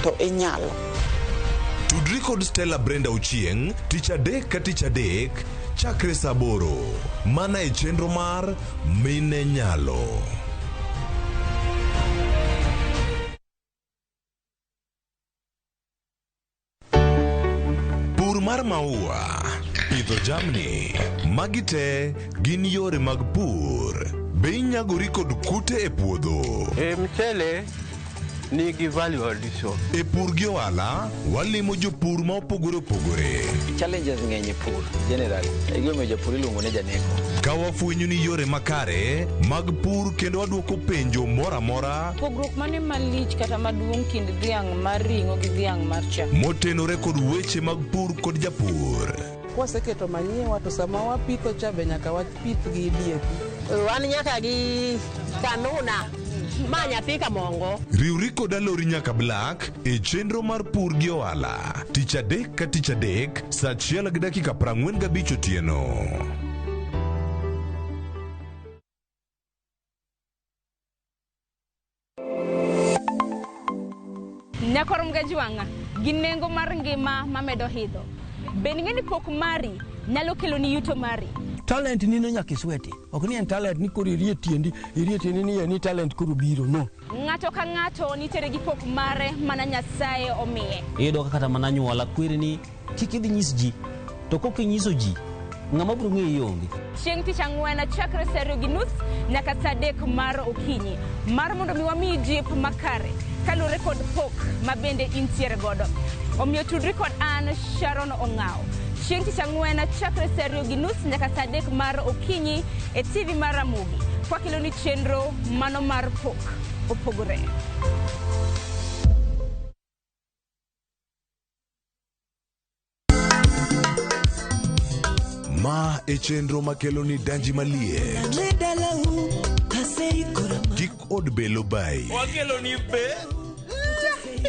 To inyalo. Tudri kod Stella Brenda Ochieng' tich adek ka tich adek chakre saa aboro mana e chenro mar Mine Nyalo. Pur mar maua, pidho jamni, magi te gin yore mag pur. Be inyagori kod kute e puodho? E mchele nigi value addition. E pur gi ohala, walimo jopur ma opogore opogore. Challenges ng'eny e pur generally. E gimomiyo japur iluongo ni janeko. Ka wafwenyo ni yore makare mag pur kendo wadwoko penjo moro amora Pogruok mane malich kata maduong' kind dhiang' mar ring'o gi dhiang' mar chak? Motenore kod weche mag pur kod japur. Kwaseketo manyiwa to sama wapitho cha be nyaka wapith gi DAP. Wan nyaka gi kanuna ma nyathi kamongo. Riwri kod Alori nyaka Black e chenro mar pur gi ohala tich adek ka tich adek saa achiel gi dakika 45 otieno. Nyakor Mgajwang'a gi nengo mar ngima mamedo idho. Bende ing'e ni pok mari nyalo keloni yuto mari? Talent ni no nyaka isweti. Ok ni en talent ni koro irie tiendi, irie tiendi ni ni talent koro biro. No. Ng'ato ka ng'ato nitiere gi pok mare mana Nyasaye omiye. Iyudo ka kata mana anyuola kweri ni kik idhi nyis ji. To kok inyiso ji, ng'ama biro ng'eyi onge. Chieng' tich ang'wen chakre saa ariyo gi nus nyaka saa adek mar okinyi mar mondo mi wamiyi jip makare kaluwore kod pok ma bende intiere godo. Omiyo tudri kod an Sharon Ong'awo. Chieng' tich ang'wen chakre saa ariyo gi nus nyaka saa adek mar okinyi e TV mar Ramogi. Kwakelo ni chenro mano mar pok opogore. Ma e chenro makelo ni danji maliet. Kik od belo bai. Wakelo ni be.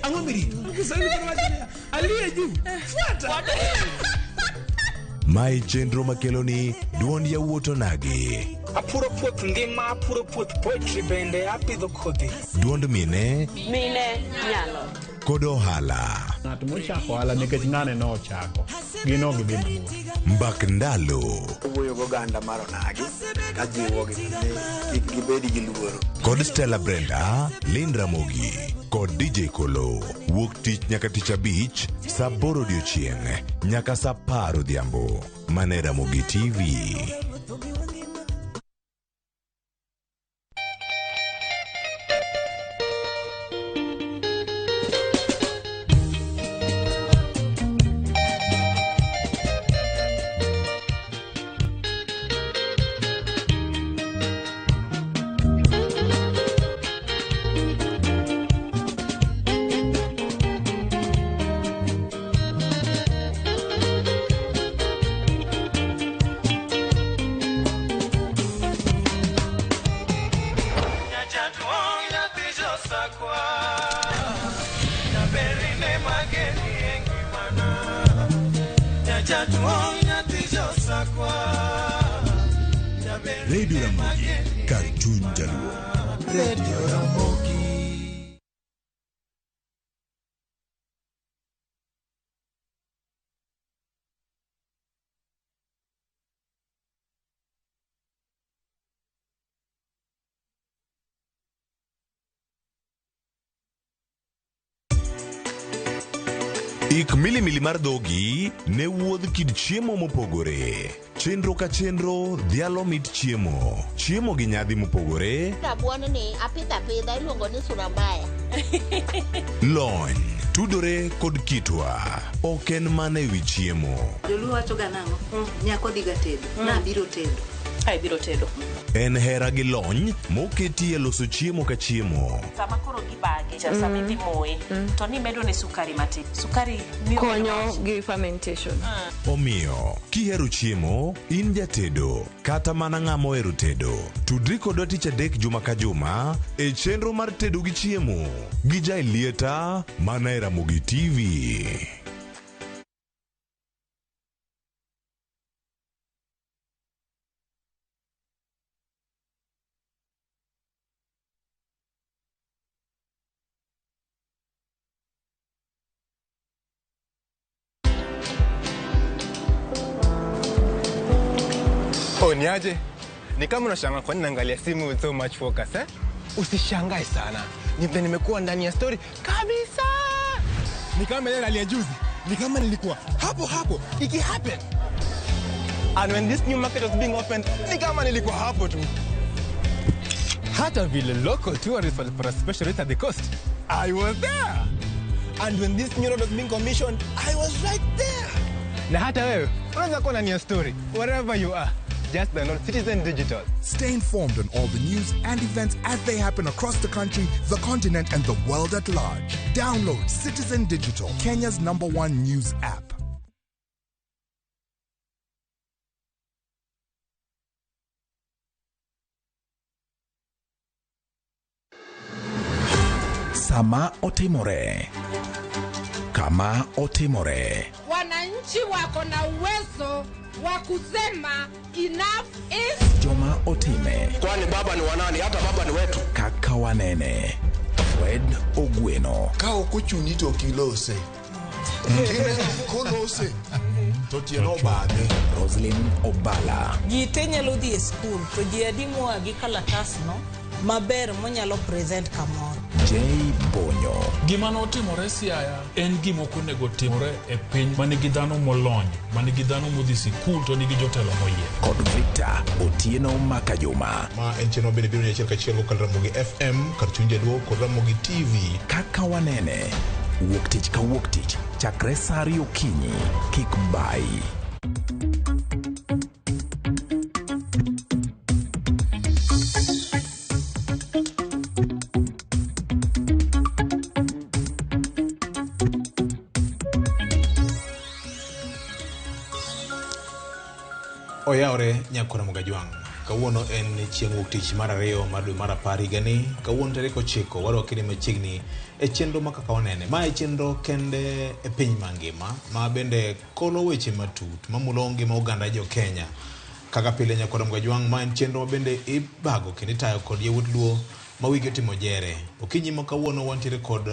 Ang'o mirito? Kiswahili bado wacho niya, aliye juu. Fuata. Ma e chenro makelo ni duond yawuot onagi. Apuro puoth ngima, apuro puoth poetry bende apidho kodhi. Duond mine Mine nyalo. Kod ohala. Ng'at mochako ohala nikech ng'ane nochako, gin ok gidhi mabor. Mbak ndalo. Owuoyo goganda mar onagi kajiwogi ni kik gibed gi luoro. Kod Stella Brenda, Lynn Ramogi kod DJ Kolo. Wuok tich nyaka tich abich saa aboro odiochieng' nyaka saa apar odhiambo. Mana e Ramogi TV. Radio Ramogi, kar chuny jaluo. Radio Ramogi. Ik milimili mar dhogi ne wuodh kit chiemo mopogore. Chenro ka chenro dhialo mit chiemo. Chiemo gi nyadhi mopogore. Rabuon ni apidho apidha iluongo ni surambaya. Lony tudore kod kitwa. Ok en mana e wi chiemo. Joluo wacho ga nang'o? Nyako dhiga tedo. Nabiro tedo. Ai biro tedo. En hera gi lony moketi e loso chiemo ka chiemo. Sama koro gibage cha sama idhi moye to nimedo ne sukari matin. Sukari miyo konyo gi fermentation. Omiyo, kihero chiemo, in jatedo, kata mana ng'ama ohero tedo, tudri kodwa tich adek juma ka juma e chenro mar tedo gi chiemo gi Jaelieta mana e Ramogi TV. Niaje? Ni kama unashangaa kwa nini naangalia simu with so much focus, eh? Usishangae sana. Ni vile nimekuwa ndani ya story kabisa. Ni kama ile ya juzi. Ni kama nilikuwa hapo hapo iki happen. And when this new market was being opened, ni kama nilikuwa hapo tu. Hata vile local tourists walipata special rate at the coast, I was there. And when this new road was being commissioned, I was right there. Na hata wewe unaweza kuwa ndani ya story wherever you are. Just download Citizen Digital. Stay informed on all the news and events as they happen across the country, the continent, and the world at large. Download Citizen Digital, Kenya's #1 news app. Sama otimore. Kama otimore. Wananchi wako na uwezo wa kusema enough is. Joma otime. Kwani baba ni wanani? Hata baba ni wetu. Kaka wanene. Fred Ogweno. Ka ok ochuni to ok ilose. Kolose to tieno obadhe. Roslyn Obala. Ji te nyalo dhi e skul to ji adi moa gi kalatasno maber monyalo present kamoro. J Bonyo. Gima notimore Siaya en gima ok onego timore e piny manigi dhano molony, manigi dhano modhi sikul to nigi jotelo moyier. Kod Victor Otieno Makajuma. Ma en chenro bende biro ni achiel kachiel kokalo Ramogi FM kar chuny jaluo kod Ramogi TV. Kaka wanene. Wuok tich ka wuok tich chakre saa ariyo okinyi. Kik bai. Oyawre nyakora Mogajwang'. Kawuono en chieng' wuok tich mar 2 mar dwe mar 10 higani. Kawuono tarik 9 warwaki ni machiegni e chenro ma Kaka Wanene. Ma e chenro kende e piny mangima ma bende kolo weche matut mamulo ngima oganda jo Kenya. Kaka pile nyakora Mogajwang', ma en chenro ma bende ibago kendo itayo kod yawuot Luo ma wigi otimo jere. Okinyi ma kawuono wantiere kod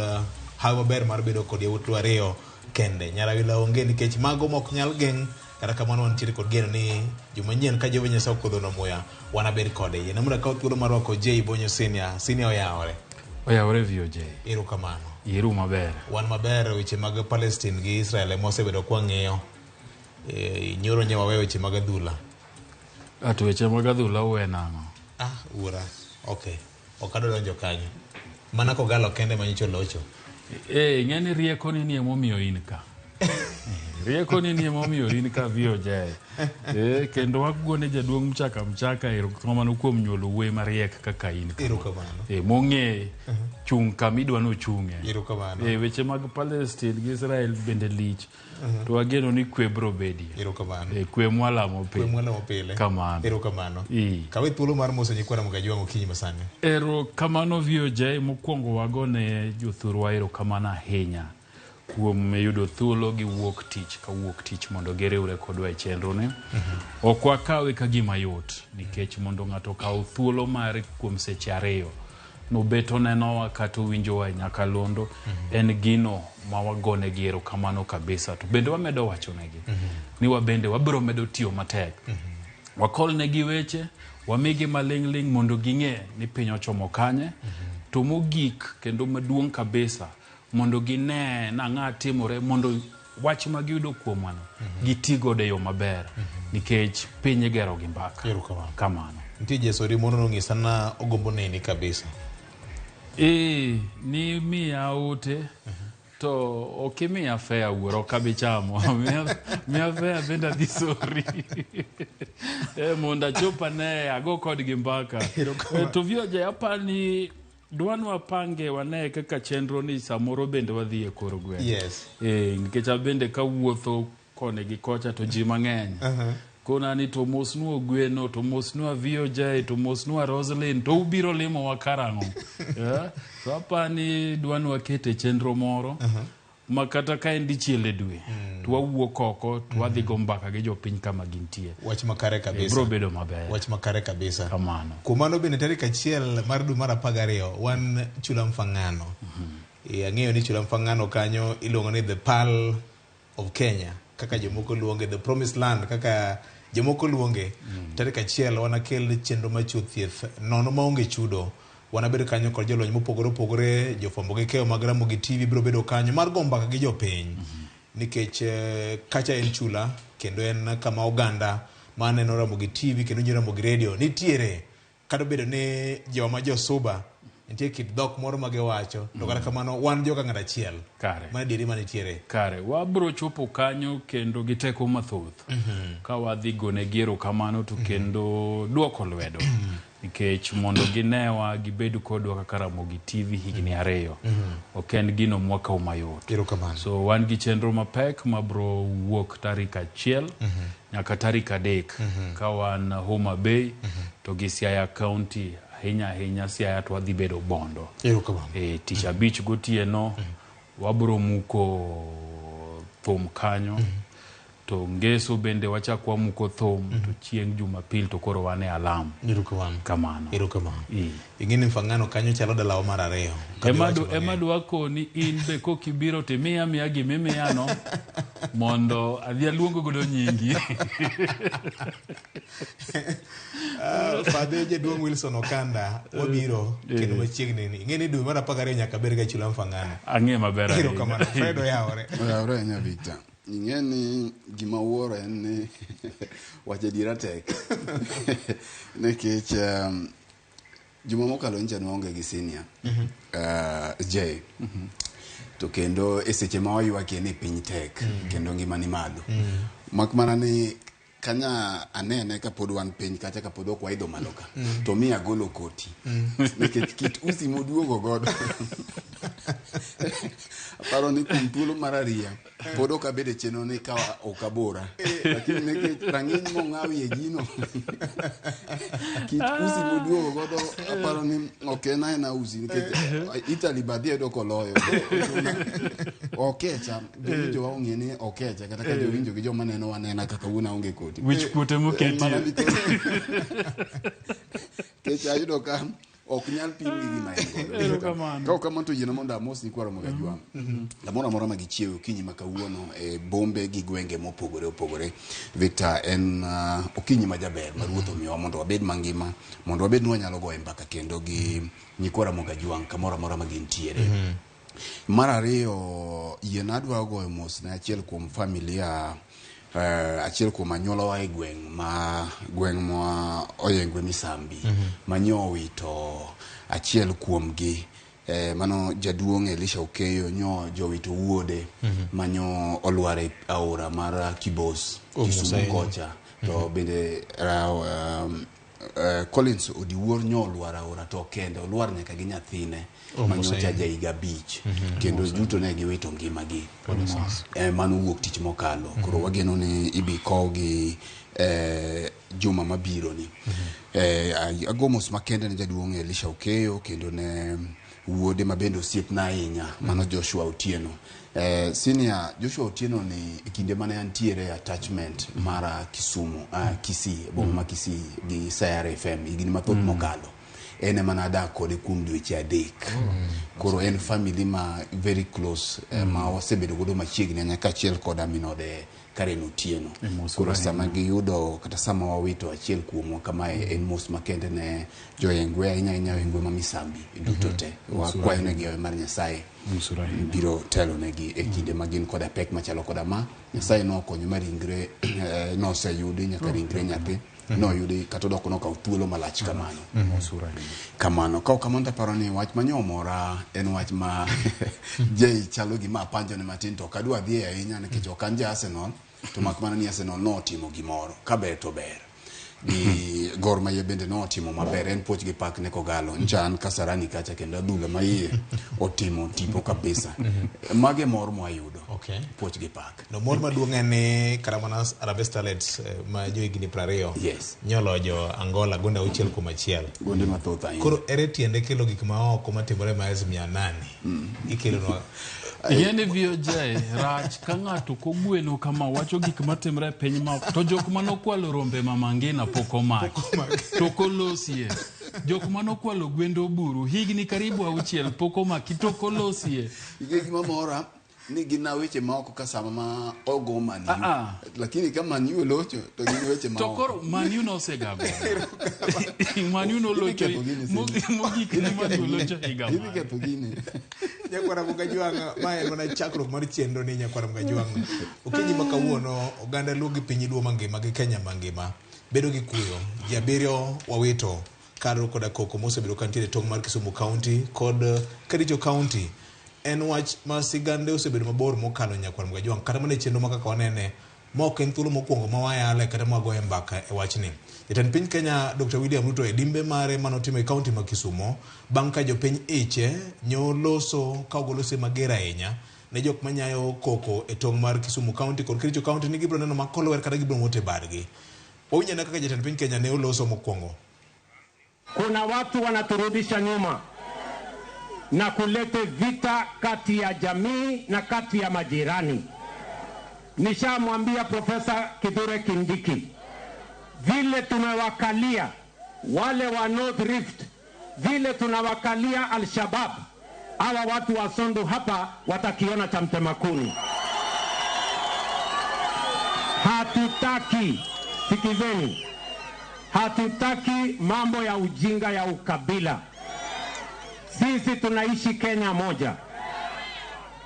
hawi maber mar bedo kod yawuot Luo 2 kende. Nyarawila onge nikech mago mok nyal geng'. Kata kamano wantiere kod geno ni juma nyien ka Jehova Nyasaye okodhono muya wanabed kode. Yie mondo akaw thuolo mar rwako J Bonyo Senior. Senior oyawore. Oyawore VOJ. Erokamano. Yiru maber. Wan maber. Weche mag Palestine gi Israel ema osebedo kwang'iyo. Nyoro nyo waweyo weche mag adhula. Ato weche mag adhula uwe nang'o? Ah, ura. Okay. Ok adwa donjo kanyo. Mana Kogalo kende manyicho locho. Ing'e ni rieko ni emomiyo in ka. Rieko ni emomiyo in ka VOJ. Kendo wagone jaduong' Mchaka Mchaka erokamano kuom nyuolo wuoyi mariek kaka in. Erokamano. Mong'e chung' kama idwa nochung'e. Erokamano. Weche mag Palestine gi Israel bende lich. To wageno ni kwe biro bedie. Erokamano. Kwe mwalamo pile. Kwe mwalamo pile. Kamano. Erokamano. Kawe thuolo mar moso nyikwa Mogajwang' okinyi masani. Erokamano VOJ. Mokwongo wagone jothurwa erokamano ahinya kuom yudo thuolo gi wuok tich ka wuok tich mondo giriwre kodwa e chenro ni. Ok wakawe ka gima yot nikech mondo ng'ato okaw thuolo mare kuom seche 2 nobet onenowa kata owinjowa e nyakalondo en gino ma wagonegi erokamano kabisa. To bende wamedo wachonegi ni wabende wabiro medo tiyo matek. Wakolnegi weche, wamigi maling'ling' mondo ging'e ni piny ochomo kanye. To mogik kendo maduong' kabisa mondo gine nang'a timore mondo wach ma giyudo kuomwano giti godo e yo maber nikech piny igero gi mbaka. Kamano. Nitie jesori moro nong'isa na ogombo neni kabisa. Ni miya ote to ok imiya fea wuoro ok abi chamo. Miya fea bende adhi sori. Mondo achop ane ago kodgi mbaka. To VOJ apani dwanwa pange wane kaka chenro ni samoro bende wadhi e kor gweng'. Yes. Nikech abende kawuotho koni gi kocha to ji mang'eny. Kona ni to mosnwa Ogweno, to mosnwa VOJ, to mosnwa Roslyn, to ubiro limowa karang'o. So apani dwanwa kete chenro moro ma kata ka en dichiel e dwe to wawuok oko to wadhi go mbaka gi jopiny kama gintie. Wach makare kabisa. Biro bedo maber. Wach makare kabisa. Kamano. Kuom mano bende tarik 1 mar dwe mar 12 wan Chula Mfang'ano. Ang'eyo ni Chula Mfang'ano kanyo iluongo ni the Pearl of Kenya, kaka jomoko luonge the Promised Land, kaka Jomoko luonge. Tarik 1 wanakel chenro mar chiwo thieth nono maonge chudo. Wanabed kanyo kod jolony mopogore opogore, jofwambo gi keyo mag Ramogi TV biro bedo kanyo mar go mbaka gi jopiny. Nikech kacha en chula kendo en kama oganda maneno Ramogi TV kendo winjo Ramogi Radio nitiere. Kata obedo ni joma josuba nitie kit dhok moro ma giwacho to kata kamano wan joka ng'at achiel. Kare. Mano adieri manitiere. Kare, wabro chopo kanyo kendo gi teko mathoth. Ka wadhi gonegi erokamano to kendo duoko lwedo. Nikech mondo ginewa gibed kodwa kaka Ramogi TV higni 2. Ok en gino mwakawo mayot. Erokamano. So wan gi chenro mapek mabro wuok tarik 1 nyaka tarik 3 ka wan Homa Bay to gi Siaya County, ahinya ahinya Siaya to wadhi bedo Bondo. Erokamano. Tich abich gotieno wabro muko thum kanyo. To ngeso bende wachak wamuko thum to chieng' Jumapil to koro wan e alam. Erokamano. Kamano. Erokamano. Ing'e ni Mfangano kanyo chalo dalawa mar 2. Ema dwa koni in be kokibiro timiya miya gimimiyano mondo adhi aluong godo nyingi. Fadhe jaduong' Wilson Okanda wabiro kendo machiegni ni. Ing'e ni dwe mar 12 nyaka bed ga chula Mfangano. Ang'e maber ahinya. Erokamano. Fred oyawore. Oyawore ahinya Victor. Ing'e ni gima wuoro en ni wacho adiera tek. Nikech juma mokalo nyicha ne waonge gi senior J. To kendo e seche ma waywakie ni piny tek kendo ngima ni malo. Mak mana ni kanya anene kapod wan piny kacha kapod ok waidho malo ka to mi agolo koti nikech kit usi moduogo godo aparo ni kuom thuolo mar ariya pod ok abedo e chenro ni ka ok abora lakini nikech rang'iny mong'awie gino kit usi moduogo godo aparo ni ok en aena usi nikech Italy badhi yudo koloyo okecha jowinjo wa ong'e ni okecha kata ka jowinjo gi joma neno wanena kaka wuon aonge koti Wich kuote moketie. Nikech ayudo ka ok nyal pim gi gima en godo. Erokamano. Ka ok kamano to yiena mondo amos nyikwa Ramogi Ajwang'. Kamoro amora ma gichiewe okinyi ma kawuono e bombe gi gwenge mopogore opogore. Victor, en okinyi ma jaber ma Ruoth omiyowa mondo wabed mangima, mondo wabed ni wanyalo goyo mbaka kendo gi nyikwa Ramogi Ajwang' kamoro amora ma gintiere. Mar ariyo, yiena adwa goyo mos ne achiel kuom familia achiel kuom anyuolawa e gweng' ma gweng' ma Oyengwe Misambi ma nyo owito achiel kuomgi mano jaduong' Elisha Okeyo nyo jowito wuode ma nyo olwar e aora mar Kibos Kisumu kocha to bende Collins Odiwuor nyo olwar aora to kende olwar nyaka gi nyathine ma nyocha ja higa 5 kendo duto ne giwito ngimagi. Mano wuok tich mokalo. Koro wageno ni ibi kowgi juma mabiro ni. Ago mos makende ne jaduong' Elisha Okeyo kendo ne wuode ma bende osiepna ahinya mano Joshua Otieno. Senior Joshua Otieno ni e kinde mane antiere attachment mara Kisumu, Kisii, boma ma Kisii gi Sayare FM higni mathoth mokalo. En ema nadak kode kuom dweche 3. Koro en family ma very close ma wasebedo godo machiegni ahinya kaachiel koda min ode Karen Otieno. Koro sama giyudo kata sama wawito achiel kuomwa kamae en mos makende ne joyengwe ahinya ahinya oyengwe ma Misambi duto te. Wakwayo negi hoyo mar Nyasaye biro telo negi e kinde ma gin koda pek machalo koda ma. Nyasaye nokonyo ma ringre noseyudi nyaka ringre nyathi noyudi kata odok nokawo thuolo malach kamano. Kamano. Ka ok kamano to aparo ni wach manyo omora en wach ma Jay chalo gima apanjone matin to ok adwa dhiye ahinya nikech ok an ja Arsenal to mak mana ni Arsenal notimo gimoro ka ber to ber. Gi Gor Mahia bende notimo maber en puoch gi pak ne Kogalo. Ncha an Kasarani kacha kendo adhula ma iye otimo tipo kabisa. Mage mor mwayudo. Puoch gi pak. No mor maduong' en ni kata mana Harambee Starlets ma johigni 20 nyoloyo jo Angola gonde 6-1. Gonde mathoth ahinya. Koro ere tiende kelo gik ma oko matimore miles 800? Ikelonwa Ing'e ni VOJ rach ka ng'ato kogwelo kama wacho gik matimre e piny ma to jok manokwalo rombe Mama Ngina pok omaki to kolosie jok manokwalo gwend Oburu higni karibu 6 pok omaki to kolosie. Ing'e gima mora Ni gin na weche ma oko ka sama ma ogo Man U. Ah, ah. Lakini ka Man U olocho to gin weche ma To oko. koro Man U nosegago. Man U nolocho Idhi ketho gini, Cindy. mogik ne Man U olocho higa Idhi mane. ketho gini. Nyakwara Mugajwang', mae en mana chakruok mar chenro ni Nyakwara Mugajwang'. Okinyi ma kawuono, oganda Luo gi piny Luo mangima gi Kenya mangima bedo gi kuyo. Ji abiriyo wawito kar koda koko mosebedo kantiere e tong' mar Kisumu County kod Kericho County. En wach ma sigande osebedo mabor mokalo Nyakwar Mugajwang', kata mana e chenro ma kaka wanene, ma ok en thuolo mokwongo ma wayale kata ma wagoye mbaka e wachni. Jatend piny Kenya Dr. William Ruto e limbe mare manotimo e kaunti ma Kisumo bang' ka jopiny iche nyoloso ka ogolo siem mager ahinya ne jok manyayo koko e tong' mar Kisumu County kod Kericho County ni gibiro neno ma kolwer kata gibiro ng'ote badgi. Wawinj ane kaka jatend piny Kenya ne oloso mokwongo. Kuna watu wanaturudisha nyuma na kulete vita kati ya jamii na kati ya majirani. Nishamwambia Profesa Kithure Kindiki vile tumewakalia wale wa North Rift, vile tunawakalia Al-Shabab, hawa watu wa Sondu hapa watakiona cha mtema kuni. Hatutaki, sikizeni, hatutaki mambo ya ujinga ya ukabila. Sisi tunaishi Kenya moja,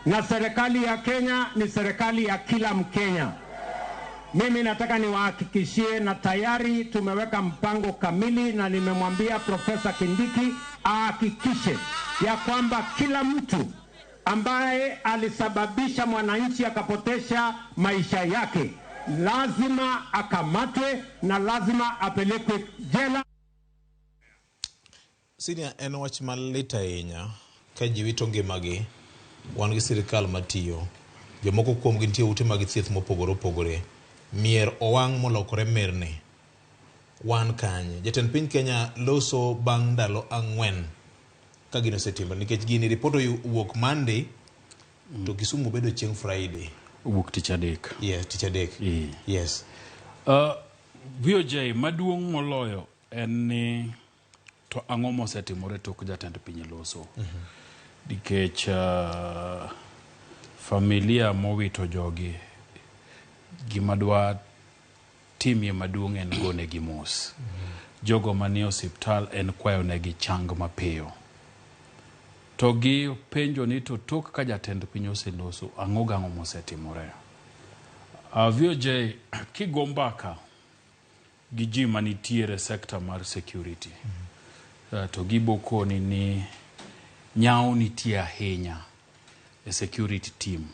na serikali ya Kenya ni serikali ya kila Mkenya. Mimi nataka niwahakikishie, na tayari tumeweka mpango kamili, na nimemwambia Profesa Kindiki ahakikishe ya kwamba kila mtu ambaye alisababisha mwananchi akapotesha maisha yake lazima akamatwe na lazima apelekwe jela. Senior en wach malit ahinya ka ji wito ngimagi, wan gi sirikal matiyo, jomoko kuomgi nitie ute mag thieth mopogore opogore, mier owang' molokore mirni. Wan kanye? Jatend piny Kenya loso bang' ndalo ang'wen ka gino osetimore nikech gini ripot owuok Monday to Kisumu bedo chieng' Friday. Owuok tich adek. Yes, tich adek. Yes. VOJ maduong' moloyo en ni to ang'o mosetimore tok jatend piny loso. Nikech familia mowito jogi gima dwa timie maduong' en gonegi mos. Jogo manie osiptal en kwayonegi chang mapiyo. To gi penjo ni to tok ka jatend piny oseloso, ang'o gang'o mosetimore? VOJ, kigo mbaka gi ji manitiere sekta mar security, to gibo koni ni nyawo nitie ahinya e security team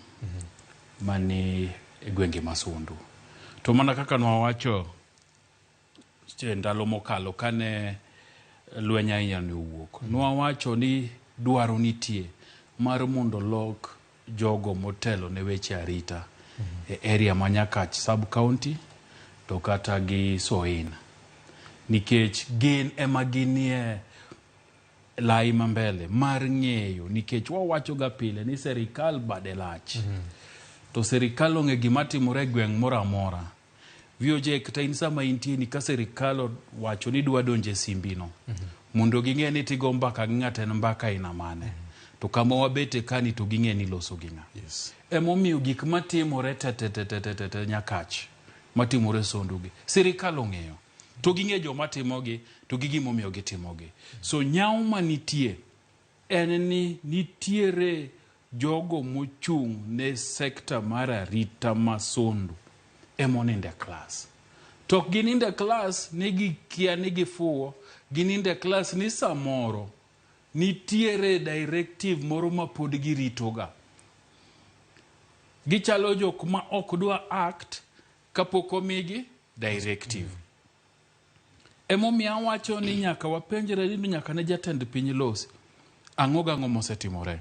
mani e gwenge ma Sondu. To mana kaka nwawacho e ndalo mokalo kane lweny ahinya ne owuok, nwawacho ni dwaro nitie mar mondo lok jogo motelo ne weche arita e area ma Nyakach sub county to kata gi Soin, nikech gin ema ginie lai ma mbele mar ng'eyo, nikech wawacho ga pile ni serikal bade lach. To serikal ong'e gima timore e gweng' moro amora. VOJ, kata in sama intie ni ka serikal owacho ni dwa donjo e simbino, mondo ging'e ni tigo mbaka gi ng'ato en mbaka aina mane. To kama wabete kani to ging'e ni loso gi ng'a. Emomiyo gik matimore te te te te te te te Nyakach, matimore Sondu gi, sirikal ong'eyo. To ging'e joma timogi, to gi gimomiyo gitimogi. So nyawo manitie en ni nitiere jogo mochung' ne sekta mar arita ma Sondu emoninde klas. To ok gininde klas ni gikia ni gifuwo, gininde klas ni samoro nitiere directive moro ma pod giritoga. Gichalo jok ma ok dwa act kapok omigi directive. Emomiyo awacho ni nyaka wapenjre ni nyaka ne jatend piny losi, ang'o gang'o mosetimore.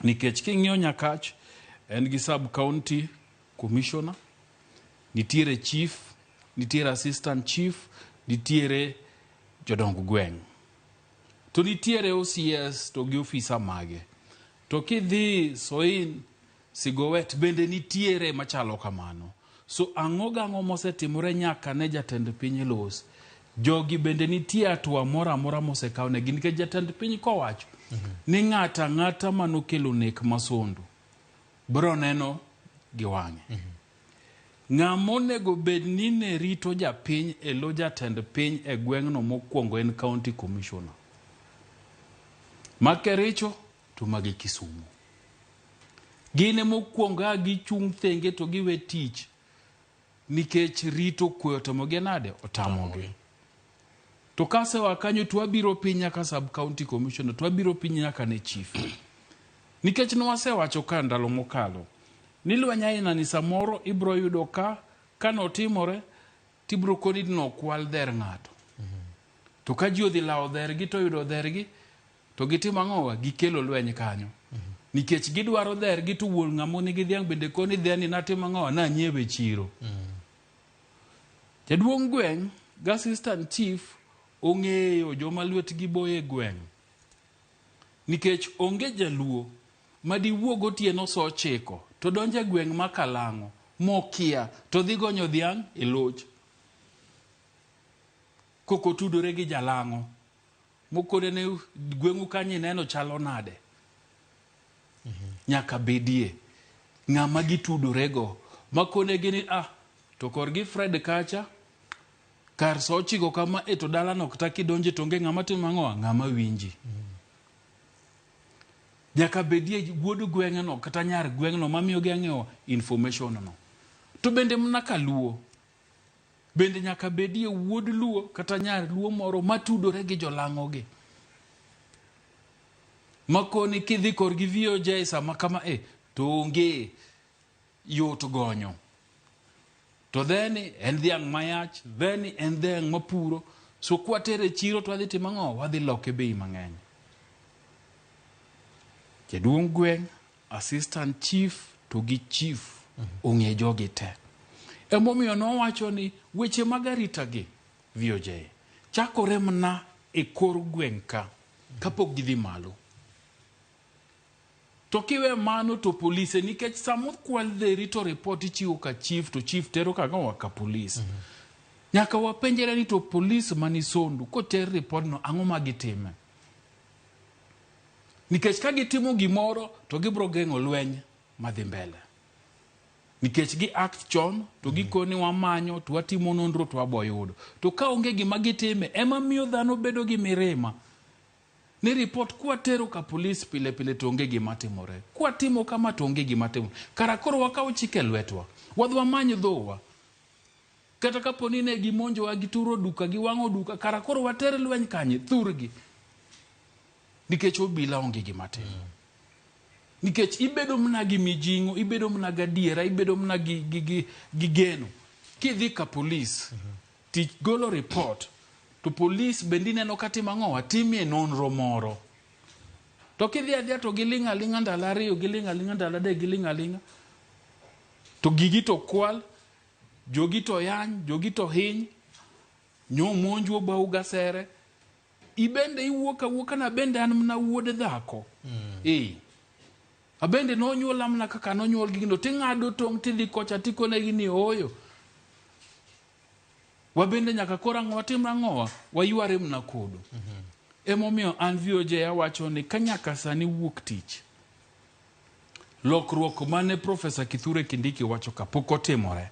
Nikech king'iyo Nyakach, en gi sub county commissioner, nitiere chief, nitiere assistant chief, nitiere jodong gweng'. To nitiere OCS to gi ofisa mage. To kidhi Soin, Sigowet bende nitiere machalo kamano. So ang'o gang'o mosetimore nyaka ne jatend piny los. Jogi bende nitie hatua moro amora mosekaw negi nikech jatend piny kowacho ni ng'ato ang'ata manokelo nek ma Sondu Bro neno gi wang'e. Ng'ama onego bed ni ne rito japiny e lo jatend piny e gweng'no mokwongo en county commissioner. Ma Kericho to magi Kisumu. Gin emokwongo a gichung' thenge to giwe tich nikech rito kwe otamogi nade? Otamogi. To kasewa kanyo to wabiro piny nyaka sub county commissioner to wabiro piny nyaka ne chief. Nikech nwasewacho ka ndalo mokalo ni lweny aina ni samoro ibro yudo ka kanotimore tibro koni ni nokwal dher ng'ato. To ka ji odhi lawo dhergi to oyudo dhergi to gitimo ang'owa? Gikelo lweny kanyo. Nikech gidwaro dhergi to wuon ng'ama nigi dhiang' bende koni dheni natimo ang'owa? Nanyiewe e chiro. Jaduong' gweng' gi assistant chief ong'eyo joma lwetgi boyo e gweng'. Nikech onge jaluo madiwuog otieno sa 9 to donjo e gweng' ma Kalang'o mokia to dhi gonyo dhiang' e loch. Kok otudore gi jalang'o mokone ni gweng'u kanyo ineno chalo nade. Nyaka bedie ng'ama gitudorego makonegi ni ah to korgi Fred kacha kar sa 9 kama e to dalano kata kidonje to onge ng'ama timo ang'owa ng'ama winji. Nyaka bedie wuod gweng'no kata nyar gweng'no mamiyogi ang'ewa information no. To bende mana kaluo bende nyaka bedie wuod luo kata nyar luo moro matudore gi jolang'o gi. Makoni kidhi korgi VOJ sama kama e to onge yot gonyo. To dheni en dhiang' mayach, dheni en dhiang' mapuro. So kwatere chiro to wadhi timo ang'o? Wadhi loke bei mang'eny. Jaduong' gweng', assistant chief to gi chief ong'e jogi te. Emomiyo nowacho ni weche mag arita gi VOJ chakore mana e kor gweng' ka kapok gidhi malo. To kiwe mano to polise nikech sama okwal dheri to report ichiwo ka chief to chief tero ka ng'owa ka polis. Nyaka wapenjre ni to polis mani Sondu koter report no ang'o ma gitime? Nikech ka gitimo gimoro to gibro geng'o lweny madhi mbele. Nikech gi act chon to gikoni wamanyo to watimo nonro to waboyudo. To ka onge gima gitime ema miyo dhano bedo gi mirima. Ni report kwatero ka polis pile pile to onge gima timore. Kwatimo kama to onge gima timore. Kara koro wakawo chik e lwetwa. Wadhi wamany dhowa. Kata kapo ni ne gimonjowa gituro duka giwang'o duka kara koro water lweny kanye thurgi. Nikech obila onge gima timo. Nikech ibedo mana gi mijing'o, ibedo mana gadiera, ibedo mana gi geno. Kidhi ka polis, tich golo report, to polis bende ineno ka timo ang'owa? Timie nonro moro. To kidhi adhiya to giling' aling'a ndalo 2, giling' aling'a ndalo 3, giling' aling'a. To gigi to kwal, jogi to yany, jogi to hiny, nyo monju obau gasere. Ibende iwuok awuoka na bende an mana wuod dhako. Abende nonyuola mana kaka nonyuol gi gino, ting'ado tong' tidhi kocha tikonegi ni ooyo. Wabende nyaka koro ang'o watim ang'owa? Wayware mana kodu. Emomiyo an VOJ awacho ni ka nyaka sani wuok tich, lokruok mane Professor Kithure Kindiki wacho ka pok otimore.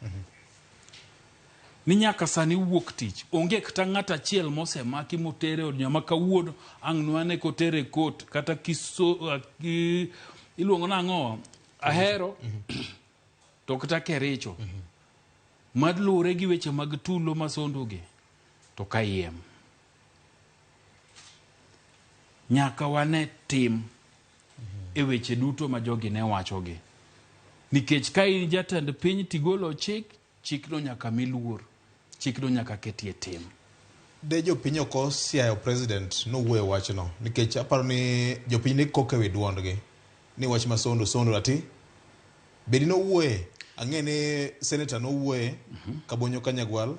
Ni nyaka sani wuok tich, onge kata ng'at achiel mosemaki motere od nyama kawuono ang' nwane kotere kot kata kiso iluongo nang'o Ahero to kata Kericho. Maluwore gi weche mag tulo masondogi to kayiem. Nyaka wane tim e weche duto ma jogi ne wachogi. Nikech ka in jatend piny tigolo chik, chikno nyaka mi luor, chikno nyaka ketie tim. De jopiny ok osiayo president nowuoyo wachno nikech aparo ni jopiny ne kok ewi duondgi ni wach ma Sondu Sondu ati bedi nowuoye ang'e ni senator nowuoye Kabonyo Kanyagwal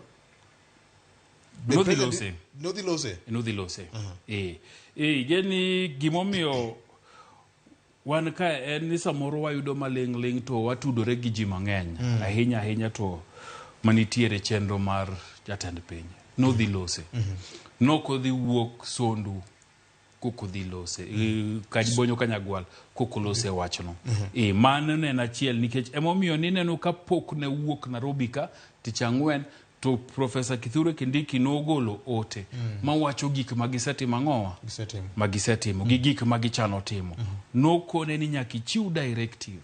Nodhi lose. Nodhi lose. Nodhi lose. Geni gimomiyo wan ka en ni samoro wayudo maling' ling' to watudore gi ji mang'eny ahinya ahinya to manitiere chenro mar jatend piny. Nodhi lose. Nokodhi wuok Sondu kokodhi lose Kajbonyo Kanyagwal kokolose wachno. Mano ne en achiel nikech emomiyo nineno ka pok ne wuok Nairobi ka tich ang'wen to Professor Kithure Kindiki nogolo ote mawacho gik ma gisetimo ang'owa ma gisetimo gi gik ma gichano timo. Nokone ni nyaka ichiw directive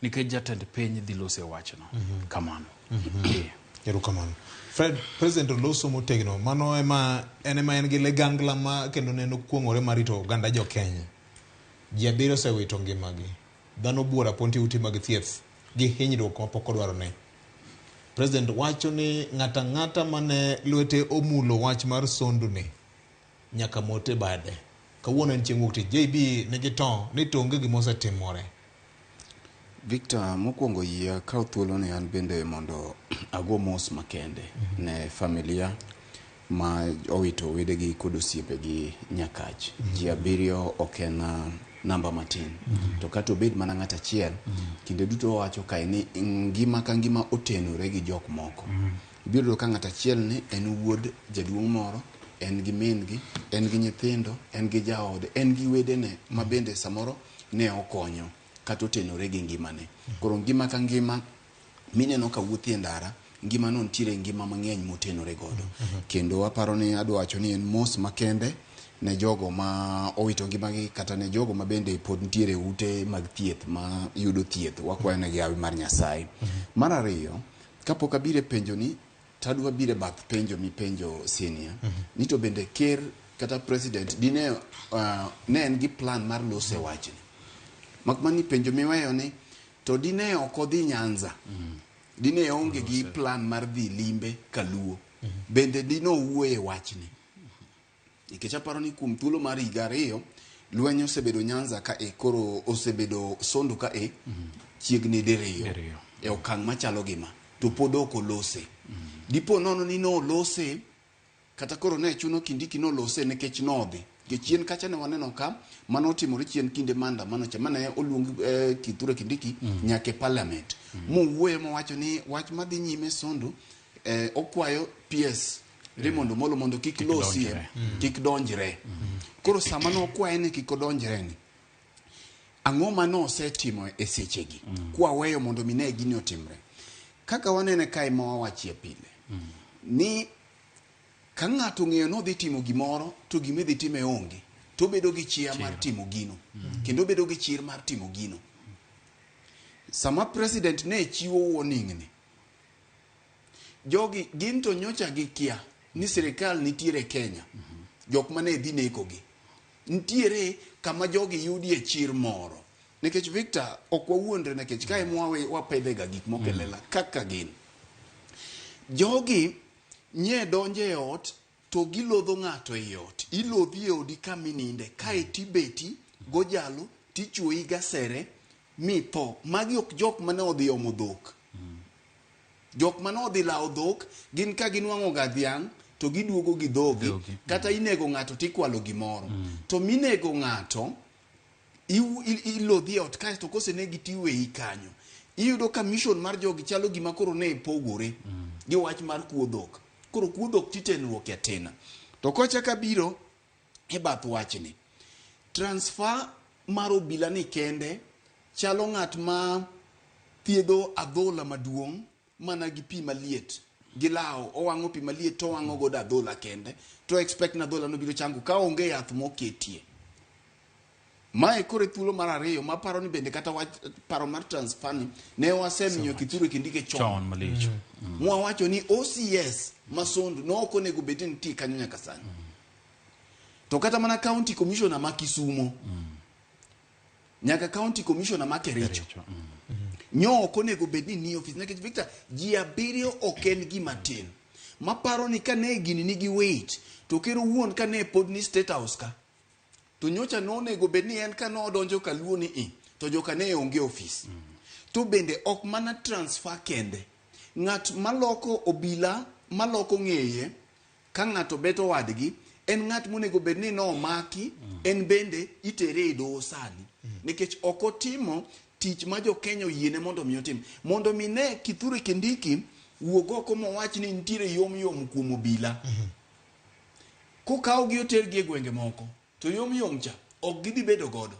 nikech jatend piny dhi lose wachno. Kamano. Erokamano. Fred, President oloso motegno. Mano ema en ema en gi ligangla ma kendo neno kuong'ore mar rito oganda jo Kenya. Ji abiriyo osewito ngimagi. Dhano buora ponti ute mag thieth gi hinyruok ma pok odwaro ne. President wacho ni ng'ata ang'ata mane lwete omulo wach mar Sondu ni nyaka mote bade. Kawuono en chieng' wuok tich. JB nigi to ni to onge gima osetimore. Victor, mokwongo yie akaw thuolo ni an bende mondo ago mos makende ne familia ma owito wedegi kod osiepegi Nyakach. Ji abiriyo ok en namba matin. To kata obed mana ng'at achiel, kinde duto wawacho kae ni ngima ka ngima otenore gi jok moko. Ibiro yudo ka ng'at achiel ni en wuod jaduong' moro, en gi min gi, en gi nyithindo, en gi jaode, en gi wedene ma bende samoro ne okonyo kata otenore gi ngimane. Koro ngima ka ngima mineno ka wuotho e ndara, ngima no nitiere ngima mang'eny motenore godo. Kendo aparo ni adwa wacho ni en mos makende ne jogo ma owito ngimagi kata ne jogo ma bende pod nitiere ute mag thieth ma yudo thieth, wakwayo negi hawi mar Nyasaye. Mar ariyo, kapok abiro e penjo ni, tadwa biro e bath penjo mipenjo senior, ni to bende ker kata president dine ne en gi plan mar loso e wachni. Mak mana ni penjo miweyo ni to dine ok odhi Nyanza, dine onge gi plan mar dhi limbe Kaluo, bende dine owuoye e wachni. Nikech aparo ni kuom thuolo mar higa ariyo, lweny osebedo Nyanza ka e koro osebedo Sondu ka e chiegni diriyo e okang' machalo gima to pod ok olose. Dipo nono ni nolose kata koro ne chuno Kindiki nolose nikech nodhi. Nikech chien kacha ne waneno ka mano otimore chien kinde maandamano cha mane oluong Kithure Kindiki nyaka e parliament. Mowuoyo mowacho ni wach madhi nyime Sondu okwayo PS Raymond Omolo mondo kik losie, kik donjre. Koro sama nokwaye ni kik odonjre ni, ang'o ma nosetimo e sechegi kwaweyo mondo mi ne gini otimre? Kaka wanene kae ma wawachie pile, ni ka ng'ato ong'eyo ni odhi timo gimoro to gima idhi time onge, to obedo gi chia mar timo gino, kendo obedo gi chir mar timo gino. Sama president ne chiwo warning ni, jogi gin to nyocha gikia ni sirikal nitiere Kenya, jok mane dhi nekogi. Nitiere kama jogi yudie chir moro. Nikech Victor, ok wawuondre nikech kae mwawe wapedhega gik moko e lela kaka gin. Jogi nye donjo e ot to gilodho ng'ato ei ot. Ilodhi e odi kama ininde, kae tibeti gojalo tichuoyi gasere mitho. Magi ok jok mane odhi omo dhok. Jok mane odhi lawo dhok, gin ka ginwang'o ga dhiang' to giduogo gi dhogi, kata inego ng'ato tikwalo gimoro. To minego ng'ato, ilodhi e ot kaeto kosenegi tiweyi kanyo. Iyudo ka mission mar jogi chalo gima koro ne pogore gi wach mar kuo dhok. Koro kuo dhok titenruok e tina. To kochaka abiro e bath wachni, transfer mar obila ni kende chalo ng'at ma thiedho adhola maduong' mana gi pi maliet gi law, owang'o pi maliet to owang'o godo adhola kende to expect na adhola no biro chango ka onge yath moketie. Mae koro e thuolo mar ariyo maparo ni bende kata wach paro mar transfer ni ne wasemiyo Kithure Kindiki chon. Chon malich. Mwawacho ni OCS ma Sondu no ok onego bed ni nitie kanyo nyaka sani. To kata mana county commissioner ma Kisumo nyaka county commissioner ma Kericho nyo ok onego bed ni nie ofis nikech Victor ji abiriyo ok en gima tin. Maparo ni kane gini nigi weight to ker owuon kane pod ni State House ka to nyocha nonego bed ni en ka nodonjo Kaluo ni i to joka ne onge ofis. To bende ok mana transfer kende. Ng'at maloko obila maloko ng'eye ka ng'ato beto wadgi en ng'at monego bed ni nomaki en bende itere e doho sani. Nikech ok otimo tich ma jo Kenya oyiene mondo mi otim. Mondo mi ne Kithure Kindiki wuog oko mowach ni nitiere yom yom kuom obila. Kokaw gi otergi e gwenge moko. To yom yom cha ok gidhi bedo godo.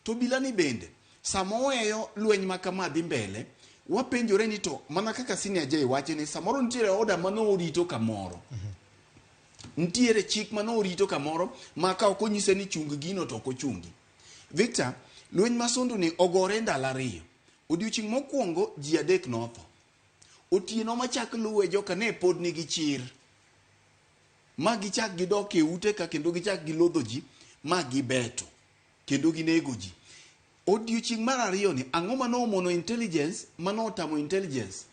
To obila ni bende sama oweyo lweny ma kama dhi mbele, wapenjore ni to mana kaka Senior J wacho ni samoro nitiere order mane orito kamoro. Nitiere chik mane orito kamoro ma ka ok onyise ni chung gino to ok ochungi. Victor, lweny ma Sondu ni ogore ndalo ariyo. Odiochieng' mokwongo ji adek notho. Otieno machak luwe joka ne pod nigi chir. Ma gichak gidok e ute ka kendo gichak gilodho ji ma gibeto kendo ginego ji. Odiochieng' mar ariyo ni ang'o mane omono intelligence mane otamo intelligence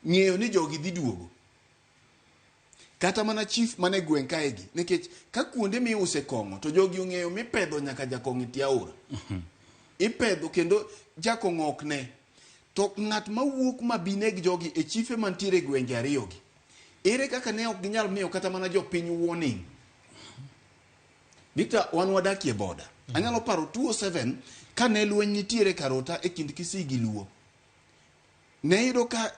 ng'eyo ni jogi dhi duogo? Kata mana chief mane gweng' kaegi nikech ka kuonde miuse kong'o to jogi ong'eyo mipedho nyaka jakong'o e tie aora. Ipedho kendo jakong'o ok ne. To ng'at mawuok ma bi neg jogi e chife mantiere e gwenge ariyogi. Ere kaka ne ok ginyal miyo kata mana jopiny warning? Victor, wan wadakie boda. Anyalo paro 2007 kane lweny nitiere Karota e kind Kisii gi Luo. Ne iyudo ka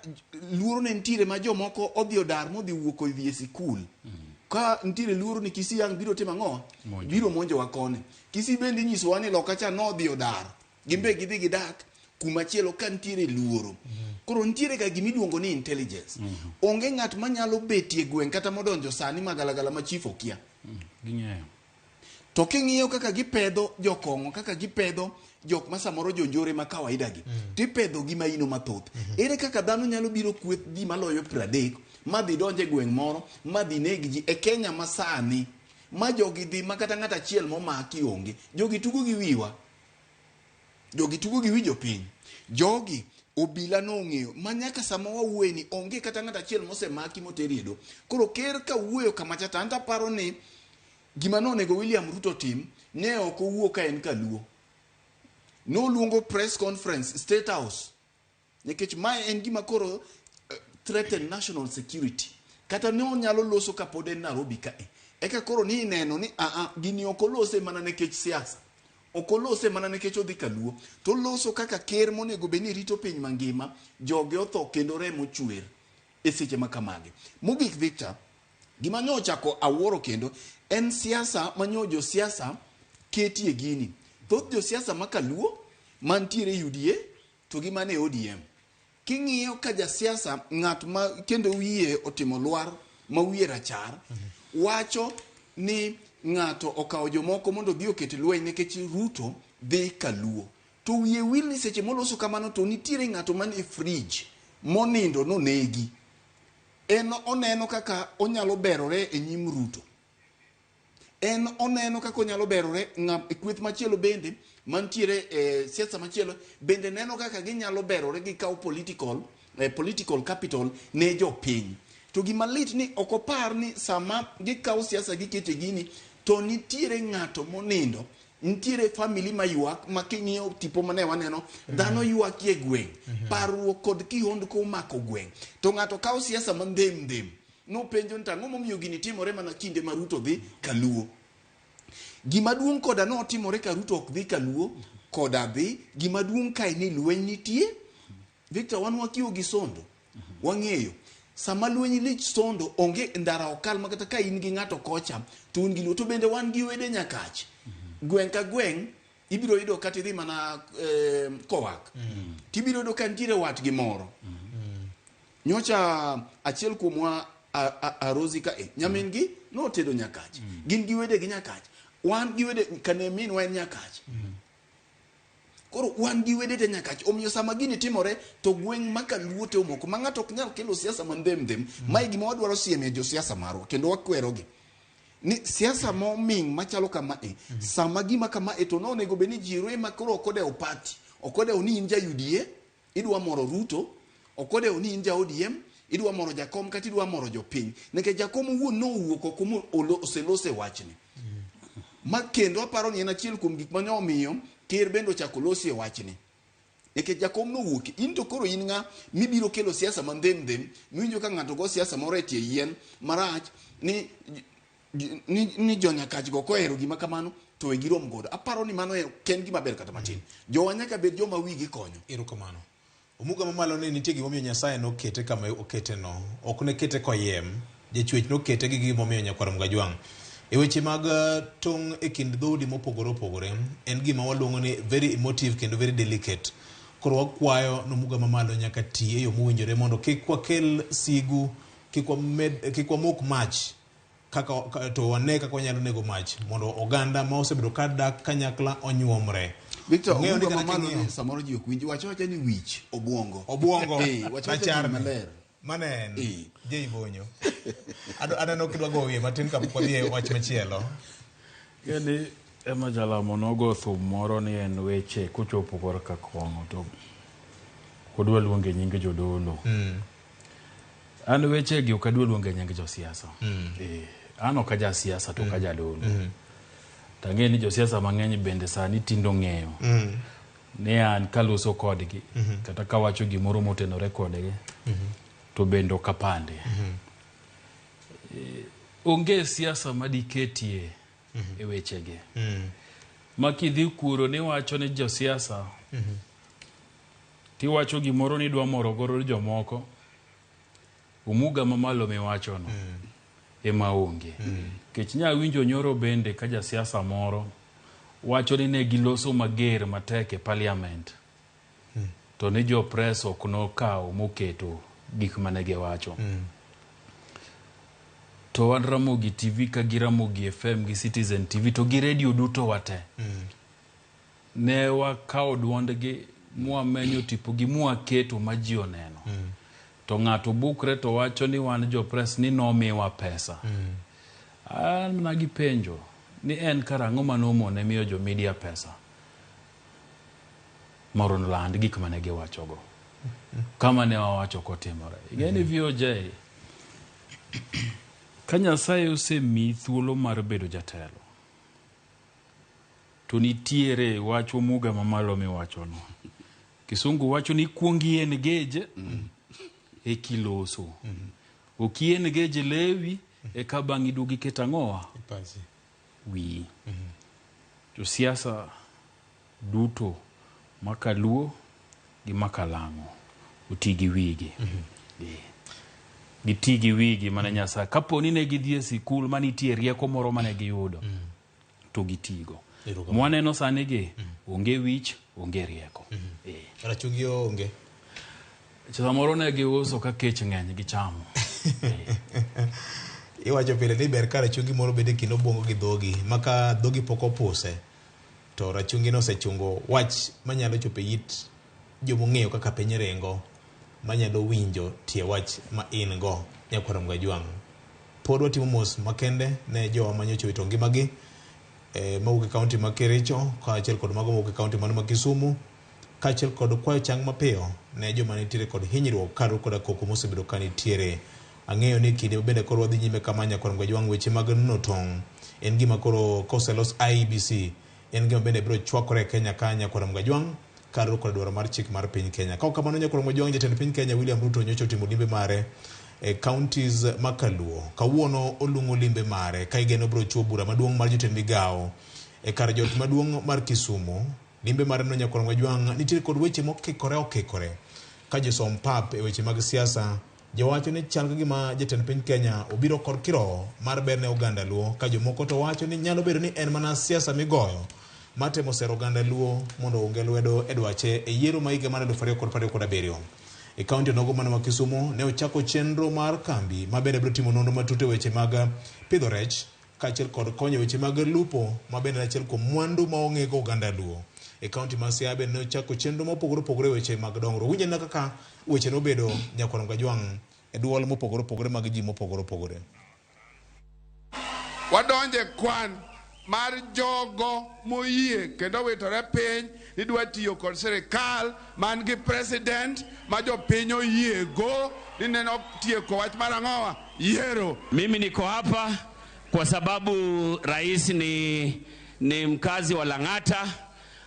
luoro ne nitiere ma jomoko odhi odar modhi wuok odhi e sikul. Ka nitiere luoro ni Kisii ang' biro timo ang'o? Biro monjowa koni. Kisii bende inyisowa ni loka cha nodhi odar. Gin be gidhi gidak kumachielo ka nitiere luoro. Koro nitiere ga gima iluongo ni intelligence. Onge ng'at manyalo betie gweng' kata modonjo sani magalagala ma chief okia. Ging'eyo. To king'iyo kaka gipedho jokong'o, kaka gipedho jok ma samoro jonjore ma kawaida gi, tipedho gi maino mathoth. Ere kaka dhano nyalo biro kweth ji maloyo 30 ma dhi donj e gweng' moro ma dhi neg ji e Kenya ma sani ma jogi dhi ma kata ng'at achiel momaki onge. Jogi tugo gi wiwa. Jogi tugo gi wi jopiny. Jogi obila nong'eyo ma nyaka sama wawuoye ni onge kata ng'at achiel mosemaki moteri e doho. Koro ker ka wuoyo kamacha to anto aparo ni gima nonego William Ruto tim ne ok owuo ka en kaluo. Noluongo press conference State House nikech mae en gima koro threaten national security. Kata ne onyalo loso kapod en Nairobi kae. Eka koro ni ineno ni aa gini ok olose mana nikech siasa. Ok olose mana nikech odhi kaluo. To oloso kaka ker monego bed ni rito piny mangima, joge otho kendo remo chwer e seche ma kamagi. Mogik Victor, gima nyo ochako awuoro kendo en siasa ma nyo josiasa ketie gini. Thoth josiasa ma kaluo mantiere UDA to gi mane ODM. King'iyo ka jasiasa ng'at ma kendo wiye otimo lwar ma wiye rachar wacho ni ng'ato okawo jomoko mondo odhi oket lweny nikech Ruto dhi kaluo. To wiye wil ni seche moloso kamano to nitiere ng'ato man e fridge monindo nonegi. En oneno kaka onyalo berore e nyim Ruto. En oneno kaka onyalo berore e kweth machielo bende mantiere e siasa machielo bende neno kaka ginyalo berore gikawo political capital ne jopiny. To gima lit ni ok opar ni sama gikawo siasa gikete gini to nitiere ng'ato monindo, nitiere family maywak ma king'iyo tipo mane waneno dhano ywak e gweng', parruok kod kihondko omako gweng'. To ng'ato kawo siasa ma ndhem ndhem. Nopenjo ni to ang'o momiyo gini timore mana kinde ma Ruto dhi kaluo. Gima duong' koda notimore ka Ruto ok dhi kaluo koda dhi, gima duong' kae ni lweny nitie. Victor, wan wakiwo gi Sondo, wang'eyo sama lweny lich Sondo onge ndara okal ma kata ka in gi ng'ato kocha to un gi luo to bende wan gi wede Nyakach. Gweng' ka gweng' ibiro yudo kata idhi mana Kowak tibiro yudo ka nitiere wat gi moro. Nyocha achiel kuomwa Arosi ka e nyamin gi notedo Nyakach. Gin gi wede gi Nyakach. Wan gi wede kane minwa en Nyakach. Koro wan gi wede te Nyakach. Omiyo sama gini timore to gweng' ma kaluo te omoko ma ng'ato ok nyal kelo siasa ma ndhem ndhem. Mae gima wadwaro siemie josiasa marwa kendo wakwerogi. Ni siasa moming' machalo kama e sama gima kama e to nonego bed ni ji ema koro ok odewo party. Ok odewo ni in ja UDA idwa moro Ruto, ok odewo ni in ja ODM idwa moro Jakom kata idwa moro jopiny. Nikech Jakom owuon nowuok oko mo oselose wachni. Ma kendo aparo ni en achiel kuom gik mane omiyo ker bende ochako losi e wachni. Nikech Jakom nowuok, in to koro in ng'a mibiro kelo siasa ma ndhem ndhem, miwinjo ka ng'ato go siasa moro e tie yien marach ni jonyakach go kohero gima kamano to we girom godo. Aparo ni mano ok en gima ber kata matin. Jowa nyaka bed joma wigi konyo. Erokamano. Omuga mamalo ni nitie gimomiyo Nyasaye nokete kama okete no. Ok ne kete koyiem. Jachwech nokete gi gimomiyo nyakwar Mgajwang'. E weche mag tong' e kind dhoudi mopogore opogore en gima waluongo ni very emotive kendo very delicate. Koro wakwayo nomuga mamalo nyaka ti e yo mowinjore mondo kik wakel sigu, kik wamok mach kaka to wane kaka wanyalo nego mach mondo oganda ma osebedo ka dak kanyakla onyuomre. Victor, omuga mamalo ni samoro ji ok winji, wach wacha ni wich obwongo. Obwongo. Wach wacha ni maler. Mano en Jay Bonyo. Aneno kidwa go wiye matin kapok wadhi e wach machielo. Ng'eni ema jalamo nogo thum moro ni en weche kochopo korka kong'o to odwa luonge nying jodolo. An weche gi ok adwa luonge nying josiasa. An ok aja siasa to ok ajadolo. To ang'eyo ni josiasa mang'eny bende sani tindo ng'eyo ni an kaloso kodgi kata kawacho gimoro motenore kodgi to bende ok apande. Onge siasa madiketie e wechegi. Ma kidhi kuro niwacho ni josiasa tiwacho gimoro ni idwa moro godo jomoko, omuga mamalo miwachono ema onge. Nikech nya winjo nyoro bende ka jasiasa moro wacho ni ne giloso mager matek e parliament to ni jo press ok nokawo moketo gik mane giwacho. To wan Ramogi TV ka gi Ramogi FM gi Citizen TV to gi radio duto wate. Ne wakawo duondgi mwamenyo tipogi mwaketo ma ji oneno. To ng'ato bukre to wacho ni wan jo press ni nomiwa pesa. An mana gi penjo ni en karang'o manomone miyo jo media pesa moro land gik mane giwachogo. Kama ne wawacho kotimore. Ing'e ni VOJ, ka Nyasaye osemiyi thuolo mar bedo jatelo, to nitiere wach omuga mamalo miwachono. Kisungu wacho ni kuong i-engage e kiloso. Ok i-engage lewi eka bang'e iduogo iket ang'owa wiyi. Josiasa duto makaluo gi makalang'o oti gi wigi. Giti gi wigi mane Nyasaye. Kapo ni ne gidhi e sikul manitie rieko moro mane giyudo, to gitigo. Mwaneno sani gi onge wich, onge rieko. Rachungi onge. Samoro ne giuso ka kech ng'eny gichamo. Iwacho pile ni ber ka rachungi moro bede kind obwongo gi dhogi, ma ka dhogi pok opuse to rachungi no osechungo wach manyalo chopo e it jomong'eyo kaka piny ringo, manyalo winjo tie wach ma in go. Nyakwar Mgajwang', pod watimo mos makende ne jowa manyocha owito ngimagi mawuok e kaunti ma Kericho kaachiel kod mago mawuok e kaunti mano ma Kisumu, kaachiel kod kwayo chang mapiyo ne joma nitiere kod hinyruok kaluwore koda koko mosebedo ka nitiere. Ang'eyo ni kinde bende koro wadhi nyime kama Nyakwar Mgajwang', weche mag nuno tong' en gima koro koselos IEBC en gima bende biro chwakore e Kenya ka Nyakwar Mgajwang' kaluwore kod dwaro mar chik mar piny Kenya. Kaok kamano Nyakwar Mgajwang', jatend piny Kenya William Ruto nyocha otimo limbe mare e counties ma Kaluo. Kawuono olung'o limbe mare ka igeno biro chiwo bura maduong' mar jotend migawo e kar jot maduong' mar Kisumu. Limbe mare no Nyakwar Mgajwang' nitie kod weche mokikore okikore ka josom pap e weche mag siasa jowacho ni chal ka gima jatend piny Kenya obiro kod kirowo mar ber ne oganda Luo, ka jomoko to wacho ni nyalo bedo ni en mana siasa migoyo matemo sero oganda Luo mondo onge lwedo e dwache e yiero ma higa mar 2027. E kaunti onogo mano ma Kisumu ne ochako chenro mar kambi ma bende biro timo nonro matut e weche mag pidho rech kaachiel kod konyo weche mag lupo ma bende en achiel kuom mwandu ma ong'ego oganda Luo. E kaunti ma Siaya bende ne ochako chenro mopogore opogore e weche mag dongruok. Winj anena kaka weche nobedo Nyakwar Mgajwang' e duol mopogore opogore mag ji mopogore opogore. Wadonje kwan mar jogo moyie kendo witore piny ni dwa tiyo kod sirikal man gi president ma jopiny oyiego ni neno tieko wach mar ang'owa yiero. Mimi niko hapa kwa sababu rais ni mkazi wa Lang'ata,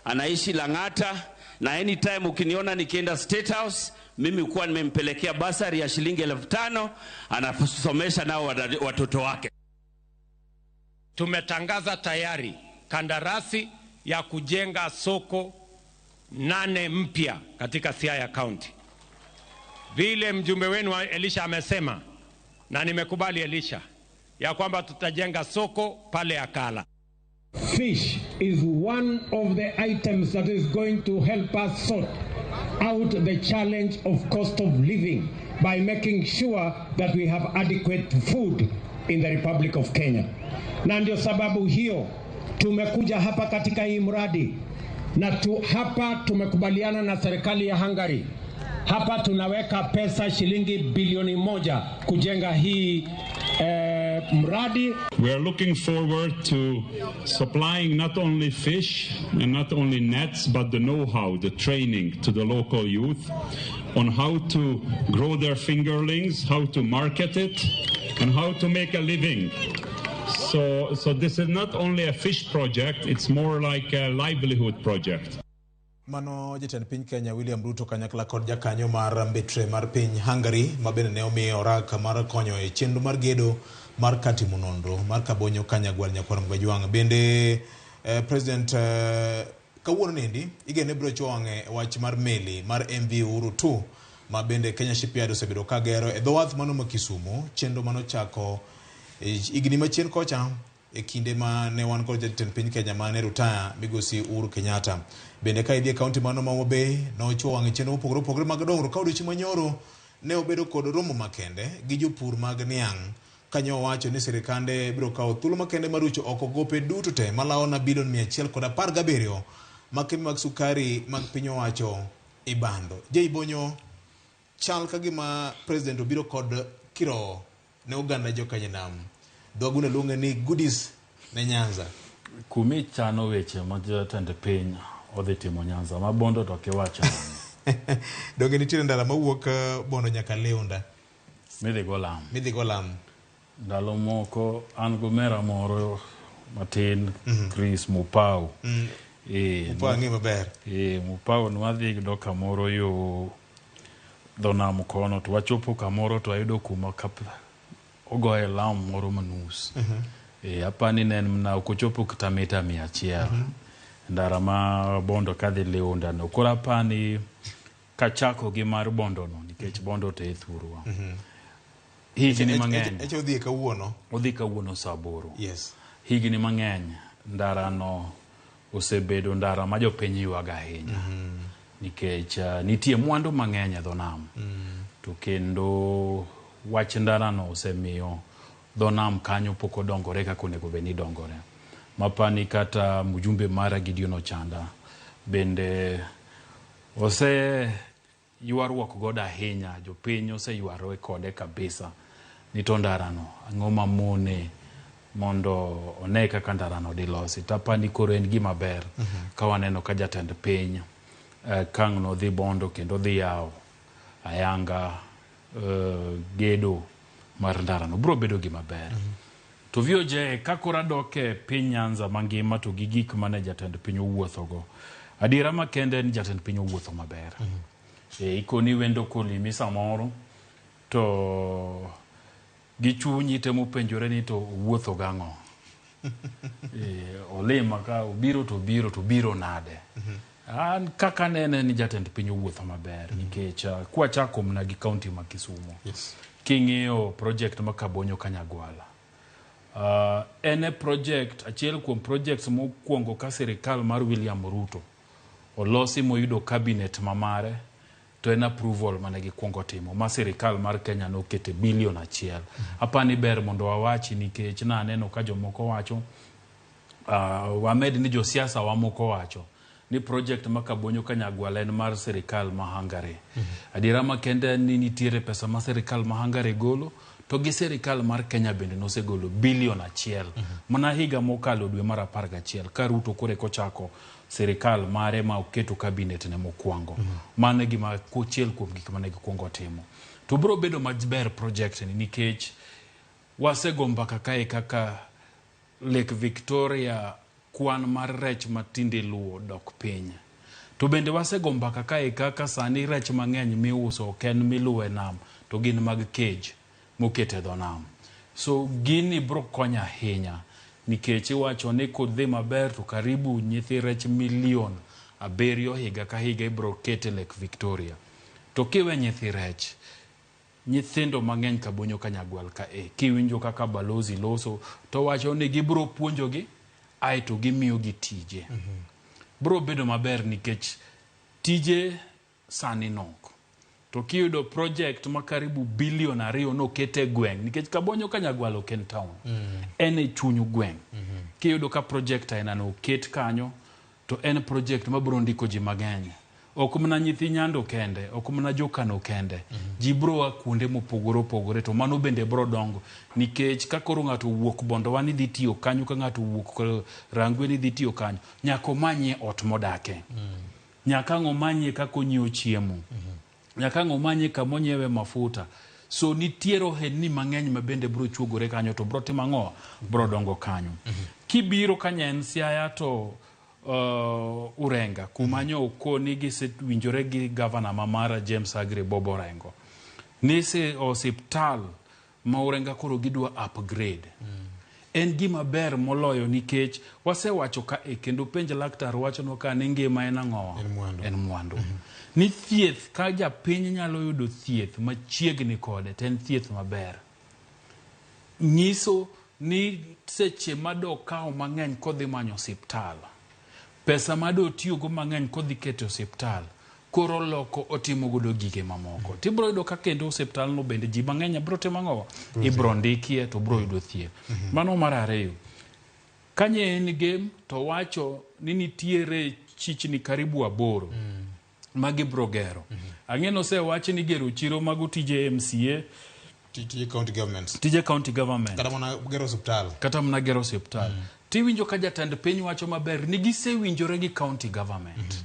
anaishi Lang'ata, na anytime ukiniona nikienda State House mimi hukuwa nimempelekea basari ya shilingi 5,000, anasomesha nao watoto wake. Tumetangaza tayari kandarasi ya kujenga soko 8 mpya katika Siaya County. Vile mjumbe wenu Elisha amesema, na nimekubali Elisha, ya kwamba tutajenga soko pale Akala. Fish is one of the items that is going to help us sort out the challenge of cost of living by making sure that we have adequate food in the Republic of Kenya. Na ndio sababu hiyo tumekuja hapa katika hii mradi na hapa tumekubaliana na serikali ya Hungary. Hapa tunaweka pesa shilingi bilioni 1 kujenga hii mradi. We are looking forward to supplying not only fish and not only nets, but the know-how, the training to the local youth on how to grow their fingerlings, how to market it, and how to make a living. So this is not only a fish project, it's more like a livelihood project. Mano jatend piny Kenya William Ruto kanyakla kod jakanyo mar mbetre mar piny Hungary ma bende ne omiyo oraka mar konyo e chenro mar gedo mar kar timo nonro mar Kabonyo Kanyagwal Nyakwar Mgajwang'. Bende President kawuono nendi igene biro chuo wang'e wach mar meli mar MV Uhuru 2 ma bende Kenya Shipyard osebedo ka gero e dho wath mano ma Kisumu, chenro manochako higni machien kocha e kinde ma ne wan kod jatend piny Kenya mane rutaya migosi Uhuru Kenyatta. Bende ka idhi e kaunti mano ma Homa Bay nochuo wang'e chenro mopogore opogore mag dongruok ka odiochieng' manyoro ne obedo kod romo makende gi jopur mag niang' kanyo owacho ni sirikande biro kawo thuolo makende mar rucho oko gope duto te malawo na bilion 117 ma kembe mag sukari mag piny owacho ibando. Jay Bonyo, chal ka gima president obiro kod kirowo ne oganda jokanyanam. Dhoaguna luonge ni goodies ne Nyanza. Kumi chano weche ma jatend piny odhi timo Nyanza ma Bondo to kiwacho. Donge nitiere ndara mawuok Bondo nyaka Leunda. Midhi go lam. Midhi go lam. Ndalo moko an gomera moro matin Chris Mupau. Mupau ang'e maber. Mupau nwadhi do kamoro yo dho nam kono to wachopo kamoro to ayudo kuma ogoye lam moro manus. Apani ne en mana ok ochopo kata mita 100. Ndara ma Bondo kadhi Leunda no. Koro apani kachako gi mar Bondo no nikech Bondo to e thurwa. Higni mang'eny. Echo odhi kawuono. Odhi kawuono saa 8. Yes. Higni mang'eny ndara no osebedo ndara ma jopiny ywago ahinya. Nikech nitie mwandu mang'eny e dho nam. To kendo wach ndara no osemiyo dho nam kanyo pok odongore kaka onego bed ni dongore. Mapani kata mjumbe mara Gideon Ochanda bende ose ywaruok godo ahinya, jopiny oseyware kode kabisa ni to ndarano ang'o mamone mondo one kaka ndarano dilosi. Tapani koro en gima ber ka waneno ka jatend piny kang' nodhi Bondo kendo dhi yawo ayanga gedo mar ndarano biro bedo gima ber. To VOJ ka koro adok e piny Nyanza mangima to gi gik mane jatend piny owuothogo, adiera makende en jatend piny owuotho maber. Ikoni wendo kolimi samoro to gi chunyi temo penjore ni to owuotho gang'o. Olima ka obiro to biro to biro nade. An kaka nene ni jatend piny owuotho maber nikech kwachako mana gi kaunti ma Kisumu. King'iyo project ma Kabonyo Kanyagwala. En e project achiel kuom projects mokwongo ka sirikal mar William Ruto olosi moyudo cabinet mamare to en approval mane gikwongo timo ma sirikal mar Kenya nokete bilion 1. Apani ber mondo wawachi nikech naneno ka jomoko wacho wamed ni josiasa wamoko wacho ni project ma Kabonyo Kanyagwala en mar sirikal ma Hungary. Adiera makende ni nitiere pesa ma sirikal ma Hungary golo to gi sirikal mar Kenya bende nosegolo bilion 1. Mana higa mokalo dwe mar 11 ka Ruto kore kochako sirikal mare ma oketo cabinet ne mokwongo. Mano e gima achiel kuom gik mane gikwongo timo. To biro bedo maber project ni nikech wasego mbaka kae kaka Lake Victoria kwan mar rech matinde iluwo dok piny. To bende wasego mbaka kae kaka sani rech mang'eny miuso ok en miluwo e nam to gin mag cage moket e dho nam. So gini biro konyo ahinya nikech iwacho ni kodhi maber to karibu nyithi rech milion 7 higa ka higa ibiro ket e Lake Victoria. To kiwe nyithi rech, Nyithindo mang'eny Kabonyo Kanyagwal ka e kiwinjo kaka balozi loso to wacho ni gibiro puonjogi aeto gimiyogi tije. Biro bedo maber nikech tije sani nok. To kiyudo project ma karibu bilion 2 noket e gweng' nikech Kabonyo Kanyagwal ok en town. En e chuny gweng'. Kiyudo ka project ainano oket kanyo to en project mabiro ndiko ji mang'eny. Ok mana nyithi Nyando kende, ok mana Jokano kende. Ji biro a kuonde mopogore opogore to mano bende biro dongo nikech ka koro ng'ato owuok Bondowa ni dhi tiyo kanyo ka ng'ato owuok Rangwe ni dhi tiyo kanyo, nyaka omanyie ot modake. Nyaka ang' omanyie kaka onyiewo chiemo. Nyaka ang' omanyie kama onyiewe mafuta. So nitiere ohelni mang'eny ma bende biro chuogore kanyo to biro timo ang'o? Biro dongo kanyo. Kibiro ka en Siaya to Urenga kuma nyo okoni gisewinjore gi gavana ma mara James Aggrey Bob Orengo ni se osiptal ma Urenga koro gidwa upgrade. En gima ber moloyo nikech wasewacho ka e kendo penj laktar wachonwa ka ni ngima en ang'owa? En mwandu. Ni thieth ka japiny nyalo yudo thieth machiegni kode to en thieth maber. Nyiso ni seche madokawo mang'eny kodhi manyo osiptal, pesa madotiyogo mang'eny kodhi keto e osiptal, koro loko otimo godo gige mamoko. Tibiro yudo ka kendo osiptal no bende ji mang'eny biro timo ang'o? Ibiro ndikie to biro yudo thieth. Mano mar ariyo. Kanye en game to wacho ni nitiere chichni karibu 8 ma gibiro gero. Ang'e nosewach ni gero chiro mago tije MCA, Tije county governments. Tije county government. Kata mana gero osiptal. Kata mana gero osiptal. Tiwinjo ka jatend piny wacho maber ni gisewinjore gi county government.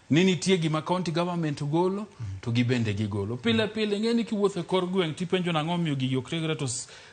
Ni nitie gima county government golo to gibende gigolo. Pile pile ing'e ni kiwuotho e kor gweng' tipenjo nang'o omiyo gigi ok timre to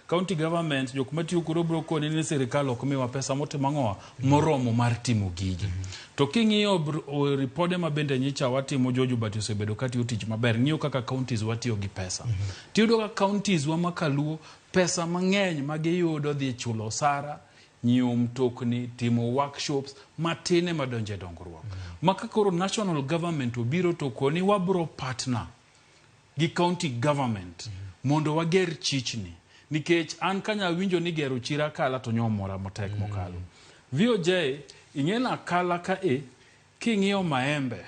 county government jok matiyo koro biro koni ni sirikal ok miwa pesa motimo ang'owa moromo mar timo gigi. To king'iyo ripode ma bende nyicha watimo Jojo but osebedo katiyo tich maber ng'iyo kaka counties watiyo gi pesa. Tiyudo ka counties wa makaluo pesa mang'eny ma giyudo dhi chulo osara, nyiewo mtokni, timo workshops matin ema donjo e dongruok. Ma ka koro national government obiro to koni wabro partner gi county government mondo wager chichni. Nikech an kanya winjo ni gero chiro Akala to nyomora matek mokalo. VOJ ing'e na Akala ka e king'iyo maembe,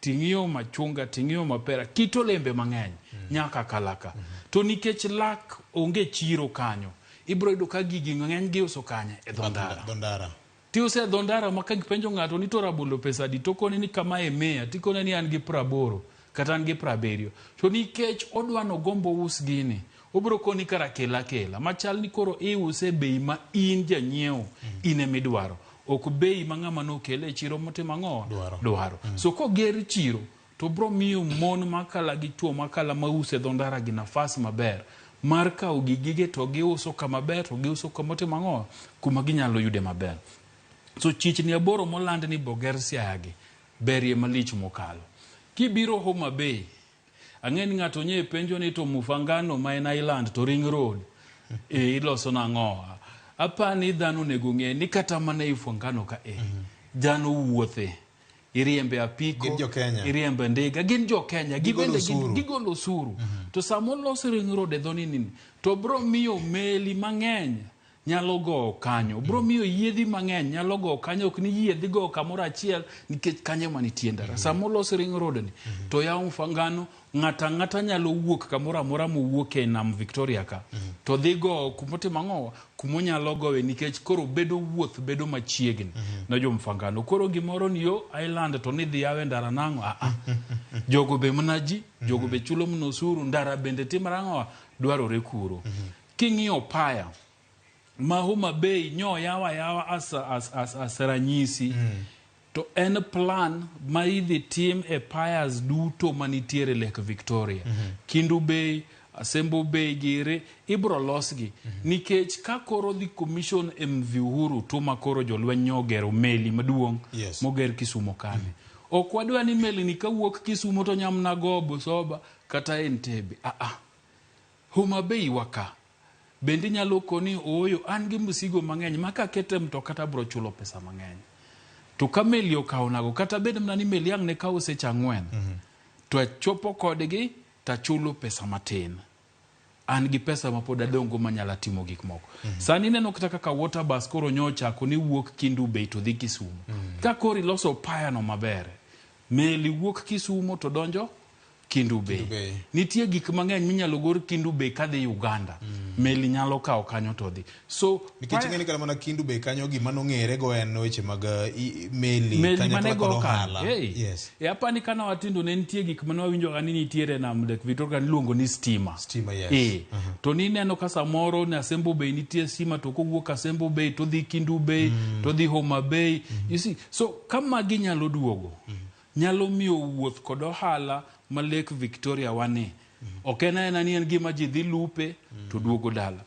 ting'iyo machunga, ting'iyo mapera, kit olembe mang'eny nyaka Akala ka. To nikech lak onge chiro kanyo, ibiro yudo ka gigi ng'eny giuso kanye e dho ndara. Tiuso e dho ndara ma ka gipenjo ng'ato ni to rabolo pesa adi, to koni ni kama e 100, tikone ni an gi 80 kata an gi 70. To nikech odwa nogombo us gini, obiro koni kara kela kela. Machal ni koro iuse bei ma in janyiewo in emidwaro. Ok bei ma ng'ama nokele e chiro motimo ang'o? Dwaro. So koger chiro, to bro miyo mon makala gi chuo makala mauso e dho ndara gi nafas maber mar kawo gigige to giuso kama ber to giuso kama otimo ang'o? Kuma ginyalo yude maber. So chichni 8 moland ni boger Siaya gi berie malich mokalo. Kibiro Homa Bay, ang'e ni ng'ato nye penjo ni to Mufangano ma en Island to Ring Road iloso nang'o? Apani dhano onego ng'e ni kata mana e Mufangano ka dhano wuothe. Iriembe apiko, iriembe ndiga, gin jo Kenya, gigolo osuru. To sama olos Ring Road e dho nini, to bro miyo meli mang'eny nyalo gowo kanyo. Bro miyo yiedhi mang'eny nyalo gowo kanyo, ok ni yiedhi gowo kamoro achiel nikech kanyo ema nitie ndara. Sama olos Ring Road ni, to yawo Mufangano, ng'ato ang'ata nyalo wuok kamoro amora mowuok e nam Victoria ka. To dhi gowo kumotimo ang'o? Kumonyalo gowe nikech koro bedo wuoth bedo machiegni ne jo Mufangano. Koro gimoro ni yo Island to ni dhi yawe ndara nang'o? Jogo be mana ji, jogo be chulo mana osuru, ndara bende timore ang'o? Dwarore kuro. King'iyo Paya, ma Homa Bay nyo yawa yawa as ranyisi. To en plan ma idhi tim e Payas duto manitiere Lake Victoria. Kindu Bay, Asembo Bay giri, ibro losgi. Nikech ka koro dhi commission MV Uhuru tuma koro jolweny nyo ogero meli maduong' moger Kisumu kani. Ok wadwa ni meli ni kawuok Kisumu to nyamna go Busoba kata Entebbe. Homa Bay waka. Bende inyalo koni ooyo an gi msigo mang'eny ma kakete mtoka to abro chulo pesa mang'eny. To ka meli okawo nago kata bed mana ni meli ang' ne kawo seche 4 to achopo kodgi Tachulo pesa matin. An gi pesa ma pod adong'go manyalo timo gik moko. Sani ineno kata kaka water bus koro nyochako ni wuok Kendu Bay to dhi Kisumu. Ka koro iloso paya no maber, meli wuok Kisumu to donjo Kendu Bay. Nitie gik mang'eny minyalo gor Kendu Bay kadhi Uganda. Meli nyalo kawo kanyo to dhi. So Nikech ing'e ni kata mana Kendu Bay kanyo gima nong'ere go en weche mag meli meli kanyakla mane kod go ohala. kanyo. Hey. Yes. E apani kana watindo ne nitie gik mane wawinjo ga ni nitiere e nam Lake Victoria niluongo ni stima. Stima, yes. To nineno ka samoro ni Asembo Bay nitie stima to kowuok Asembo Bay to dhi Kendu Bay to dhi Homa Bay. You see, so ka magi nyalo duogo, nyalo miyo wuoth kod ohala ma Lake Victoria wane. Ok en aena ni en gima ji dhi lupe to duogo dala.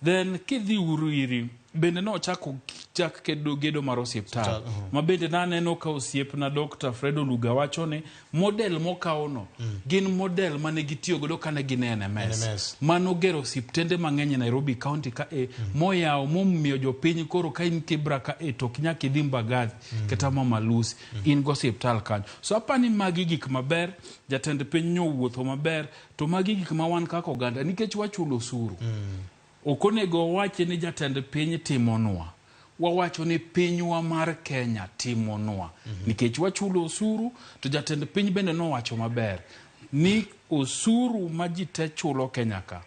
Then kidhi uru iri bende nochako chak kedo gedo mar osiptal ma bende naneno ka osiepna Dr. Fred Oluga wacho ni model mokawono gin model mane gitiyo godo kane gin e NMS, NMS. Mano gero osiptende mang'eny e Nairobi County ka e moyawo momiyo jopiny koro ka in Kibra ka e to ok nyaka idhi Mbagathi kata Mama Lucy in go osiptal kanyo. So apani magi gik maber jatend piny nyowuotho maber to magi gik ma wan kaka oganda nikech wachulo osuru. Ok onego wawachi ni jatend piny timonwa. Wawacho ni pinywa mar Kenya timonwa. Nikech wachulo osuru to jatend piny bende nowacho maber ni osuru ma ji te chulo Kenya ka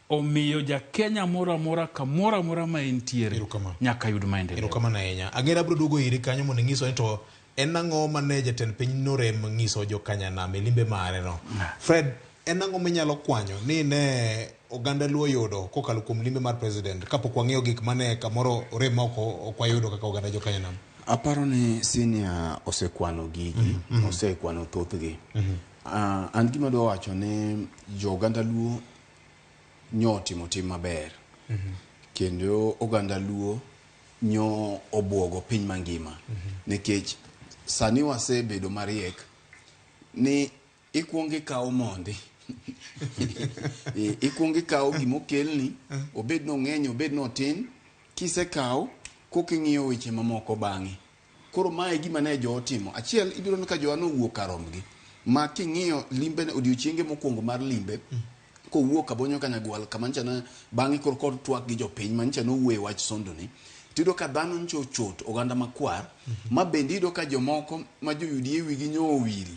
omiyo ja Kenya moro amora kamoro amora ma entiere nyaka yud maendeleo. Erokamano ahinya. Agera abiro duogo iri kanyo mondo ing'iswa ni to en ang'o mane jatend piny norem ng'iso jokanyanam e limbe mare no. Fred, en ang'o minyalo kwanyo ni ne oganda Luo yudo kokalo kuom limbe mar president kapok wang'iyo gik mane kamoro orem ma ok wayudo kaka oganda jokanyanam? Aparo ni senior osekwano gigi, osekwano thothgi. An gima adwa wacho ni jo oganda Luo nyo otimo tim maber. Kendo oganda Luo nyo obuogo piny mangima. Nikech sani wasebedo mariek ni ikuongo ikawo mondi. Ikuongo ikawo gimokelni, obed nong'eny, obed notin, kisekawo koka ing'iyo weche mamoko bang'e. Koro mae e gima ne jo otimo. Achiel ibiro neno ka jowa nowuok kar rombgi. Ma king'iyo limbe odiochienge mokwongo mar limbe, kowuok Kabonyo Kanyagwal kama nyicha ne bang'e koro kod twak gi jopiny ma nyicha nowuoye wach sondo ni tiyudo ka dhano nyicha ochot oganda makwar ma bende iyudo ka jomoko ma jo UDA wigi nyo owil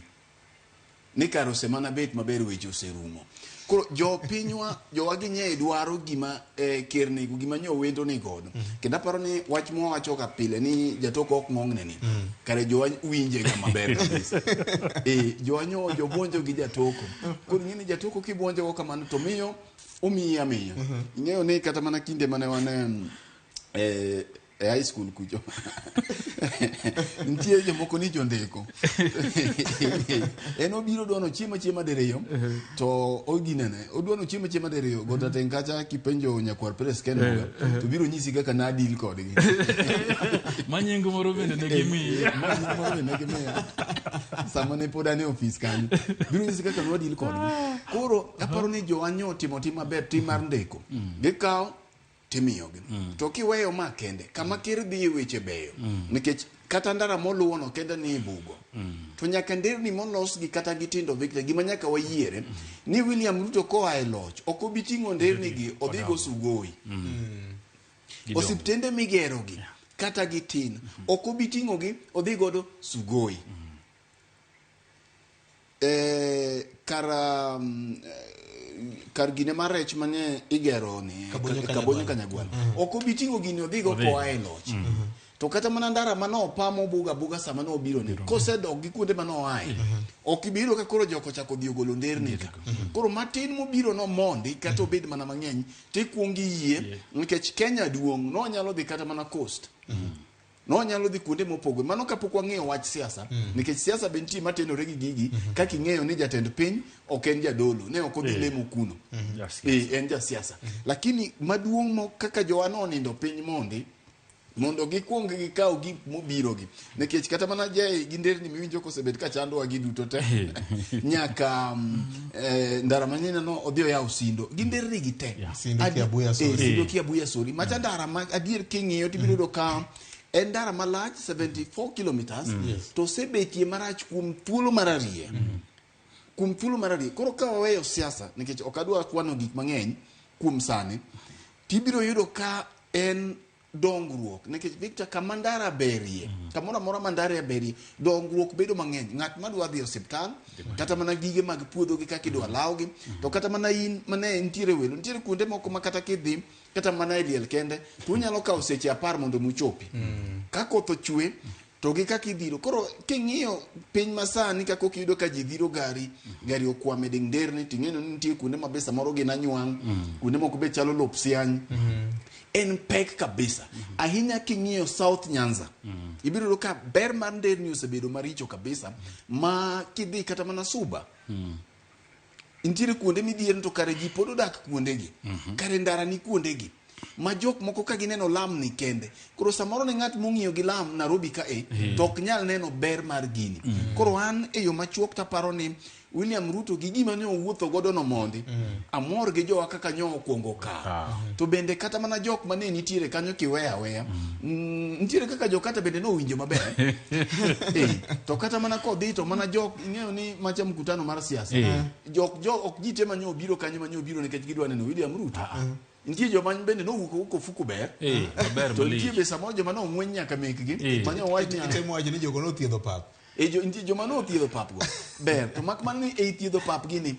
ni kar osemana bet maber weche oserumo. Koro jopinywa jowa gi nye dwaro gima ker nigo gima nyo wendo ni godo. Kendo aparo ni wach mwawacho ga pile ni jatoko ok ng'ong'ne ni. Kare jowa winje ga maber kabisa. Jowa nyo jobuonjo gi jatoko. Koro ing'e ni jatoko kibuonjo go kamano to miyo omiyi amiya. Ing'eyo ni kata mana kinde mane wan e high school kucho nitie jomoko ni jondiko en obiro dwano chiemo chiema diriyo to oginene odwano chiemo chiema diriyo gota teng kacha kipenjo nyakwar Pres Ken Muga to biro nyisi kaka na deal kodgi Ma nying moro bende ne gimiyi. Ma nying moro bende ne gimiya sama ne pod an e ofis kanyo biro nyisi kaka nwa deal kodgi koro aparo ni jowa nyo otimo tim maber tim mar ndiko gikawo timiyogi to kiweyo ma kende kama ker dhi e weche beyo nikech kata ndara moluwo no kende ni e bugo to nyaka nderni molos gi kata gitindo Victor gima nyaka wayiere ni William Ruto koa e loch ok obi ting'o nderni gi odhi go Sugoi osiptende migero gi kata gitin ok obi ting'o gi odhi godo Sugoi kar gine mar rech mane igero ni Kabonyo Kanyagwal ok obi ting'o gini odhi go koa e loch to kata mana ndara mane opa mobuga buga sama nobiro ni kosedok gi kuonde mane oaye ok ibi yudo ka koro jok ochako dhi ogolo nderni ka koro matin mobiro no mondi kata obed mana mang'eny tikuongo iyie nikech Kenya duong' nonyalo dhi kata mana coast nonyalo dhi kuonde mopogore mano kapok wang'iyo wach siasa nikech siasa be nitie matenore gi gigi kaka ing'eyo ni jatend piny ok en jadolo ne ok odhi lemo kuno en jasiasa lakini maduong' mo kaka jowa nonindo piny mondi mondo gikuong gikaw gik mobiro gi nikech kata mana jai gi nderni miwinjo kosebet ka chandowa gi duto te nyaka ndara manyien no odhi oyaw Sindo gi nderni gi te Sindo Kiabuya Sori. Sindo Kiabuya Sori macha ndara ma adier king'iyo tibiro yudo ka en ndara malach 74 kilometers to osebetie marach kuom thuolo marariya. Kuom thuolo mar ariyo, koro ka waweyo siasa, nikech ok adwa kwano gik mang'eny kuom sani, tibiro yudo ka en dongruok nikech Victor kama ndara berie, kamoro amora ma ndara berie, dongruok bedo mang'eny. Ng'at madwa dhi e osiptal, kata mana gige mag puodho gi kaka idwa lawgi, to kata mana in mane nitiere welo, nitiere kuonde moko ma kata kidhi kata mana e liel kende, to unyalo kawo seche 10 mondo muchopi. Ka koth ochwe to gi kaka idhiro. Koro king'iyo piny masani kaka ok iyudo ka ji dhiro gari, gari okwamo e ding nderni, ting'eyo ni nitie kuonde ma be samoro gin anywang', kuonde moko be chalo lop siany. En pek kabisa. Ahinya king'iyo South Nyanza, ibiro yudo ka ber mar nderni osebedo maricho kabisa, ma kidhi kata mana Suba, nitiere kuonde midhiere to kare ji pod odak kuondegi, kare ndara ni kuondegi ma jok moko ka gineno lam ni kende. Koro samoro ne ng'at mong'iyo gi lam Nairobi ka e, to ok nyal neno ber mar gini. Koro an e yo machuok taparo ni William Ruto gi gima ne owuotho godo no mondi, amor gi jowa kaka nyo okwongo kawo. To bende kata mana jok mane nitiere kanyo kiweyo aweya, nitiere kaka jokata bende nowinjo maber. To kata mana kodhi to mana jok ing'eyo ni macha mkutano mar siasa. Jok jo ok ji te manyo obiro kanyo manyo obiro nikech gidwa neno William Ruto. Nitie joma bende nowuok kofuku ber. Maber To malich. nitie be samoro joma nong'weny nyaka mekgi. Manyo wach niya. Itemo wacho ni jogo nothiedho pap. Nitie joma nothiedho pap go. Ber. To mak mana ni ei thiedho pap gini.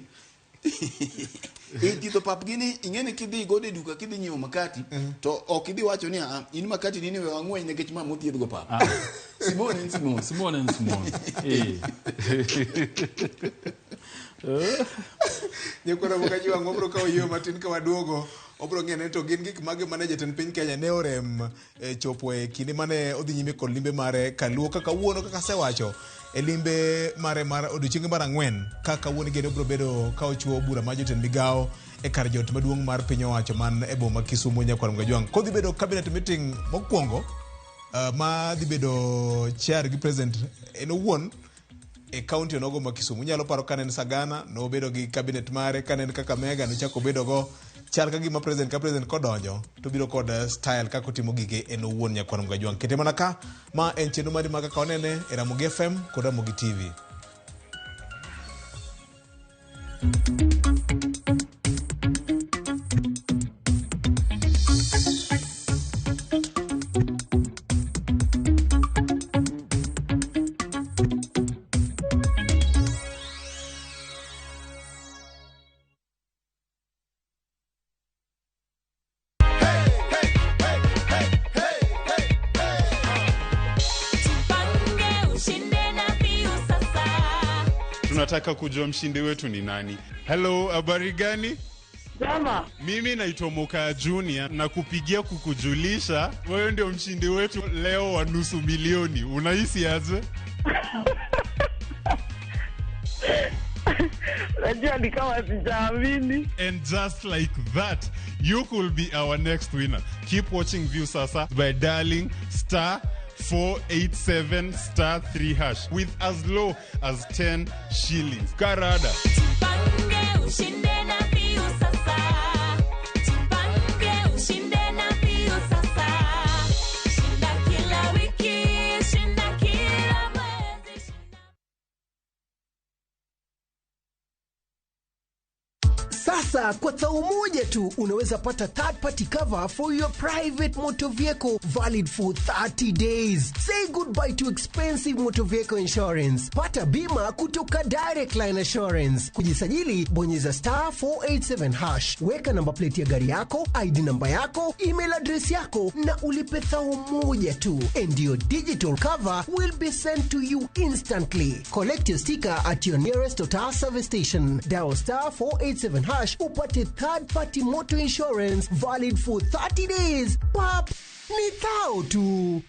Ei thiedho pap gini ing'e ni kidhi godo e duka kidhi nyiewo makati to ok idhi wacho ni ah in makati nini we wang'weny nikech ma mothiedh go pap. Simon en Simon. Simon en Simon. Nyakwara Mokajwang' wabiro kawo yweyo matin ka waduogo wabiro ng'eyo ni to gin gik mage mane jatend piny Kenya ne orem chopo e kinde mane odhi nyime kod limbe mare kaluo kaka kawuono kaka asewacho e limbe mare mar odiochienge mar ang'wen ka kawuono igeno biro bedo ka ochiwo bura mar jotend migawo e kar jot maduong' mar piny owacho man e boma Kisumu. Nyakwara Mokajwang' kodhi bedo cabinet meeting mokwongo ma dhi bedo chair gi president en owuon e county onogo ma Kisumu. Inyalo paro kane en Sagana, nobedo gi cabinet mare, kane en Kakamega, nochako obedo go. Chal ka gima president ka president kodonjo, to biro kod style kaka otimo gige en owuon. Nyakwar Mgajwang'. Kete mana ka, ma en chenro mari ma kaka wanene e Ramogi FM kod Ramogi TV. Tunataka kujua mshindi wetu ni nani. Hello, habari gani? Jama. Mimi naitwa Moka Junior na kupigia kukujulisha wewe ndio mshindi wetu leo wa 500,000. Unahisi aje? Najua ni kama sijaamini. And just like that, you could be our next winner. Keep watching Viusasa by dialing star 487 star 3 hash with as low as 10 shillings. Karada. Tupange ushinde na Viusasa. Tupange ushinde na Viusasa. Shinda kila wiki, shinda kila mwezi. Sasa kwa thao moja tu unaweza pata third party cover for your private motor vehicle valid for 30 days. Say goodbye to expensive motor vehicle insurance. Pata bima kutoka Direct Line Assurance. Kujisajili, bonyeza star 487 hash. Weka namba plate ya gari yako, ID namba yako, email address yako na ulipe thao moja tu. And your digital cover will be sent to you instantly. Collect your sticker at your nearest Total service station. Dial star 487 hash upate third party motor insurance valid for 30 days. Pap, ni thao tu.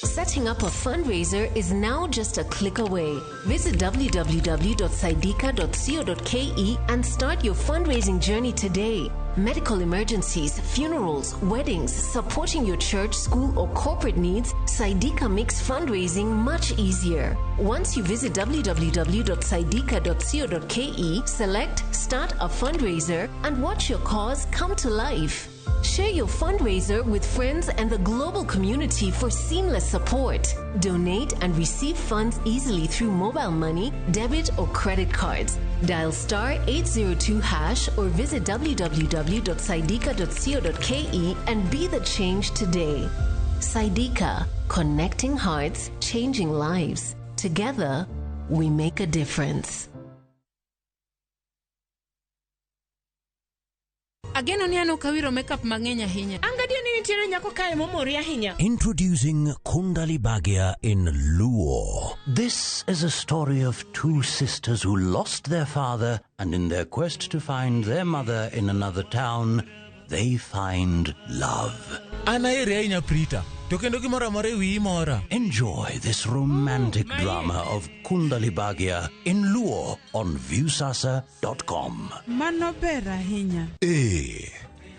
Setting up a fundraiser is now just a click away. Visit www.saidika.co.ke and start your fundraising journey today. Medical emergencies, funerals, weddings, supporting your church, school, or corporate needs, Saidika makes fundraising much easier. Once you visit www.saidika.co.ke, select Start a Fundraiser and watch your cause come to life. Share your fundraiser with friends and the global community for seamless support. Donate and receive funds easily through mobile money, debit, or credit cards. Dial star 802 hash or visit www.saidika.co.ke and be the change today. Saidika, connecting hearts, changing lives. Together, we make a difference. Ageno ni an ok awiro makeup mang'eny ahinya. An gadier ni nitiere nyako kae momori ahinya. Introducing Kundali Bhagya in Luo. This is a story of two sisters who lost their father and in their quest to find their mother in another town, they find love. An aheri ahinya Prita, to kendo gimoro amora e wiyi mora. Enjoy this romantic drama of Kundali Bhagya in Luo on Viewsasa.com. Mano ber ahinya. Ee,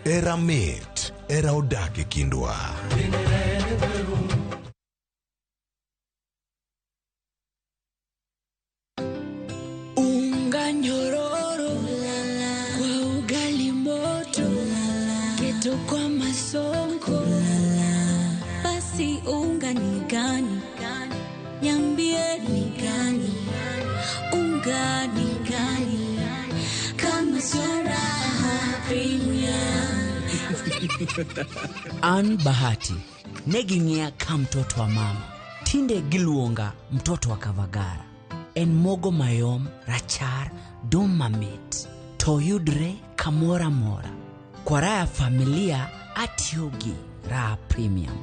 era mit, era odak e kindwa. Unga nyororo kwa ugali moto, keto kwa masonko. Basi unga ni gani? Niambie ni gani? Unga ni gani? Kama sio Raha Premium. An Bahati ne ging'iya ka mtoto wa mama, tinde giluonga mtoto wa Kavagara. En mogo mayom, rachar, dum mamit, to yudre kamoro amora. Kwa raha ya familia atiyo gi Raha Premium.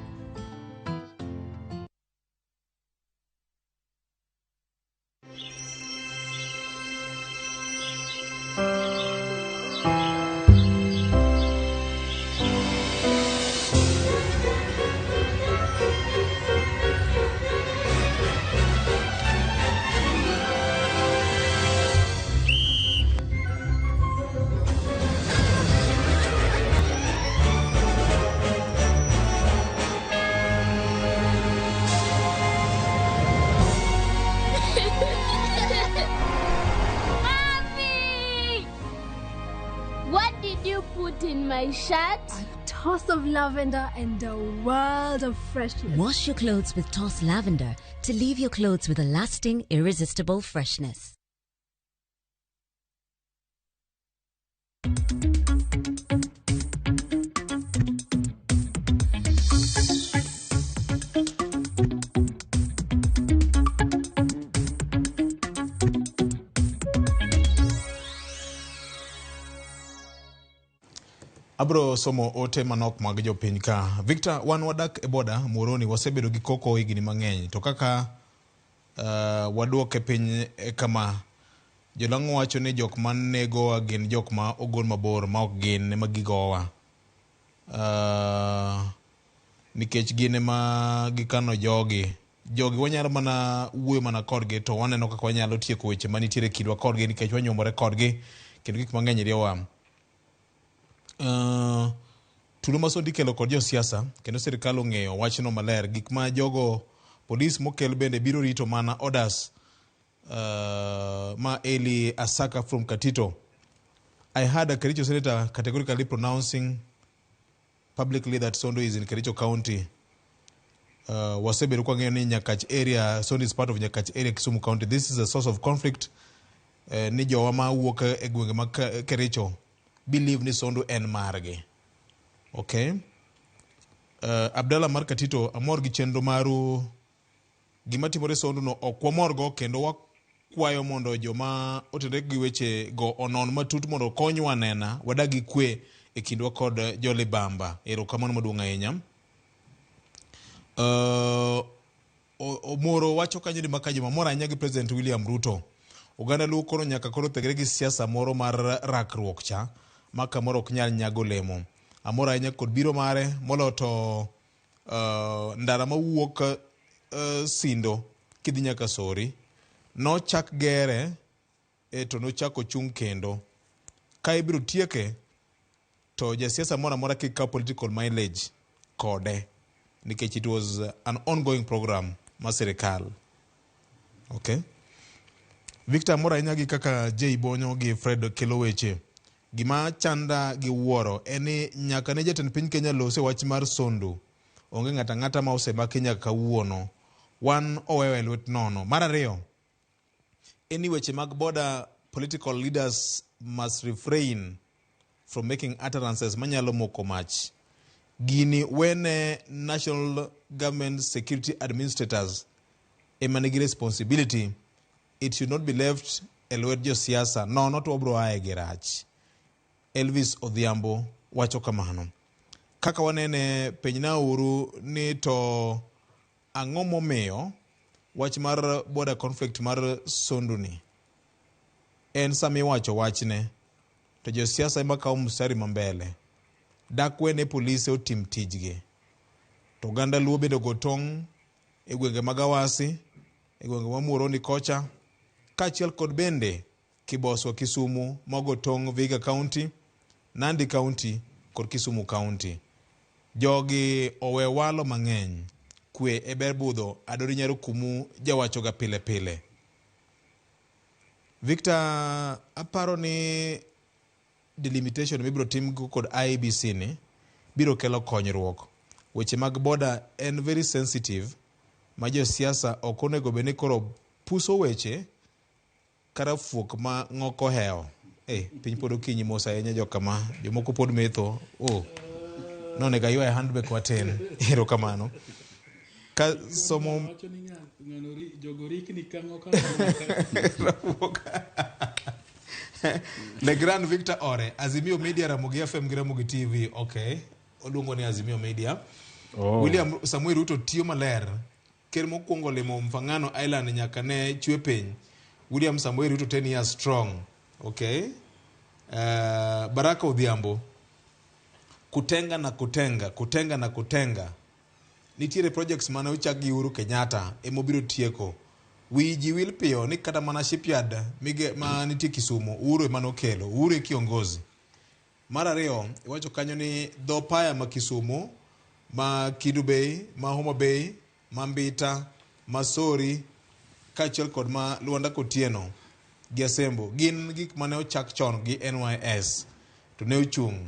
Mommy! What did you put in my shirt? Toss of lavender and a world of freshness. Wash your clothes with Toss Lavender to leave your clothes with a lasting, irresistible freshness. Abro somo ote manok mag jopiny ka. Victor, wan wadak e boda Muhoroni wasebedo gi koko higni mang'eny to kaka waduoke piny e kama jolang'o wacho ni jok manegowa gin jok ma ogol mabor ma ok gin ema gigowa. Nikech gin ema gikano jogi. Jogi wanyalo mana wuoyo mana kodgi to waneno kaka wanyalo tieko weche manitiere e kindwa kodgi nikech wanyuomore kodgi kendo gik mang'eny riyowa. Tulo ma Sondi ikelo kod josiasa kendo sirikal ong'eyo wachno maler. Gik ma jogo polis mokel bende biro rito mana orders. Ma Eli Asaka from Katito. I heard a Kericho senator categorically pronouncing publicly that Sondo is in Kericho County. Wasebedo kwa ng'eyo ni Nyakach area, Sondo is part of Nyakach area, Kisumu County. This is a source of conflict. Ni jowa ma wuok e gwenge mag Kericho believe ni Sondo en margi. Okay. Abdallah mar Katito, amor gi chenro maru. Gima timore Sondo no ok wamorgo kendo wakwayo mondo joma otenore gi weche go onon matut mondo okonywa nena wadag gi kwe e kindwa kod jolibamba. Erokamano maduong' ahinya. Omoro wacho kanyo ni maka joma mor ahinya gi President William Ruto. Oganda Luo koro nyaka koro thegre gi siasa moro mar rakruok cha ma kamoro ok nyal nyago lemo. Amor ahinya kod biro mare moloyo to ndara mawuok Sindo kidhi nyaka Sori nochak gere to nochako chung' kendo. Ka ibiro tieke to jasiasa moro amora kik kaw political mileage kode nikech it was an ongoing program mar sirikal. Okay. Victor amor ahinya gi kaka Jay Bonyo gi Fred kelo weche. Gima chanda gi wuoro en ni nyaka ne jatend piny Kenya lose wach mar Sondu, onge ng'ato ang'ata ma osemaki nyaka kawuono. Wan owewa e lwet nono. Mar ariyo, en ni weche mag border political leaders must refrain from making utterances manyalo moko mach. Gini wene national government security administrators ema nigi responsibility. It should not be left e lwet josiasa nono to wabro aye gi rach. Elvis Odhiambo wacho kamano. Kaka wanene penjnauru ni to ang'o momiyo wach mar border conflict mar Sondu ni en sama iwacho wachne to josiasa ema kawo mstari ma mbele. Dak wene polise otim tijgi. To oganda Luo bende ogo tong' e gwenge mag Awasi, e gwenge ma Muhoroni kocha, kaachiel kod bende Kiboswa Kisumu mogo tong' Vihiga County, Nandi County kod Kisumu County. Jogi owe walo mang'eny. Kwe e ber budho, Adori Nyarukumu jawachoga pile pile. Victor, aparo ni delimitation mibiro tim kod IEBC ni biro kelo konyruok. Weche mag border en very sensitive ma josiasa ok onego bed ni koro puso weche kara fuok ma ng'oko hewo. Piny pod okinyi mos ahinya jokama, jomoko pod metho. Oh, nonego aywaye handbag matin. Erokamano. Ka somo Le Grand Victor Ore, Azimio Media, Ramogi FM gi Ramogi TV. Okay. Oluongo ni Azimio Media. Oh. William Samuel Ruto tiyo maler. Ker mokwongo limo Mfangano Island nyaka ne chwe piny. William Samuel Ruto 10 years strong. Okay. Baraka Odhiambo. Kutenga na kutenga, kutenga na kutenga. Nitiere projects mane ochak gi Uhuru Kenyatta emobiro tieko. Wi ji wil piyo ni kata mana shipyard mige, ma nitie Kisumu, Uhuru ema nokelo. Uhuru e kiongozi. Mar ariyo, iwacho kanyo ni dho paya ma Kisumu, ma Kidu Bay, ma Homa Bay, ma Mbita, ma Sori, kaachiel kod ma Luanda Kotieno gi Asembo gin gik mane ochak chon gi NYS to ne ochung'.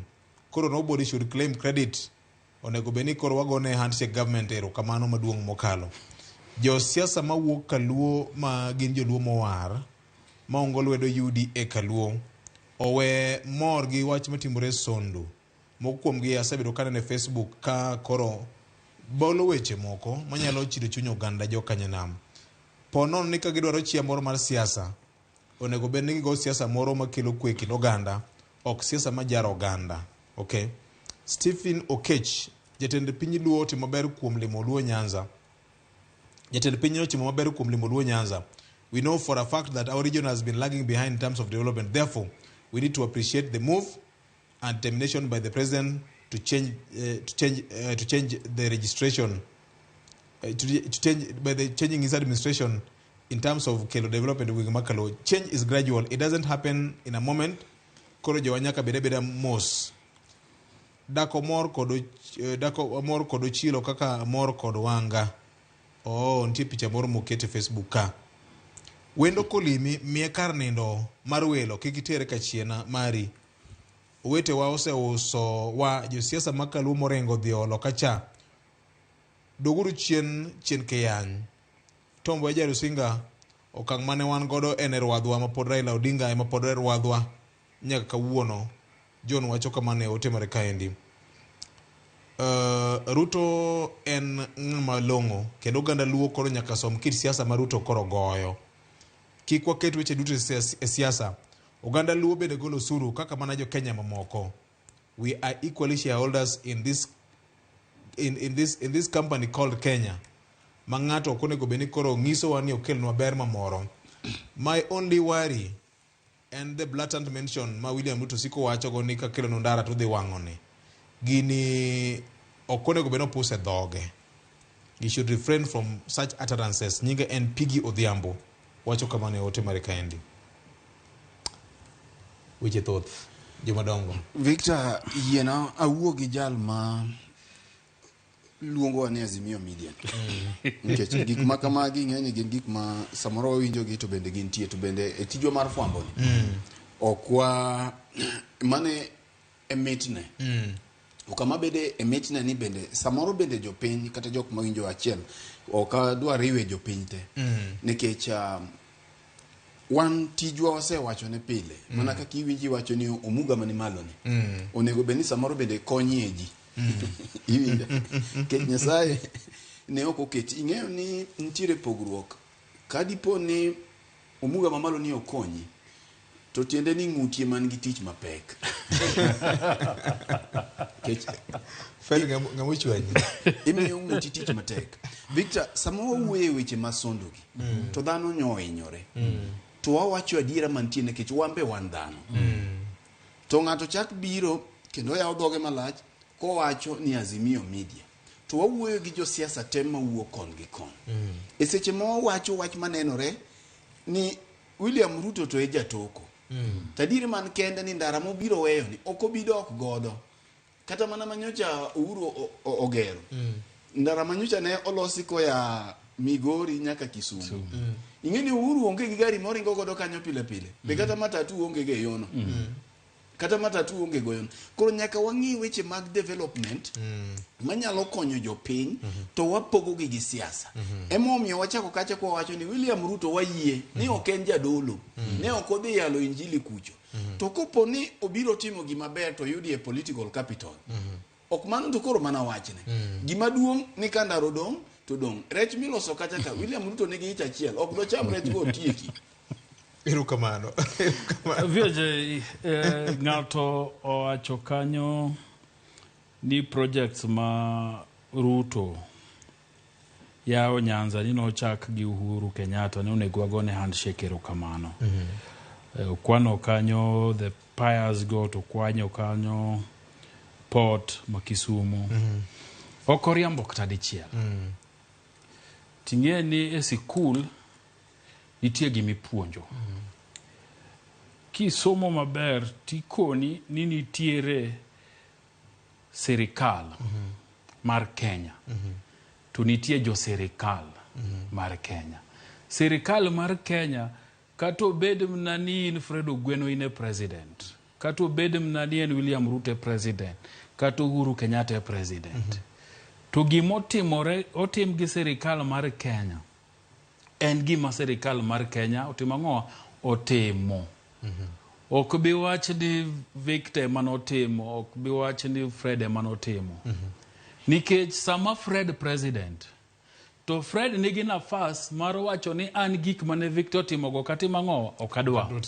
Koro nobody should claim credit. Onego bed ni koro wagone handshake government erokamano maduong' mokalo. Josiasa mawuok Kaluo ma gin joluo mowar maongo lwedo UDA Kaluo owe mor gi wach matimore Sondu. Moko kuomgi asebedo kaneno e Facebook ka koro bolo weche moko manyalo chido chuny oganda jokanyanam. Po nono ni ka gidwaro chia moro mar siasa, onego bed ni gigo siasa moro makelo kwe e kind oganda, ok siasa majaro oganda. Okay. Stephen Okech, jatend piny Luo otimo maber kuom limo Luo Nyanza. Jatend piny otimo maber kuom limo Luo Nyanza. We know for a fact that our region has been lagging behind in terms of development. Therefore, we need to appreciate the move and determination by the president to change to change the registration to change by the changing his administration in terms of kelo development gwenge ma Kaluo. Change is gradual. It doesn't happen in a moment. Koro jowa nyaka bed abeda mos. Dako mor kod dako mor kod Ochilo kaka mor kod Wanga. Oh, nitie picha moro moket e Facebook ka. Wendo kolimi miye kar nindo mar welo kik itere kachiena mari. Owetewa oseuso wa josiasa ma Kaluo moringo dhi loka cha. Doguru chien chien kiyany. Tom Mboya Rusinga okang' mane wan godo en e rwadhwa ma pod Raila Odinga ema pod e rwadhwa nyaka kawuono. John wacho kamano e ote mare kaendi. Ruto en ng'ama long'o kendo oganda Luo koro nyaka som kit siasa ma Ruto koro goyo. Kik waket weche duto e siasa. Oganda Luo bende golo osuru kaka mana jo Kenya mamoko. We are equally shareholders in this in this company called Kenya. Ma ng'ato ok onego bed ni koro nyisowa ni okelnwa ber mamoro. My only worry en the blatant mention ma William Ruto siko wacho go ni kakelonu ndara to udhi wang'one. Gini ok onego bed ni opuse dhoge. He should refrain from such utterances. Nyinge en Piggy Odhiambo. Wacho kamano e ote mare kaendi. Weche thoth jomadongo. Victor, yiena awuo gi jal ma luongowa ni Azimio Media. Nikech gik ma kamagi ng'eny gin gik ma samoro wawinjo gi to bende gintie to bende e tijwa mar fwambo ni ok wa Mane e mitne. To kama bende e mitne ni bende samoro bende jopiny kata jok mawinjo achiel ok adwa riwe jopiny te. Nikech wan tijwa wasewachone pile. Mana kaka iwinji wacho ni omuga mani malo ni. Onego bed ni samoro bende konyie ji. Iwinjo? Nikech Nyasaye ne ok oketi. Ing'eyo ni nitiere pogruok. Ka dipo ni omuga mamalo ni okonyi, to tiende ni ng'uti ema nigi tich mapek. Nikech Fred ng'ama ochwanyi. Imiyo ng'uti tich matek. Victor, sama wawuoyo e weche masondogi, to dhano nyo ohinyore. To wawacho adiera mantie nikech wan be wan dhano. To ng'ato chak biro kendo oyawo dhoge malach kowacho ni Azimio Media. To wawuoyo gi josiasa te mawuok kon gi kon. E seche ma wawacho wach manenore ni William Ruto to e jatoko. To adieri man kende ni ndara mobiro weyo ni ok obi dok godo. Kata mana manyocha Uhuru ogero. Ndara manyocha ne olosi koya Migori nyaka Kisumu. Ing'e ni Uhuru onge gi gari moringo godo kanyo pile pile. Be kata matatu onge go e yono. Kata matatu onge go yono. Koro nyaka wang'i weche mag development manyalo konyo jopiny to wapogo gi gi siasa. Emomiyo wachako kacha kwa wacho ni William Ruto wayie ni ok en jadolo. Ne ok odhi yalo injili kucho. To kopo ni obiro timo gima ber to yudie political capital. Ok mano to koro mana wachne. Gima duong' ni ka ndara odong' to dong'. Rech miloso kacha ka William Ruto nigi ich achiel. Ok docham rech go otieki. Erokamano. VJ, ng'ato owacho kanyo ni projects ma Ruto yawo Nyanza ni nochak gi Uhuru Kenyatta ni onego wagone handshake erokamano. Okwano kanyo the Piers go to kwanyo kanyo port ma Kisumu. Ok oriambo kata dichiel. Ting'e ni e sikul nitie gimipuonjo. Kisomo maber tikoni ni nitiere sirikal mar Kenya. To nitie jo sirikal mar Kenya. Sirikal mar Kenya kata obed mana ni in Fred Ogweno in e president, kata obed mana ni en William Ruto e president, kata Uhuru Kenyatta e president. To gimotimore otim gi sirikal mar Kenya en gima sirikal mar Kenya otimo ang'o? Otimo. Ok bi wach ni Victor ema notimo, ok bi wach ni Fred ema notimo. Nikech sama Fred president, to Fred nigi nafas mar wacho ni an gik mane Victor otimogo katimo ang'o? Ok adwa.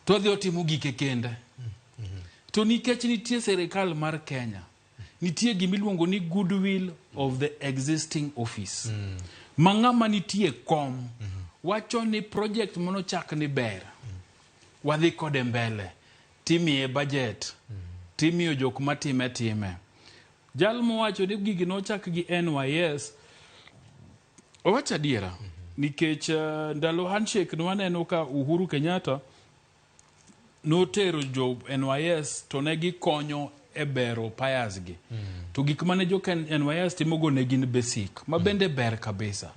To odhi otimo gike kende. To nikech nitie sirikal mar Kenya, nitie gimiluongo ni goodwill of the existing office. Ma ng'ama nitie kom wacho ni project manochak ni ber. Wadhi kode mbele. Timiye budget. Timiyo jok matime time. Jal mowacho ni gigi nochak gi NYS, owacho adiera. Nikech ndalo handshake nwaneno ka Uhuru Kenyatta notero jo NYS to ne gikonyo e bero piers gi. To gik mane jo NYS timogo ne gin basic, ma bende ber kabisa.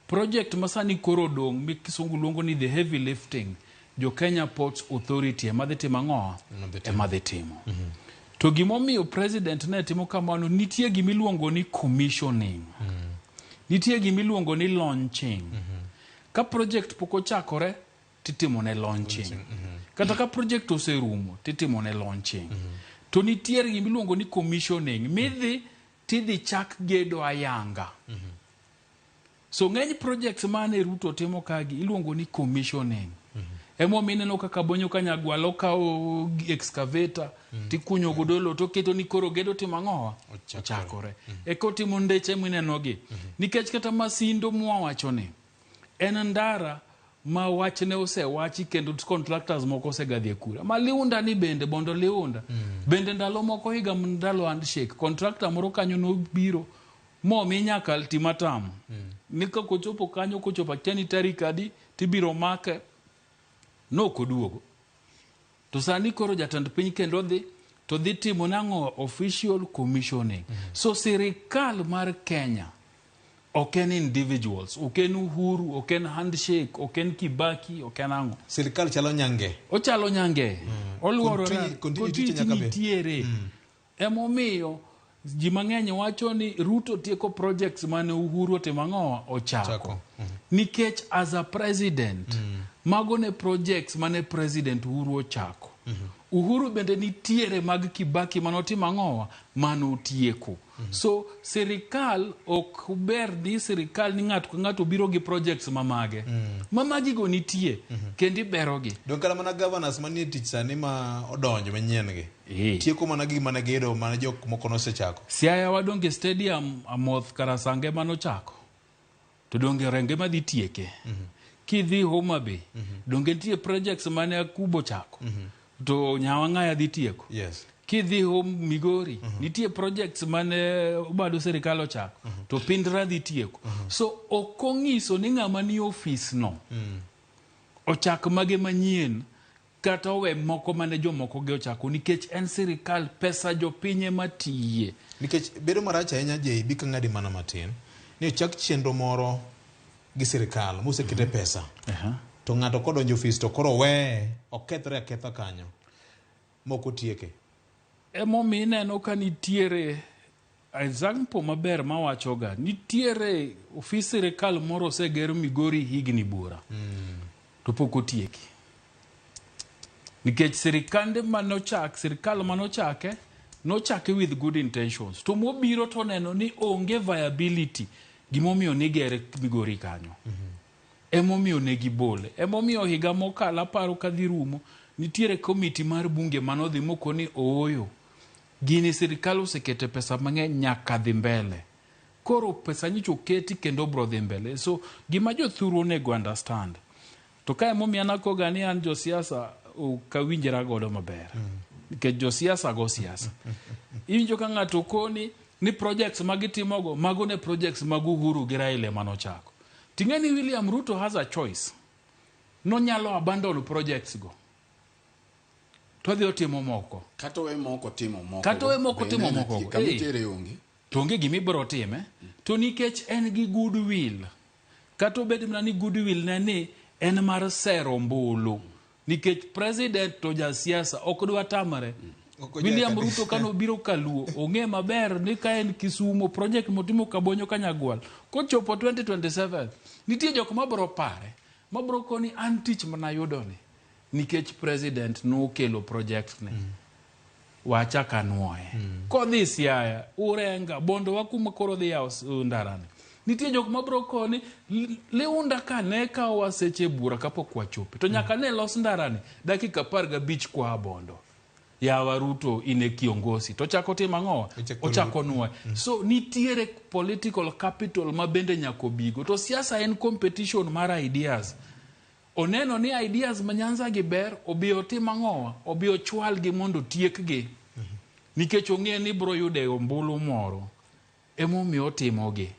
Project ma sani koro odong' mi kisungu luongo ni the heavy lifting, jo Kenya Ports Authority ema dhi timo ang'o? Ema dhi timo. To gimomiyo president ne timo kamano, nitie gimiluongo ni commissioning. Nitie gimiluongo ni launching. Ka project pok ochakore, titimo ne launching. Kata ka project oserumo, titimo ne launching. To nitiere gimiluongo ni commissioning. Midhi, tidhi chak gedo ayanga. So ng'eny projects mane Ruto timo kagi iluongo ni commissioning. Emomiyo ineno kaka Bonyo Kanyagwal okawo excavator tikunyo godo lowo toketo ni koro gedo timo ang'owa? Ochakore. Eka otimo ndeche minenogi. Nikech kata Masindo mwawacho ni en ndara ma wachne osewachi kendo contractors moko osegadhi e kura. Ma Liunda ni bende, Bondo Liunda. Bende ndalo moko higa ndalo handshake, contractor moro kanyo nobiro momi nyaka ultimatum. Ni kochopo kanyo, kochopo akia ni tarik adi, tibiro make, nokoduogo. To sani koro jatend piny kendo dhi, to dhi timo nang'o? Official commissioning. So sirikal mar Kenya Ok en individuals, ok en Uhuru, ok en handshake, ok en Kibaki, ok en ang'o. Sirikal chalo nyange. Ochalo nyange. Oluorore. Continuity Continuity nyaka bed. nitiere. Emomiyo ji mang'eny wacho ni Ruto tieko projects mane Uhuru otimo ang'o ochako. Nikech as a president, mago ne projects mane president Uhuru ochako. Uhuru bende nitiere mag Kibaki manotimo ang'owa manotieko. So sirikal ok ber ni sirikal ni ng'ato ka ng'ato biro gi projects mamage. Mamagigo nitie kendo iberogi. Donge kata mana governors manie tich sani ma odonjo manyien gi. Tieko mana gima ne giyudo mana jok moko nosechako. Siaya wadonge stadium Amoth Karasange manochako. To donge Renge madhi tieke. Kidhi Homa Bay, donge nitie projects mane Akubo chako. To Nyawang'aya dhi tieko. Yes. Kidhi Home Migori, nitie projects mane Obado sirikal ochako. To Pindra dhi tieko. So ok ong'iso ni ng'ama ni ofis no ochak mage manyien kata owe moko mane jomoko gi ochako nikech en sirikal pesa jopiny ema tiye. Nikech bedo marach ahinya JB ka ng'adi mana matin ni ochak chenro moro gi sirikal mosekete pesa to ng'ato kodonjo ofis to koro weye okethre aketha kanyo mok otieke. Emomiyo ineno ka nitiere example maber mawachoga nitiere ofis sirikal moro oseger Migori higni buora to pok otieki nikech sirikande manochak sirikal manochake nochake with good intentions to mobiro to neno ni onge viability gimomiyo nigere Migori kanyo emomiyo ne gibole emomiyo higa mokalo aparo kadhi rumo nitiere komiti mar bunge manodhi mokoni ooyo gini sirikal osekete pesa mang'eny nyaka dhi mbele koro pesa nyicho oketi kendo bro dhi mbele so gima jothuru onego understand to ka emomiyo an akoga ni an josiasa ok awinjra godo maber nikech josiasa go siasa iwinjo ka ng'ato koni ni projects magitimogo mago ne projects mag Uhuru gi Raila ema nochako ting'e ni William Ruto has a choice nonyalo abandon projects go to odhi otimo moko Kata owe moko timo moko. Kata owe moko Be timo ineno moko go. Kama Eh. itere onge. to onge gima ibiro time to nikech en gi goodwill kata obed mana ni goodwill ne ni en mar sero ombulu nikech president to jasiasa ok dwa tamre Ok ojal William kabisa. Ruto kane obiro kaluo ong'e maber ni ka en Kisumo project motimo Kabonyo Kanyagwal kochopo 2027 nitie jok mabro pare mabro koni an tich manayudo ni nikech president nokelo project ni wachak anuoye kodhi Siaya Urenga Bondo wa kuma koro dhi yawo ndarani nitie jok mabro koni Liunda ka ne kawowa seche bura kapok wachope to nyaka ne los ndarani dakika 15 kwa Bondo yawa Ruto in e kiongozi to chako timo ang'o ochako nuoye so nitiere political capital ma bende nyaka obigo to siasa en competition mar ideas oneno ni ideas ma Nyanza gi ber obi otim ang'owa obi ochwalgi mondo otiekgi nikech ong'e ni bro yude ombulu moro emomiyo otimogi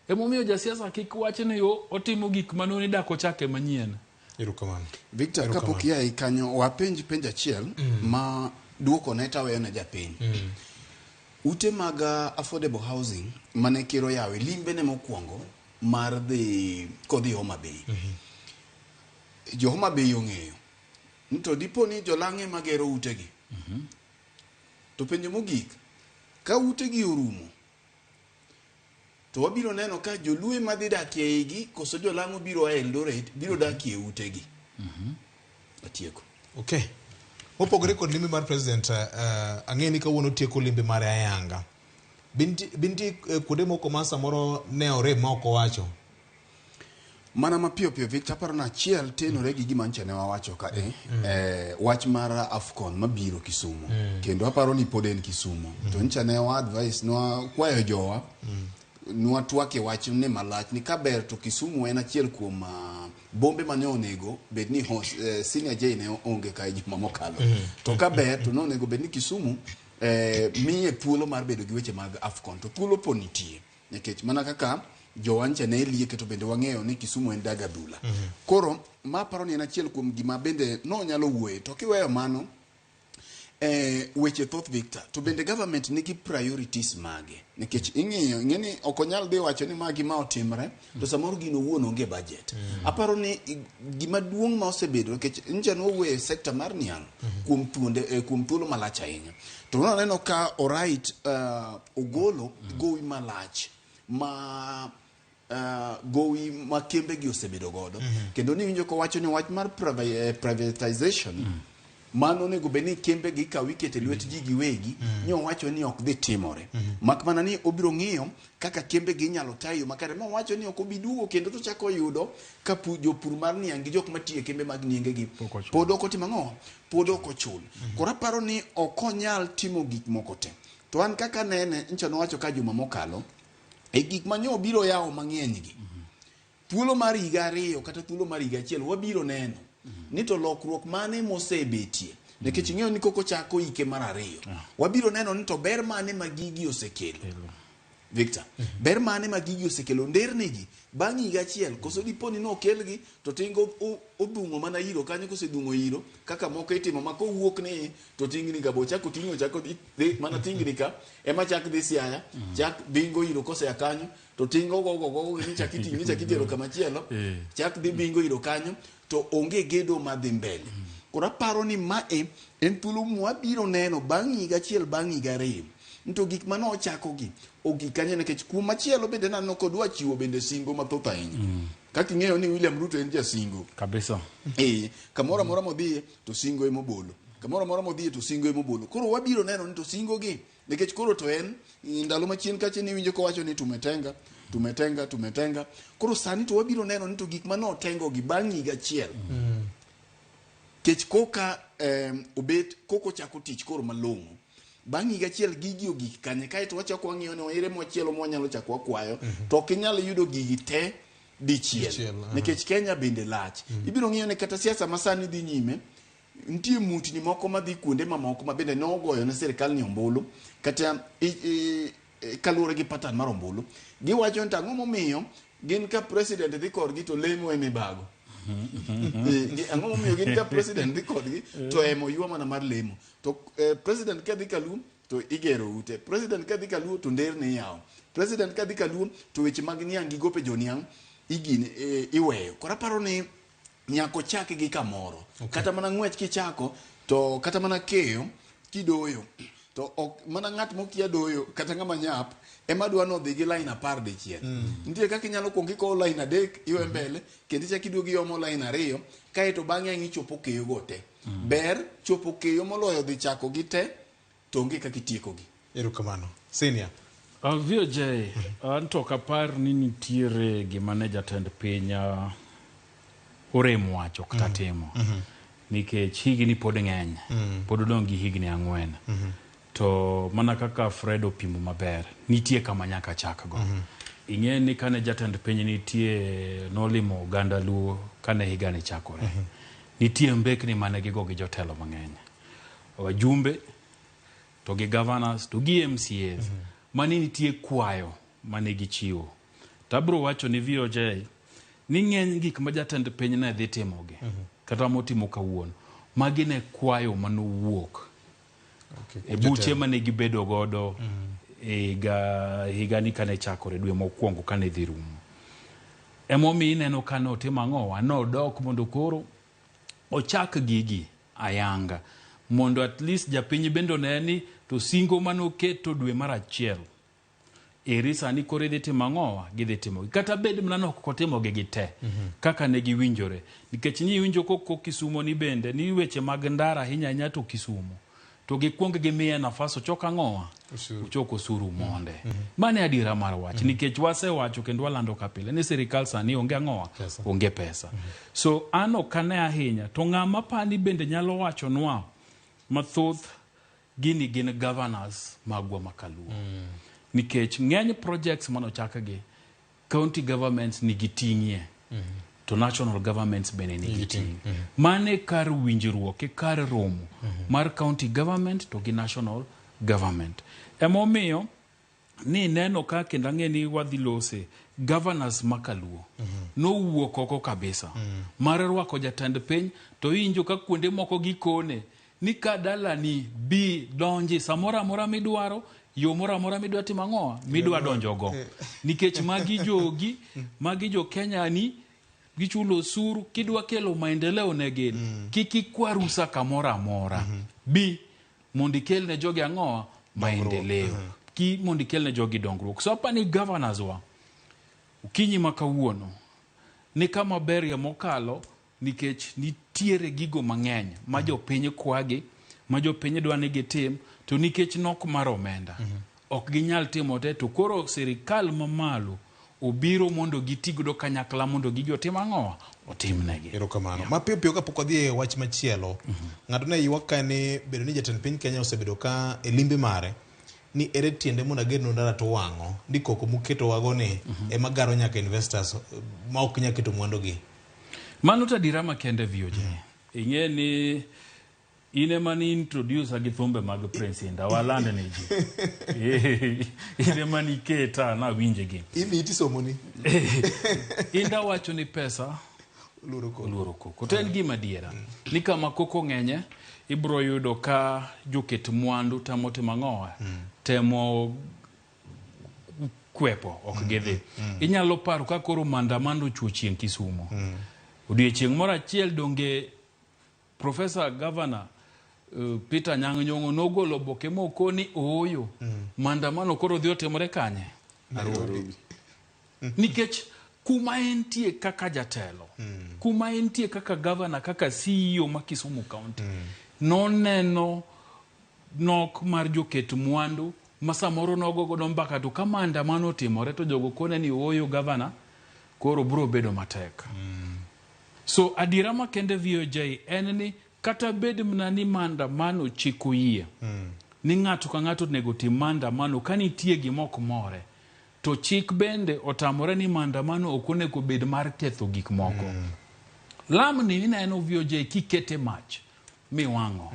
emomiyo jasiasa kik wach ni otimo gik mane dak ochake manyien Erokamano. Victor, Erokamano. kapok ia kanyo wapenj penj achiel ma duoko ne taweyo ne japiny. Ute mag affordable housing mane ker oyawo e limbe ne mokwongo mar dhi kodhi Homa Bay. Jo Homa Bay ong'eyo ni to dipo ni jolang'e magero utegi. To penjo mogik, ka utegi orumo, to wabiro neno ka joluo ema dhi dakie igi koso jolang'o biro a Eldoret biro dakie utegi. Atieko. Okay. Mopogore kod limbe mar president ang'e ni kawuono tieko limbe mare ayanga. Be nitie kuonde moko ma samoro ne orem ma ok owacho? Mana mapiyo piyo Victor, aparo ni achiel tenore gi gima nyocha ne wawacho ka wach mar AFCON mabiro Kisumu. Kendo aparo ni pod en Kisumu. To nyocha ne wa advice, ne wakwayo jowa, nwatwake wach ni malach ni kaber to Kisumu en achiel kuom bombe mane onego bed ni host, Senior J ne onge ka e juma mokalo. To kaber to nonego bed ni Kisumu miye thuolo mar bedo gi weche mag AFCON. To thuolo po nitie. Nikech mana kaka jowancha ne lieke to bende wang'eyo ni Kisumu en dag adhula. Koro ma aparo ni en achiel kuom gima bende nonyalo wuoye. To kiweyo mano, Weche thoth, Victor, to bende government nigi priorities mage? Nikech ing'iyo, ing'e ni ok onyal dhi wacho ni ma gima otimre, to samoro gino owuon onge budget. Aparo ni gima duong' ma osebedo, nikech nja nowuoyo e sector mar niang' kuom thuonde, kuom thuolo malach ahinya. To naneno ka Orait ogolo gowi malach ma gowi ma kembe gi osebedo godo. Kendo niwinjo kowacho ni wach mar privatization mano onego bed ni kembe gi kaw iketo e lwet ji giwegi, ni owacho ni ok dhi timore, mak mana ni obiro ng'iyo kaka kembe gi inyalo tayo makare, ma owacho ni ok obi duogo kendo to chako yudo ka jopur mar niang' gi jok matiyo e kembe mag nienge gi pod ok otimo ang'o, pod ok ochul. Koro aparo ni ok onyal timo gik moko te, to an kaka nene ncha nowacho ka juma mokalo e gik ma nyo biro yawo mang'eny gi, thuolo mar higa 2 kata thuolo mar higa 1 wabiro neno ni to lokruok mane mosebetie, nikech ing'eyo ni koko chako hike mar 2 wabiro neno ni to ber mane ma gigi osekelo, Victor, ber mane ma gigi osekelo ndernigi bang' higa 1, koso dipo ni nokelgi to tingo odhung'o mana iro kanyo, kosedhung'o iro kaka moko itimo ma kowuok ni to tingni ka bo chako ting'o chako dhi mana tingni ka ema chak dhi Siaya, chak bingo iro kosea kanyo to tingo gogo gogo ni chak iting'o chak itero kama chielo, chak dhi bingo iro kanyo to onge gedo madhi mbele. Koro aparo ni mae en thuolo mwabiro neno bang' higa 1 bang' higa 2 to gik mane ochakogi ogik kanyo, nikech kuom machielo bende naneno kodwa chiwo bende singo mathoth ahinya. Kaka ing'eyo ni William Ruto en jasingo kabisa. Kamoro amora modhiye to singo emobolo, kamoro amora modhiye to singo emobolo. Koro wabiro neno ni to singo gi, nikech koro to en ndalo machien kacha niwinjo kowacho ni tumetenga tumetenga tumetenga. Koro sani to wabiro neno ni to gik mane otengo gi bang' higa 1 kech koka obet koko chako tich koro malong'o bang' higa 1 gigi ogik kanye, kaeto wachako wang'iyo ni ere machielo mwanyalo chako wakwayo, to ok inyal yudo gigi te dichiel nikech Kenya bende lach. Ibiro ng'iyo ni kata siasa masani dhi nyime, nitie mutni moko madhi kuonde mamoko ma bende nogoyo ne sirikal ni ombulu kata kaluwore gi pattern mar ombulu, giwacho ni to ang'o momiyo gin ka president dhi kodgi to lemo e mibago, ang'o momiyo gin ka president dhi kodgi to emo ywa mana mar lemo, to president ka dhi kaluo to igero ute, president ka dhi kaluo to nderni iyawo, president ka dhi kaluo to weche mag niang' gi gope joniang' igine iweyo. Koro aparo ni nyaka ochak gi kamoro, kata mana ng'wech kichako to kata mana keyo kidoyo to ok mana ng'at mokia doyo kata ng'ama nyap ema dwa nodhi gi line 10 dichiel. Nitie kaka inyalo kuongo ikowo line 3 iwe mbele kendo ichak iduogo iomo line 2 kaeto bang'e ang' ichopo keyo go te. Ber chopo keyo moloyo dhi chako gi te to onge kaka itieko gi. Erokamano. Senior. VOJ, an to ok apar ni nitiere gima ne jatend piny orem wacho kata timo. Nikech higni pod ng'eny. Pod odong' gi higni 4. To mana kaka Fred opimo maber, nitie kama nyaka chakgo. Ing'e ni kane jatend piny nitie nolimo oganda Luo kane higa ni chakore. Nitie mbekni mane gigo gi jotelo mang'eny. Wajumbe to gi governors to gi MCAs. Mane nitie kwayo mane gichiwo. To abiro wacho ni VOJ ni ng'eny gik ma jatend piny ne dhi timogi, kata motimo kawuono, magi ne kwayo manowuok e buche mane gibedo godo higani kane chakore dwe mokwongo kane dhi rumo. Emomiyo ineno ka notimo ang'owa, nodok mondo koro ochak gigi ayanga mondo at least japiny bende one ni to singo manoketo dwe mar 1 eri sani koro idhi timo ang'owa, gidhi timogi. Kata bed mana ni ok otimogi gi te kaka ne giwinjore, nikech niwinjo koko Kisumo ni bende ni weche mag ndara ahinya ahinya to Kisumo to gikuong gimiye nafas ochok ang'owa, ochok osuru monde. Mano e adiera mar wach, nikech wasewacho kendo walando kapile ni sirikal sani onge ang'owa, onge pesa. So an ok ane ahinya to ng'ama pani bende nyalo wachonwa mathoth gini gin governors magwa makaluo. Nikech ng'eny projects manochakgi county governments nigi ting'ie, to national governments bende nigi ting'. Mane kar winjruok e kar romo mar county government to gi national government. Emomiyo ni neno ka kendo ang'e ni wadhi lose governors makaluo nowuok oko kabisa mar rwako jatend piny, to iwinjo ka kuonde moko gikone Ni ka dalani bi donji samoro amora midwaro, yo moro amora midwa timo ang'owa, midwa donjogo. Nikech magi jogi, magi jo Kenya ni, gichulo osuru, kidwa kelo maendeleo ne gin, kik ikwa rusa kamoro amora. Bi mondo ikel ne jogi ang'owa, maendeleo. Ki mondo ikel ne jogi dongruok. So apani governors wa, okinyi ma kawuono, ni kama berie mokalo nikech nitiere gigo mang'eny ma jopiny kwagi, ma jopiny dwa ni gitim, to nikech nok mar omenda, ok ginyal timo te, to koro sirikal mamalo obiro mondo giti godo kanyakla mondo gigi otim ang'owa, otimnegi. Erokamano. Mapiyo piyo kapok wadhi e wach machielo, ng'ato ne ywak ka ni bedo ni jatend piny Kenya osebedo ka e limbe mare ni ere tiende mondo agernu ndara to wang'o ni koko muketowago ni ema garo nyaka investors ma ok nyal keto mwandugi. Mano to adiera makende VOJ. Ing'e ni in ema ni introduce gi thumbe mag Prince Indah, waland ne ji. In ema niketa nawinje gi. Imi tisomoni. Indah wacho ni pesa oluoro koko. To en gima adiera. Ni kama koko ng'enye, ibro yudo ka joket mwandu temo timo ang'owa? Temo kwepo, ok gidhi. Inyalo paro ka koro maandamano ochuo chieng' Kisumo. Odiechieng' moro achiel donge Professor Governor Peter Anyang' Nyong'o nogolo oboke mokoni ooyo. Maandamano koro dhi otimore kanye? Nairobi. Nikech kuma entie kaka jatelo, kuma entie kaka governor, kaka CEO ma Kisumu County, noneno nok mar joket mwandu ma samoro nogo godo mbaka to ka maandamano otimore to jogo kone ni ooyo governor, koro bro bedo matek. So adiera makende VOJ en ni kata bed mana ni maandamano chik oyie ni ng'ato ka ng'ato onego tim maandamano ka nitie gima ok more, to chik bende otamore ni maandamano ok onego bed mar ketho gik moko. Lamni ineno VOJ kikete mach miwang'o.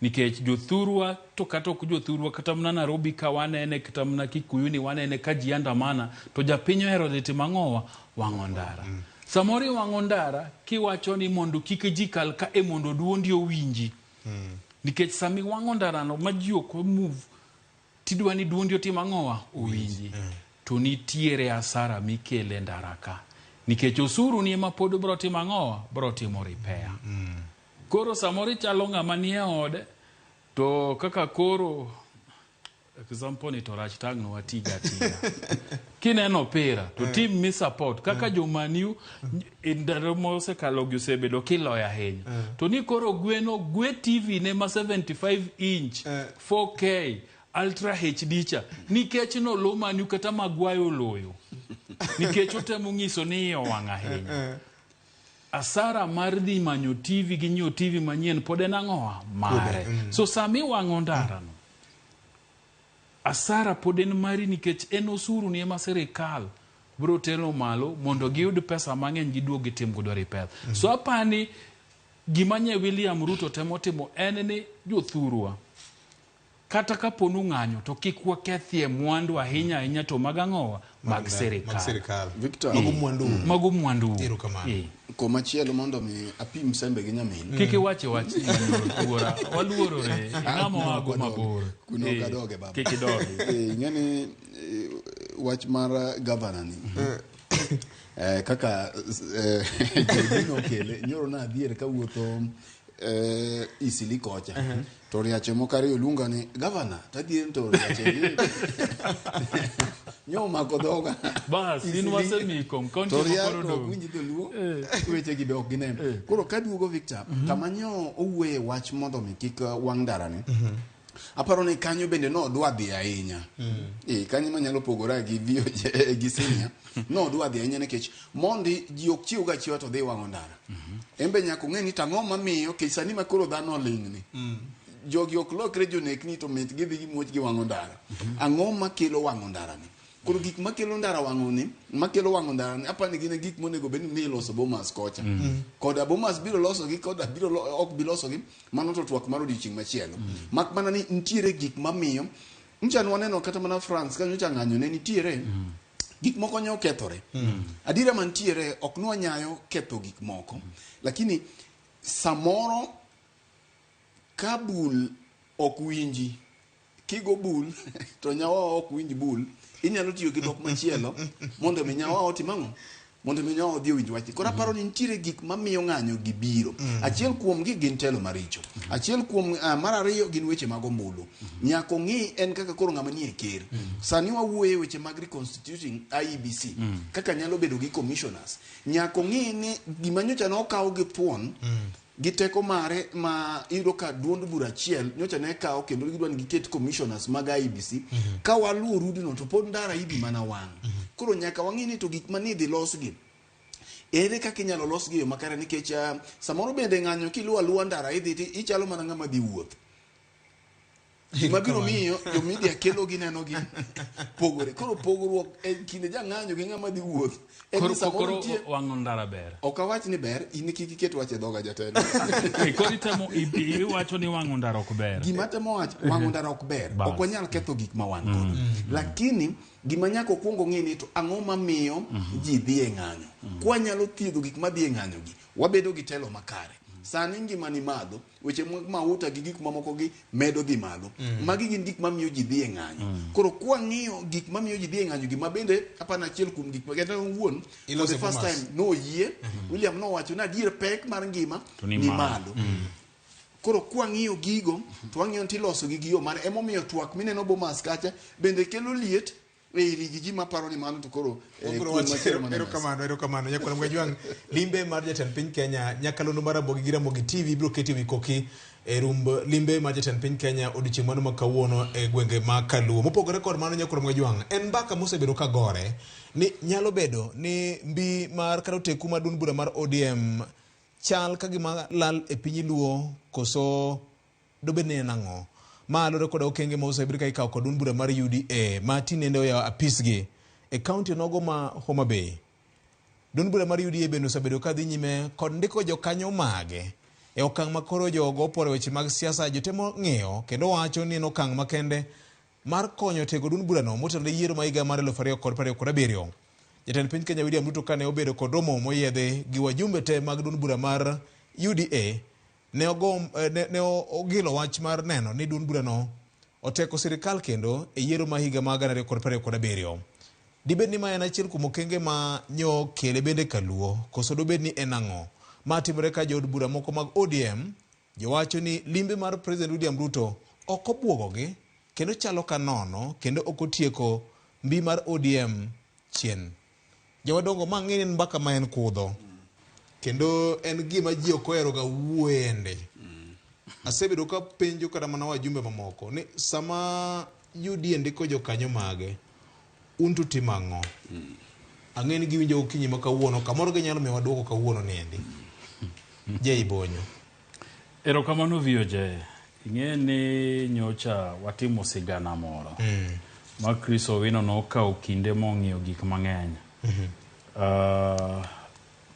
Nikech jothurwa to kata ok jothurwa kata mana Nairobi ka wanene kata mana Kikuyu ni wanene ka ji andamana to japiny ohero dhi timo ang'owa wang'o ndara. Samoro iwang'o ndara kiwacho ni mondo kik ji kal ka e mondo duondi owinji. Nikech sama iwang'o ndarano ma ji ok move tidwa ni duondi otim ang'owa owinji. To nitiere asara mikele ndara ka. Nikech osuru ni ema pod bro timo ang'owa bro timo repair. Koro samoro ichalo ng'ama nie ode to kaka koro example ni to rach tang' no watiga atiga. Kineno opira to team mi support kaka jo Man U e ndalo mosekalo gi osebedo kiloyo ahinya. To ni koro gweno gwe TV ne ma 75 inch 4K Ultra HD cha nikech nolo Man U kata Maguire oloyo. Nikech otemo nyiso ni iye owang' ahinya. Asara mar dhi manyo TV gi nyiewo TV manyien pod en ang'owa mare. So sami wang'o ndara no, asara pod en mari nikech en osuru ni ema sirikal bro telo malo mondo giyud pesa mang'eny giduog gitim godo repair. So apani gima nye William Ruto temo timo en ni jothurwa kata kapo ni ung'anyo to kik wakethie mwandu ahinya ahinya to mag ang'owa mag sirikal. Victor, Mago mwandu. Mago mwandu. Erokamano. Komachielo mondo mi apim sembe gi nyamin. Kik iwache wach wuora, waluorore, ing'ama wago mabor. Kuno ok adoge baba. Kik idogi. Ing'e ni wach mar gavana ni kaka JB nokele nyoro nadhier kawuotho Isili kocha to riache moko ariyo luonga ni gavana tadhier to riache gi nyo omako dhoga. Bas, in wasemiyi kom, kaunti To moko ria koro to ok odong'. winj dholuo weche gi be ok ginen. Koro kaduogo Victor, kama nyo owuoye wach mondo mi kik wang' ndarani, aparo ni kanyo bende nodwa dhi ahinya. Kanyo manyalo pogora gi VOJ gi senior, nodwa dhi ahinya nikech mondi ji ok chiw ga chiwa to dhi wang'o ndara. En be nyaka ong'e ni tang'o mamiyo kech sani ma koro dhano oling'ni. Jogi ok lokre jonekni to mit gidhi gimuoch giwang'o ndara. Ang'o makelo wang'o ndara ni? Koro gik makelo ndara wang'o ni, makelo wang'o ndara ni, apani gin e gik monego bed ni iloso Bomas kocha. Koda Bomas biro loso gi, koda biro ok bi loso gi, mano to twak mar odiochieng' machielo. Mak mana ni nitiere gik mamiyo, nyocha ne waneno kata mana France ka nyocha ng'anyo ne nitiere, gik moko ne okethore. Adiera mantiere ok nwa nyayo ketho gik moko, lakini samoro Ka bul ok winji, kigo bul to nyawawa ok winj bul, inyalo tiyo gi dhok machielo mondo mi nyawawa otim ang'o? Mondo mi nyawawa odhi owinj wachni. Koro aparo ni nitiere gik mamiyo ng'anyo gi biro. Achiel kuom gi gin telo maricho. Achiel kuom mar ariyo gin weche mag ombulu. Nyaka ong'i en kaka koro ng'ama nie ker. Sani wawuoyo e weche mag reconstituting IEBC kaka nyalo bedo gi commissioners. Nyaka ong'i ni gima nyocha nokaw gi thuon gi teko mare ma iyudo ka duond bura achiel nyocha ne kawo kendo gidwa ni giket commissioners mag IEBC. Ka waluwo rudno to pod ndara ibi mana wang'. Koro nyaka wang'i ni to gik mane idhi losgi ere kaka inyalo losgi e yo makare nikech samoro bende ng'anyo kiluwo aluwa ndara idhi ti ichalo mana ng'ama dhi wuoth. Gima biro miyo jo media kelo gineno gi pogore. Koro pogruok e kind jang'anyo gi ng'ama dhi wuoth en Koro ni samoro koro nitie wang'o ndara ber. ok awach ni ber in kik iket wach e dhoga jatelo. Koro itemo iwacho ni wang'o ndara ok ber. Gima temo wacho wang'o ndara ok ber. Bas. Ok wanyal ketho gik ma wan godo. Lakini gima nyaka okwong ong'e ni to ang'o mamiyo ji dhi e ng'anyo. Kwanyalo thiedho gik madhi e ng'anyo gi, wabedo gi telo makare. Sani ngima ni malo, weche mag mauta gi gik mamoko gi medo dhi malo. Magi gin gik mamiyo ji dhi e ng'anyo. Koro kwang'iyo gik mamiyo ji dhi e ng'anyo gi ma bende apani achiel kuom gik ma kata owuon for Iloso the first Bomas. time noyie, William nowacho ni adier pek mar ngima To ni ni malo. malo. Koro kwang'iyo gigo to wang'iyo ni tiloso gi gi yo mane emomiyo twak mineno Bomas kacha bende kelo liet e iri gi ji maparo ni mano to koro Wabiro kuom wacho machielo mana mesa. erokamano erokamano nyakwar Mgajwang' limbe mar jatend piny Kenya nyakalondo mar Ramogi gi Ramogi TV biro keti wi koki e rumb limbe mar jatend piny Kenya odiochieng' mano ma kawuono e gwenge ma Kaluo. Mopogore kod mano nyakwar Mgajwang' en mbaka mosebedo ka gore ni nyalo bedo ni mbi mar kata oteku mar duond bura mar ODM chal ka gima lal e piny Luo koso dobed ni en ang'o? Ma luwore kod okenge ma osebed ka ikawo kod duond bura mar UDA ma tinende oyawo apisgi e kaunti onogo ma Homa Bay. Duond bura mar UDA bende osebedo ka dhi nyime kod ndiko jokanyo mage e okang' ma koro jogo oporo weche mag siasa jotemo ng'iyo kendo wacho ni en okang' makende mar konyo tego duond burano motenore yiero ma higa mar 2027. Jatend piny Kenya William Ruto kane obedo kod romo moyiedhi gi wajumbe te mag duond bura mar UDA ne ogilo wach mar neno ni duond burano oteko sirikal kendo e yiero ma higa mar 2027. Dibed ni ma en achiel kuom okenge ma nyo kele bende kaluo koso dobed ni en ang'o? Ma timore ka jood bura moko mag ODM jowacho ni limbe mar President William Ruto ok obwogogi kendo chalo ka nono kendo ok otieko mbi mar ODM chien. Jowadongo ma ng'e ni en mbaka ma en kudho kendo en gima ji ok ohero ga wuoyende. Asebedo ka penjo kata mana wajumbe mamoko ni sama UDA ndiko jokanyo mage un to timo ang'o? Ang'e ni giwinjo okinyi ma kawuono kamoro ginyalo miyowa duoko kawuono niendi. Jay Bonyo. Erokamano VOJ. Ing'e ni nyocha watimo sigana moro. Ma Chris Owino nokawo kinde mong'iyo gik mang'eny.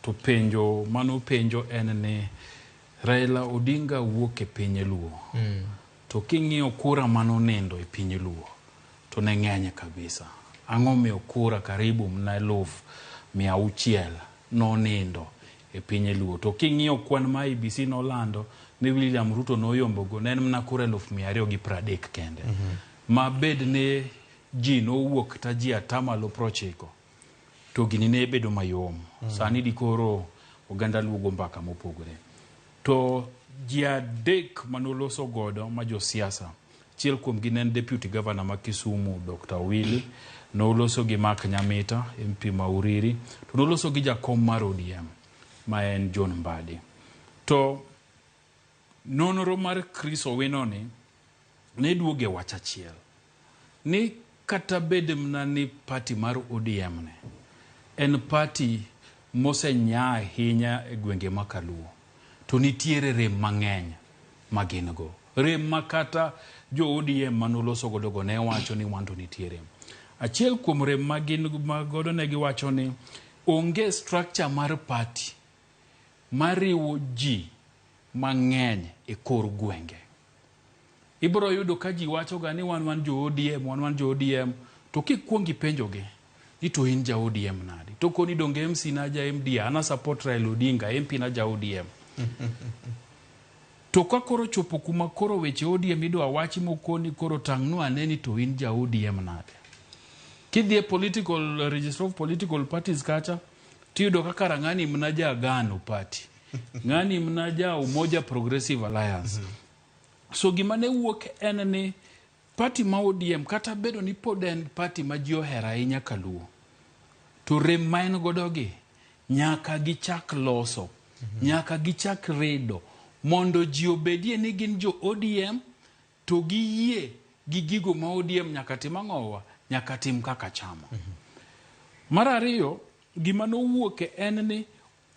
To penjo manopenjo en ni Raila Odinga wuok e piny Luo. To king'iyo kura manonindo e piny Luo to ne ng'eny kabisa. Ang'o miyo kura karibu mna 600,000 nonindo e piny Luo. To king'iyo kwan ma IEBC nolando ni William Ruto noyombogo ne en mana kura 230,000 kende. Ma bed ni ji nowuok kata ji 90% to gini ne bedo mayom. Sani dikoro oganda Luo go mbaka mopogore. To ji adek manoloso godo ma josiasa, achiel kuomgi ne en Deputy Governor ma Kisumu Dr. Owili, noloso gi Mark Nyamita MP ma Uriri, to noloso gi jakom mar ODM ma en John Mbadi. To nonro mar Chris Owino ni ne duoge wach achiel ni kata bed mana ni party mar ODM ne en party mosenyaa ahinya e gwenge ma Kaluo, to nitiere rem mang'eny ma gin go. Rem ma kata jo ODM manoloso godo go ne wacho ni wan to nitie rem. Achiel kuom rem ma gin godo ne giwacho ni onge structure mar party mariwo ji mang'eny e kor gwenge. Ibiro yudo ka ji wacho ga ni wan jo ODM, wan jo ODM, to kikuongo ipenjogi ni to in ja ODM nadi? To koni donge MC na ja MD, ana support Raila Odinga, MP na ja ODM. To ka koro chopo kuma koro weche ODM idwa wachi mokoni koro tang'nu ane ni to in ja ODM nade. Kidhi e political register of political parties kacha tiyudo kaka ng'ani mna ja Agano party. Ng'ani mna ja Umoja Progressive Alliance. So gima ne wuok en ni party ma ODM kata bedo ni pod en party ma ji ohero ahinya kaluo to rem ma en godo gi nyaka gichak loso nyaka gichak rido mondo ji obedie ni gin jo ODM to giyie gi gigo ma ODM nyaka tim ang'owa nyaka tim kaka chama. Mar ariyo gima nowuoke en ni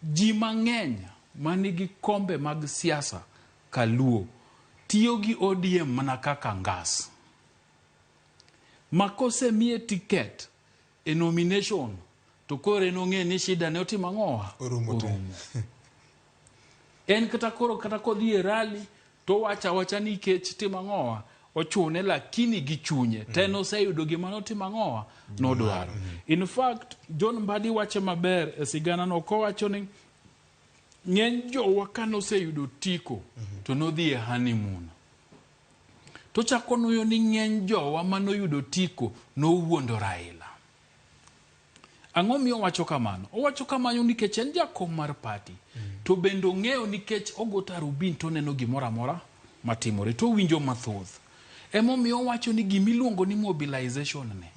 ji mang'eny manigi kombe mag siasa kaluo tiyo gi ODM mana kaka ngas. Ma kosemiye ticket e nomination to koro en ong'e ni shida ne otimo ang'owa Orumo te. En kata koro kata kodhi e rally to wacha awacha ni kech timo ang'owa ochune lakini gi chunye to en oseyudo gima notimo ang'owa nodwaro. In fact John Mbadi wache maber e sigana no kowacho ni ng'eny jowa kanoseyudo tiko to nodhi e honeymoon. To chako nuyo ni ng'eny jowa manoyudo tiko nowuondo Raila. Ang'o miyo owacho kamano? Owacho kamano nikech en jakom mar party. To bende ong'eyo nikech ogo tarubin to oneno gimoro amora matimore to owinjo mathoth. Emomiyo owacho ni gimiluongo ni mobilization ni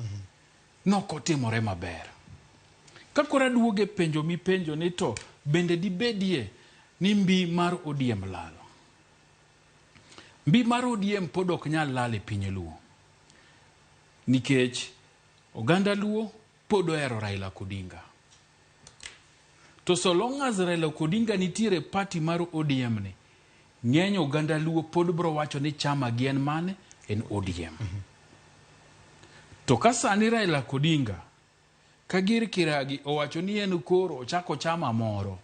nokotimore maber. Ka koro aduogo e penjo mipenjo ni to bende dibedie ni mbi mar ODM lal? Mbi mar ODM pod ok nyal lal e piny Luo. Nikech oganda Luo pod ohero Raila Odinga. To so long as Raila Odinga nitiere party mar ODM ni, ng'eny oganda Luo pod bro wacho ni chama gi en mane? En ODM. To ka sani Raila Odinga ka gir kiragi owacho ni en koro ochako chama moro,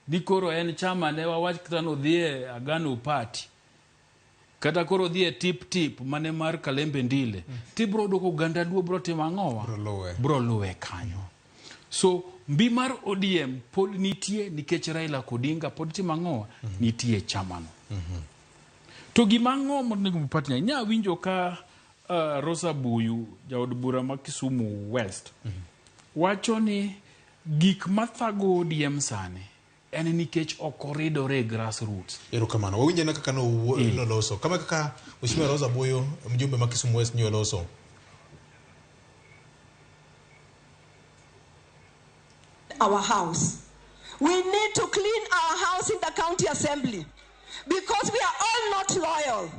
ni koro en chama ne wawach kata nodhi e Agano Party, kata koro odhi e tip tip mane mar Kalembe Ndile, tibro yudo ka oganda Luo bro timo ang'owa? Bro luwe kanyo. So mbi mar ODM pod nitie nikech Raila Odinga pod timo ang'owa? Nitie e chamano. To gima ang'o monego party nya winjo ka Rosa Buyu jaod bura ma Kisumu West wacho ni gik mathago ODM sani en nikech ok oridore e grassroots. Erokamano. Wawinj ane kaka noloso. Kama kaka Mheshimiwa Rosa Buyu, mjumbe ma Kisumu West nyo loso. Our house. We need to clean our house in the county assembly because we are all not loyal.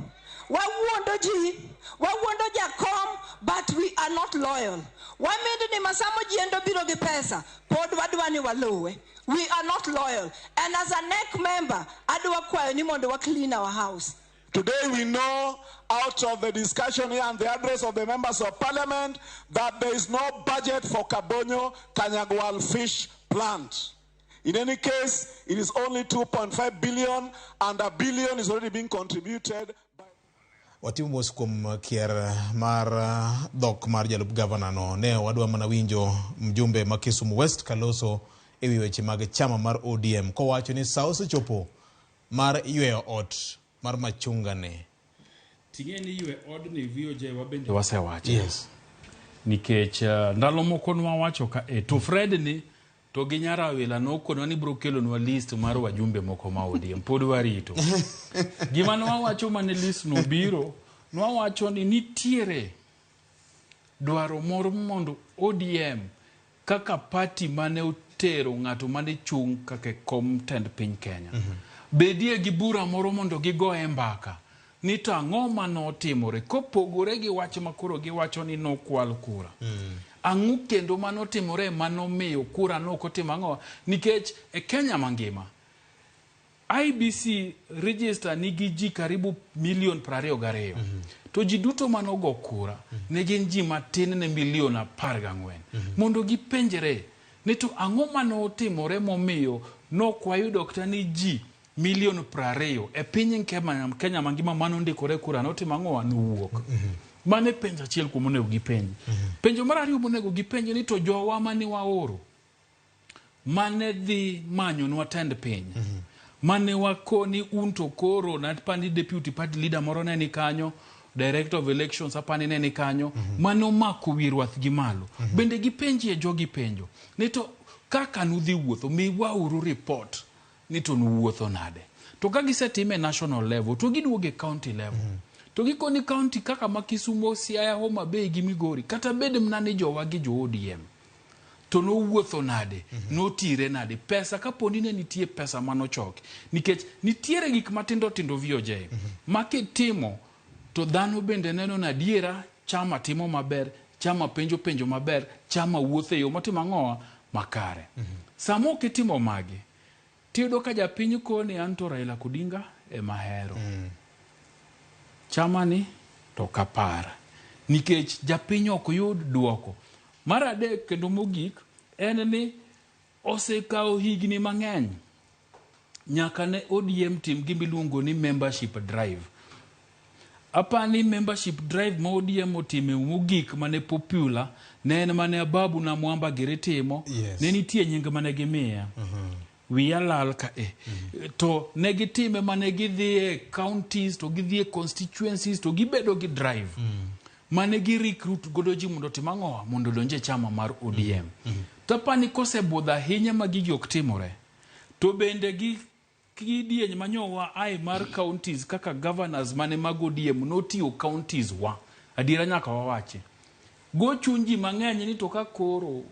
Wawuondo ji, wawuondo jakom, but we are not loyal. Wamendo ni masamo jiendo biro gi pesa, pod wadwa ni waluwe. We are not loyal. And as a NEC member, adwa kwayo ni mondo wa clean our house. Today we know out of the discussion here and the address of the members of parliament that there is no budget for Kabonyo Kanyagwal fish plant. In any case, it is only 2.5 billion and a billion is already being contributed. Watimo mos kuom kier mar dhok mar jalup gavana no. Ne wadwa mana winjo mjumbe ma Kisumu West kaloso e wi weche mag chama mar ODM kowacho ni sa osechopo mar yweyo ot mar machunga ne. Ting'e ni ywe odni VOJ wabende wasewache. Yes. Nikech ndalo moko nwawacho ka to Fred ni to gi Nyarawila nokonwa ni bro kelonwa list mar wajumbe moko ma ODM pod warito. Gima nwawacho mane list no biro, nwawacho ni nitiere dwaro moro mondo ODM kaka party mane otero ng'ato mane chung' kaka kom tend piny Kenya. Bedie gi bura moro mondo gigoye mbaka ni to ang'o manotimore kopogore gi wach ma koro giwacho ni nokwal kura. Ang'o kendo manotimore manomiyo kura nokotimo ang'o? Nikech e Kenya mangima IBC register nigi ji karibu milion 22. To ji duto manogo kura ne gin ji matin ne milion 14. Mondo gipenjre ni to ang'o manotimore momiyo nokwayudo kata ni ji milion 20 e piny Kenya mangima manondikore kura notimo ang'o nowuok. Mano e penjo achiel kuom onego gipenj. Penjo mar ariyo monego gipenj ni to jowa mane waoro mane dhi manyonwa tend piny. Mane wakoni un to koro napani deputy party leader moro ne ni kanyo, director of elections apani ne ni kanyo, mane omako wi rwath gi malo. Bende gipenjie jogi penjo ni to kaka nudhi wuotho, miwauru report ni to nuwuotho nade. To ka gisetime national level to giduogo e county level. To gikoni county kaka ma Kisumo, Siaya, Homa Bay gi Migori, kata bed mana ni jowa gi jo ODM, to nowuotho nade, notire nade, pesa kaponi ne nitie pesa manochoki. Nikech nitiere gik matindo tindo VOJ, ma kitimo to dhano bende neno ni adiera chama timo maber, chama penjo penjo maber, chama wuotho e yo motimo ang'owa makare. Sama ok itimo magi, tiyudo ka japiny koni an to Raila Odinga ema ahero. Chama ni to ok apar. Nikech japiny ok yud duoko. Mar adek kendo mogik en ni osekawo higni mang'eny nyaka ne ODM tim gima iluongo ni membership drive. Apani membership drive ma ODM otime mogik mane popular ne en mane Ababu na Mwamba giri timo. Ne nitie nying mane gimiya. Wiya lal ka e. To ne gitime mane gidhi e counties to gidhi e constituencies to gibedo gi drive. Mane gi recruit godo ji mondo otim ang'owa mondo odonj e chama mar ODM. To apani kosebudho ahinya ma gigi ok timore, to bende gi kidieny manyowa ae mar counties kaka governors mane mag ODM notiyo counties wa. Adiera nyaka wawachi. Go chuny ji mang'eny ni to ka koro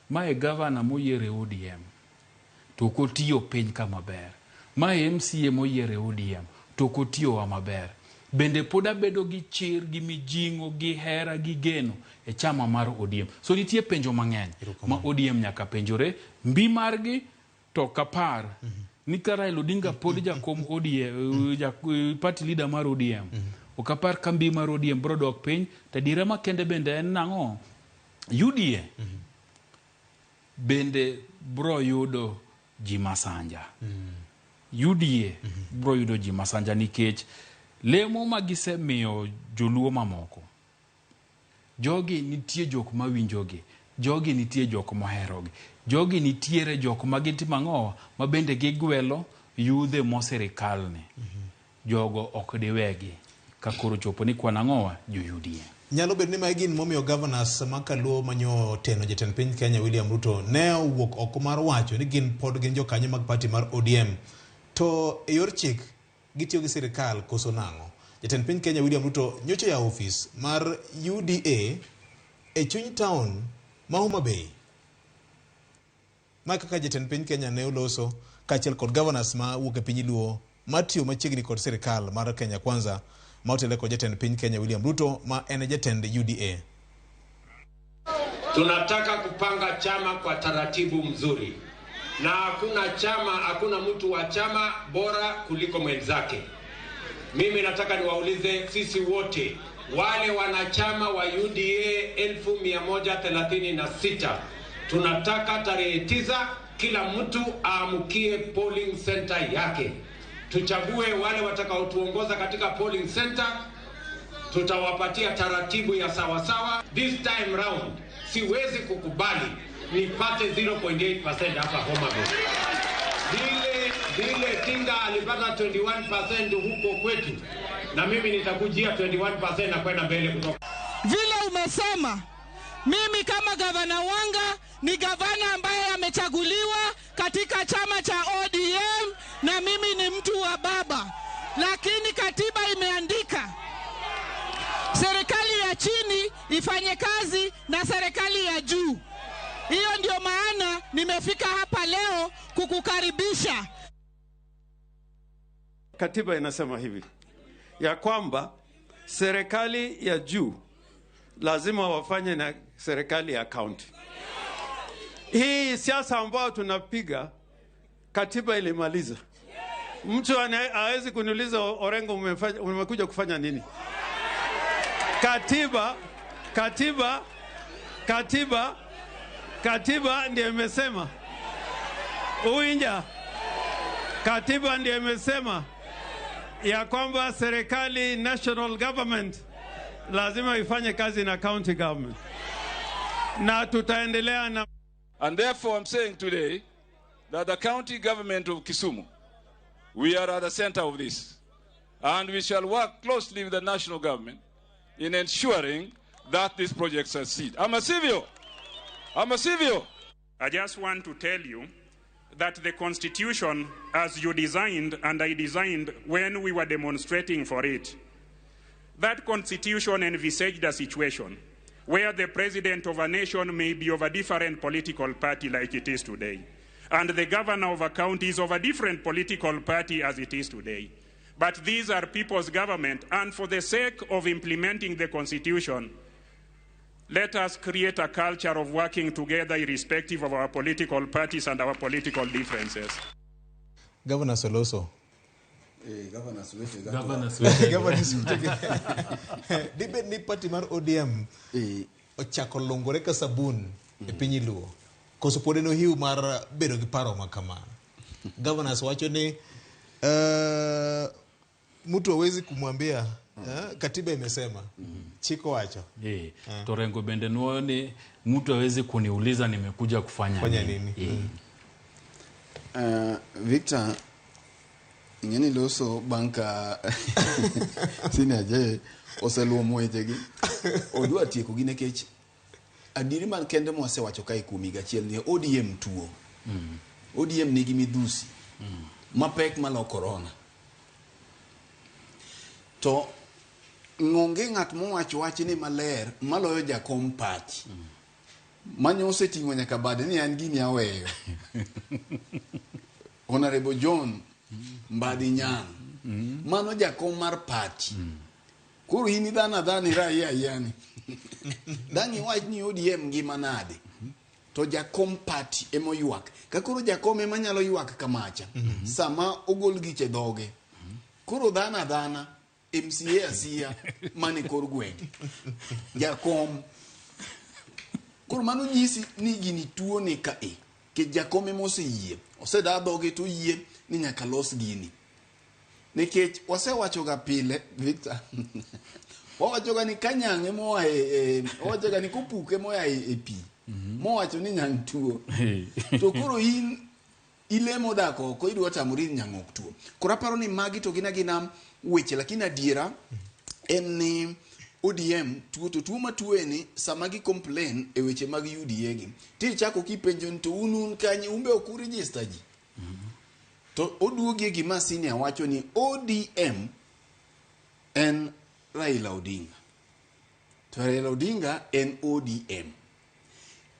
mae governor moyier e ODM to ok otiyo piny ka maber. Mae MCA moyier e ODM to ok otiyowa maber. Bende pod abedo gi chir, gi mijing'o, gi hera, gi geno e chama mar ODM. So nitie penjo mang'eny ma ODM nyaka penjore. Mbi margi to ok apar ni ka Raila Odinga pod jakom ODM, party leader mar ODM. Ok apar ka mbi mar ODM biro dok piny. To adiera makende bende en nang'o? UDA bende biro yudo ji masanja. UDA biro yudo ji masanja nikech lemo ma gisemiyo joluo mamoko. Jogi nitie jok mawinjogi, jogi nitie jok moherogi, jogi nitiere jok ma gitimo ang'owa ma bende gigwelo yudhe mo sirikal ni. Jogo ok diwegi ka koro chopo ni kwan ang'owa jo UDA. Nyalo bedo ni mae gin momiyo governors ma kaluo manyo teno jatend piny Kenya William Ruto ne owuok oko mar wacho ni gin pod gin jokanyo mag party mar ODM. To e yor chik gitiyo gi sirikal koso nang'o? Jatend piny Kenya William Ruto nyocha oyawo ofis mar UDA e chuny town ma Homa Bay. Ma kaka jatend piny Kenya ne oloso kaachiel kod governors ma wuok e piny Luo matiyo machiegni kod sirikal mar Kenya Kwanza ma otelo kod jatend piny Kenya William Ruto ma en jatend UDA. Tunataka kupanga chama kwa taratibu mzuri, na hakuna chama, hakuna mtu wa chama bora kuliko mwenzake. Mimi nataka niwaulize sisi wote wale wanachama wa UDA 1136, tunataka tarehe 9 kila mtu aamukie polling center yake. Tuchague wale watakaotuongoza katika polling center, tutawapatia taratibu ya sawasawa. This time round siwezi kukubali nipate 0.8% hapa Homa Bay. Vile Tinga alipata 21% huko kwetu, na mimi nitakujia 21% na kwenda mbele kutoka. Vile umesema, mimi kama gavana Wanga ni gavana ambaye amechaguliwa katika chama cha ODM na mimi ni mtu wa baba. Lakini katiba imeandika serikali ya chini ifanye kazi na serikali ya juu. Hiyo ndio maana nimefika hapa leo kukukaribisha. Katiba inasema hivi ya kwamba serikali ya juu lazima wafanye na serikali ya county. Hii siasa ambayo tunapiga, katiba ilimaliza. Mtu hawezi kuniuliza Orengo umekuja kufanya nini? Katiba ndiyo imesema. Uinja. Katiba ndiyo imesema ya kwamba serikali, national government, lazima ifanye kazi na county government. Na tutaendelea na. And therefore I'm saying today that the county government of Kisumu We are at the center of this. And we shall work closely with the national government in ensuring that this project succeeds. Ama sivyo. Ama sivyo. I just want to tell you that the Constitution, as you designed and I designed when we were demonstrating for it, that Constitution envisaged a situation where the president of a nation may be of a different political party like it is today, and the governor of a county is of a different political party as it is today. But these are people's government, and for the sake of implementing the Constitution, let us create a culture of working together irrespective of our political parties and our political differences. Governor Soloso. Governor Swete. Governor Swete. Governor Swete. Dibed ni party mar ODM ochako longore ka sabun e piny Luo. Koso pod en ohiu mar bedo gi paro ma kama. Governors wacho ni mtu hawezi kumwambia katiba imesema. Chiko wacho. To Rengo bende nuoyo ni mtu hawezi kuniuliza nimekuja kufanya nini. Victor, ingeni loso banka senior je oseluomo wechegi odwa tieko gi nikech adieri man kende mwasewacho kae kuom higa achiel ni ODM tuo. ODM nigi midhusi mapek malo corona. To onge ng'at mowacho wachni maler maloyo jakom party. Manyo oseting'o nyaka bade ni an gini aweyo. Honorable John Mbadi Nyang'. Mano jakom mar party. Koro in dhano adhana iraia yani. Dang' iwach ni ODM ngima nade. To jakom party ema oywak. Ka koro jakom ema nyalo ywak kamacha. Sama ogol giche dhoge. Koro dhano adhana MCA asia mane kor gweng'. Jakom. Koro mano nyisi ni gini tuo ni ka e. Ke jakom ema oseyie. Oseda dhoge to yie ni nyaka los gini. Nikech wasewachoga pile Victor. Wawachoga ni ka nyang' emoa e wawachoga ni kopuke moa e pi. Mowacho ni nyang' tuo. To koro in ilemo dak oko idwa tamori ni nyang' ok tuo. Koro aparo ni magi to gin agina weche lakini adiera en ni ODM tuo to tuo matuo ni sama gi complain e weche mag UDA gi. Tichako kipenjo ni to un kanye umbe ok uregister ji. To oduogie gima senior wacho ni ODM en Raila Odinga. To Raila Odinga en ODM.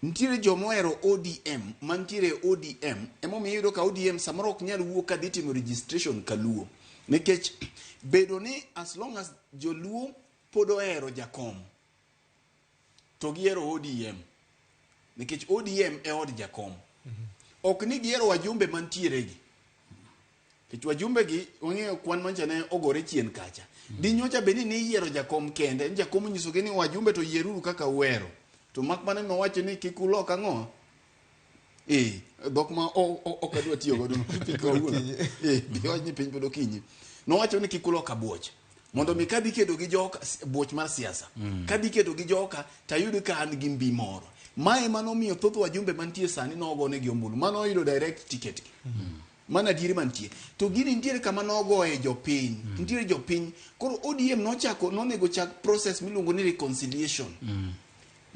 Nitiere joma ohero ODM, mantiere ODM, emomiyo iyudo ka ODM samoro ok nyal wuok kadhi timo registration kaluo. Nikech bedo ni as long as joluo pod ohero jakom, to gihero ODM. Nikech ODM e od jakom. Ok ni gihero wajumbe mantiere gi. Nikech wajumbe gi wang'eyo kwan mancha ne ogore chien kacha. Di nyocha bed ni iyiero jakom kende, ni jakom onyisogi ni wajumbe to yieruru kaka uhero. To mak mana nowacho ni kik ulok ang'o? Dhok ma ok adwa tiyo godo no. Wach ni piny pod okinyi. Nowacho ni kik ulok abuoch. Mondo mi kadhi kedo gi joka buoch mar siasa. Kadhi kedo gi joka tayud ka an gi mbi moro. Mae manomiyo thoth wajumbe mantie sani nogonegi ombulu. Mano oyudo direct ticket gi. Mano adieri mantie. To gini nitiere kama nogoye jopiny. Nitiere jopiny. Koro ODM nochako nonego chak process miluongo ni reconciliation.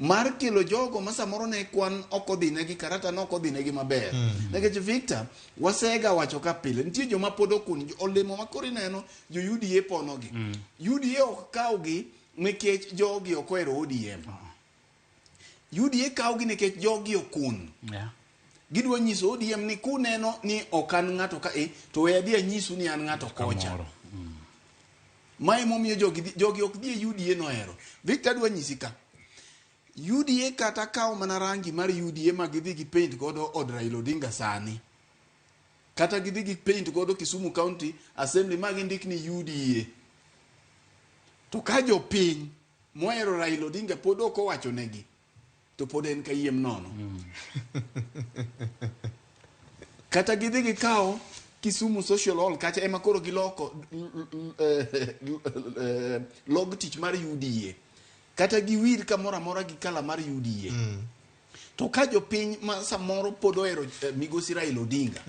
Mar kelo jogo ma samoro ne kwan ok odhinegi karata ne ok odhinegi maber. Nikech Victor, wasega wacho ka pile, nitie joma pod okun, olemo ma koro ineno jo UDA ponogi. UDA ok kawgi nikech jogi ok ohero ODM. UDA kawgi nikech jogi okun. Gidwa nyiso ODM ni kuneno ni ok an ng'ato ka e, to we adhi anyisu ni an ng'ato kocha. Mae momiyo jogi ok dhi e UDA nohero. Victor adwa nyisi ka. UDA kata kawo mana rangi mar UDA ma gidhi gi paint godo od Raila Odinga sani. Kata gidhi gi paint godo Kisumu County Assembly ma gindik ni UDA. To ka jopiny mohero Raila Odinga pod ok owacho negi, to pod en kayiem nono. Kata gidhi gikawo Kisumu Social Hall kacha ema koro giloko log tich mar UDA. Kata giwir kamoro amora gi kala mar UDA. To ka jopiny ma samoro pod ohero migosi Raila Odinga,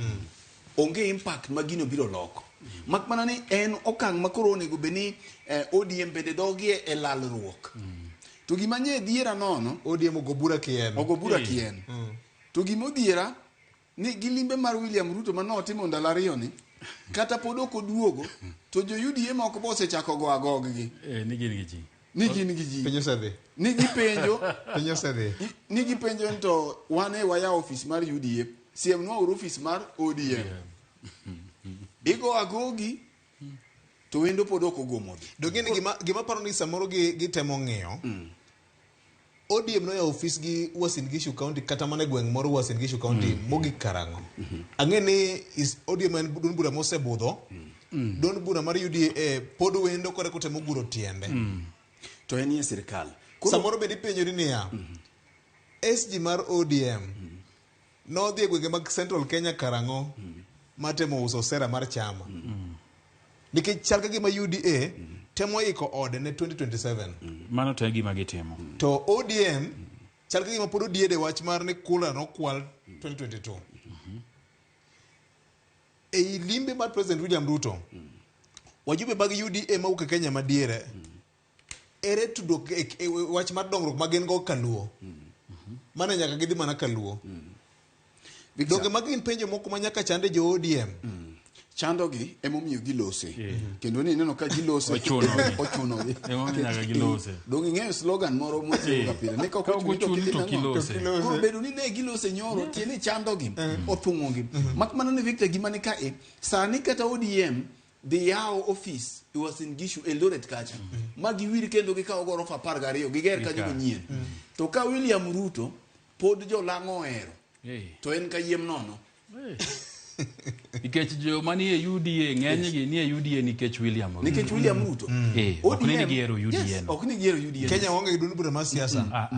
Onge impact ma gino biro loko. Mak mana ni en okang' ma koro onego bed ni ODM bende dogie e lalruok. To gima nye dhiera nono. ODM ogo bura kien. Ogo bura kien. To gima odhiera ni gi limbe mar William Ruto ma notimo ndalo ariyo ni kata pod ok oduogo to jo UDA moko be osechako go agoggi. Ni gin gi ji. Ni gin gi ji. Piny osedhi. Ni gipenjo. Piny osedhi. Ni gipenjo ni to wan e wayawo ofis mar UDA, siemnwa uru ofis mar ODM. Igo agogi to wendo pod ok ogomo dhi. Donge ni gima paro ni samoro gitemo ng'iyo. ODM noyawo ofis gi Uasin Gishu County kata mana e gweng' moro Uasin Gishu County mogik karang'o. Ang'e ni ODM en duond bura mosebudho. Duond bura mar UDA pod wendo kore kotemo guro tiende. To en e sirkal. Samoro bende ipenjori niya, SG mar ODM nodhi e gwenge mag Central Kenya karang'o matemo uso sera mar chama. Nikech chal ka gima UDA temo iko ode ne 2027. Mano to e gima gitimo. To ODM chal ka gima pod odiede wach mar ni kura nokwal 2022. Ei limbe mar President William Ruto, wajumbe mag UDA mawuok e Kenya madiere, ere tudruok e wach mar dongruok ma gin go kaluo? Mane nyaka gidhi mana kaluo. Donge magi gin penjo moko ma nyaka chande jo ODM? Chandogi emomiyo gilose. Kendo ni ineno ka gilose. Ochunogi. Ochunogi. Emomiyo nyaka gilose. Donge ing'eyo slogan moro mwatiyoga pile ni ka ok Ka ok ochuni to ochuni to kik inang'o. kilose. Koro bedo ni ne gilose nyoro tie ni chandogi othung'ogi. Mak mana ni Victor gima ni kae sani kata ODM dhi yawo ofis e Uasin Gishu Eldoret kacha ma giwir kendo gikawo gorofa 12 giger kanyo manyien. To ka William Ruto pod jolang'o ohero to en kayiem nono. Nikech joma nie UDA ng'enygi nie UDA nikech William Ruto. Nikech William Ruto. Ok ni gihero UDA Yes, no. ok ni gihero UDA. Kenya onge gi duond bura mar siasa.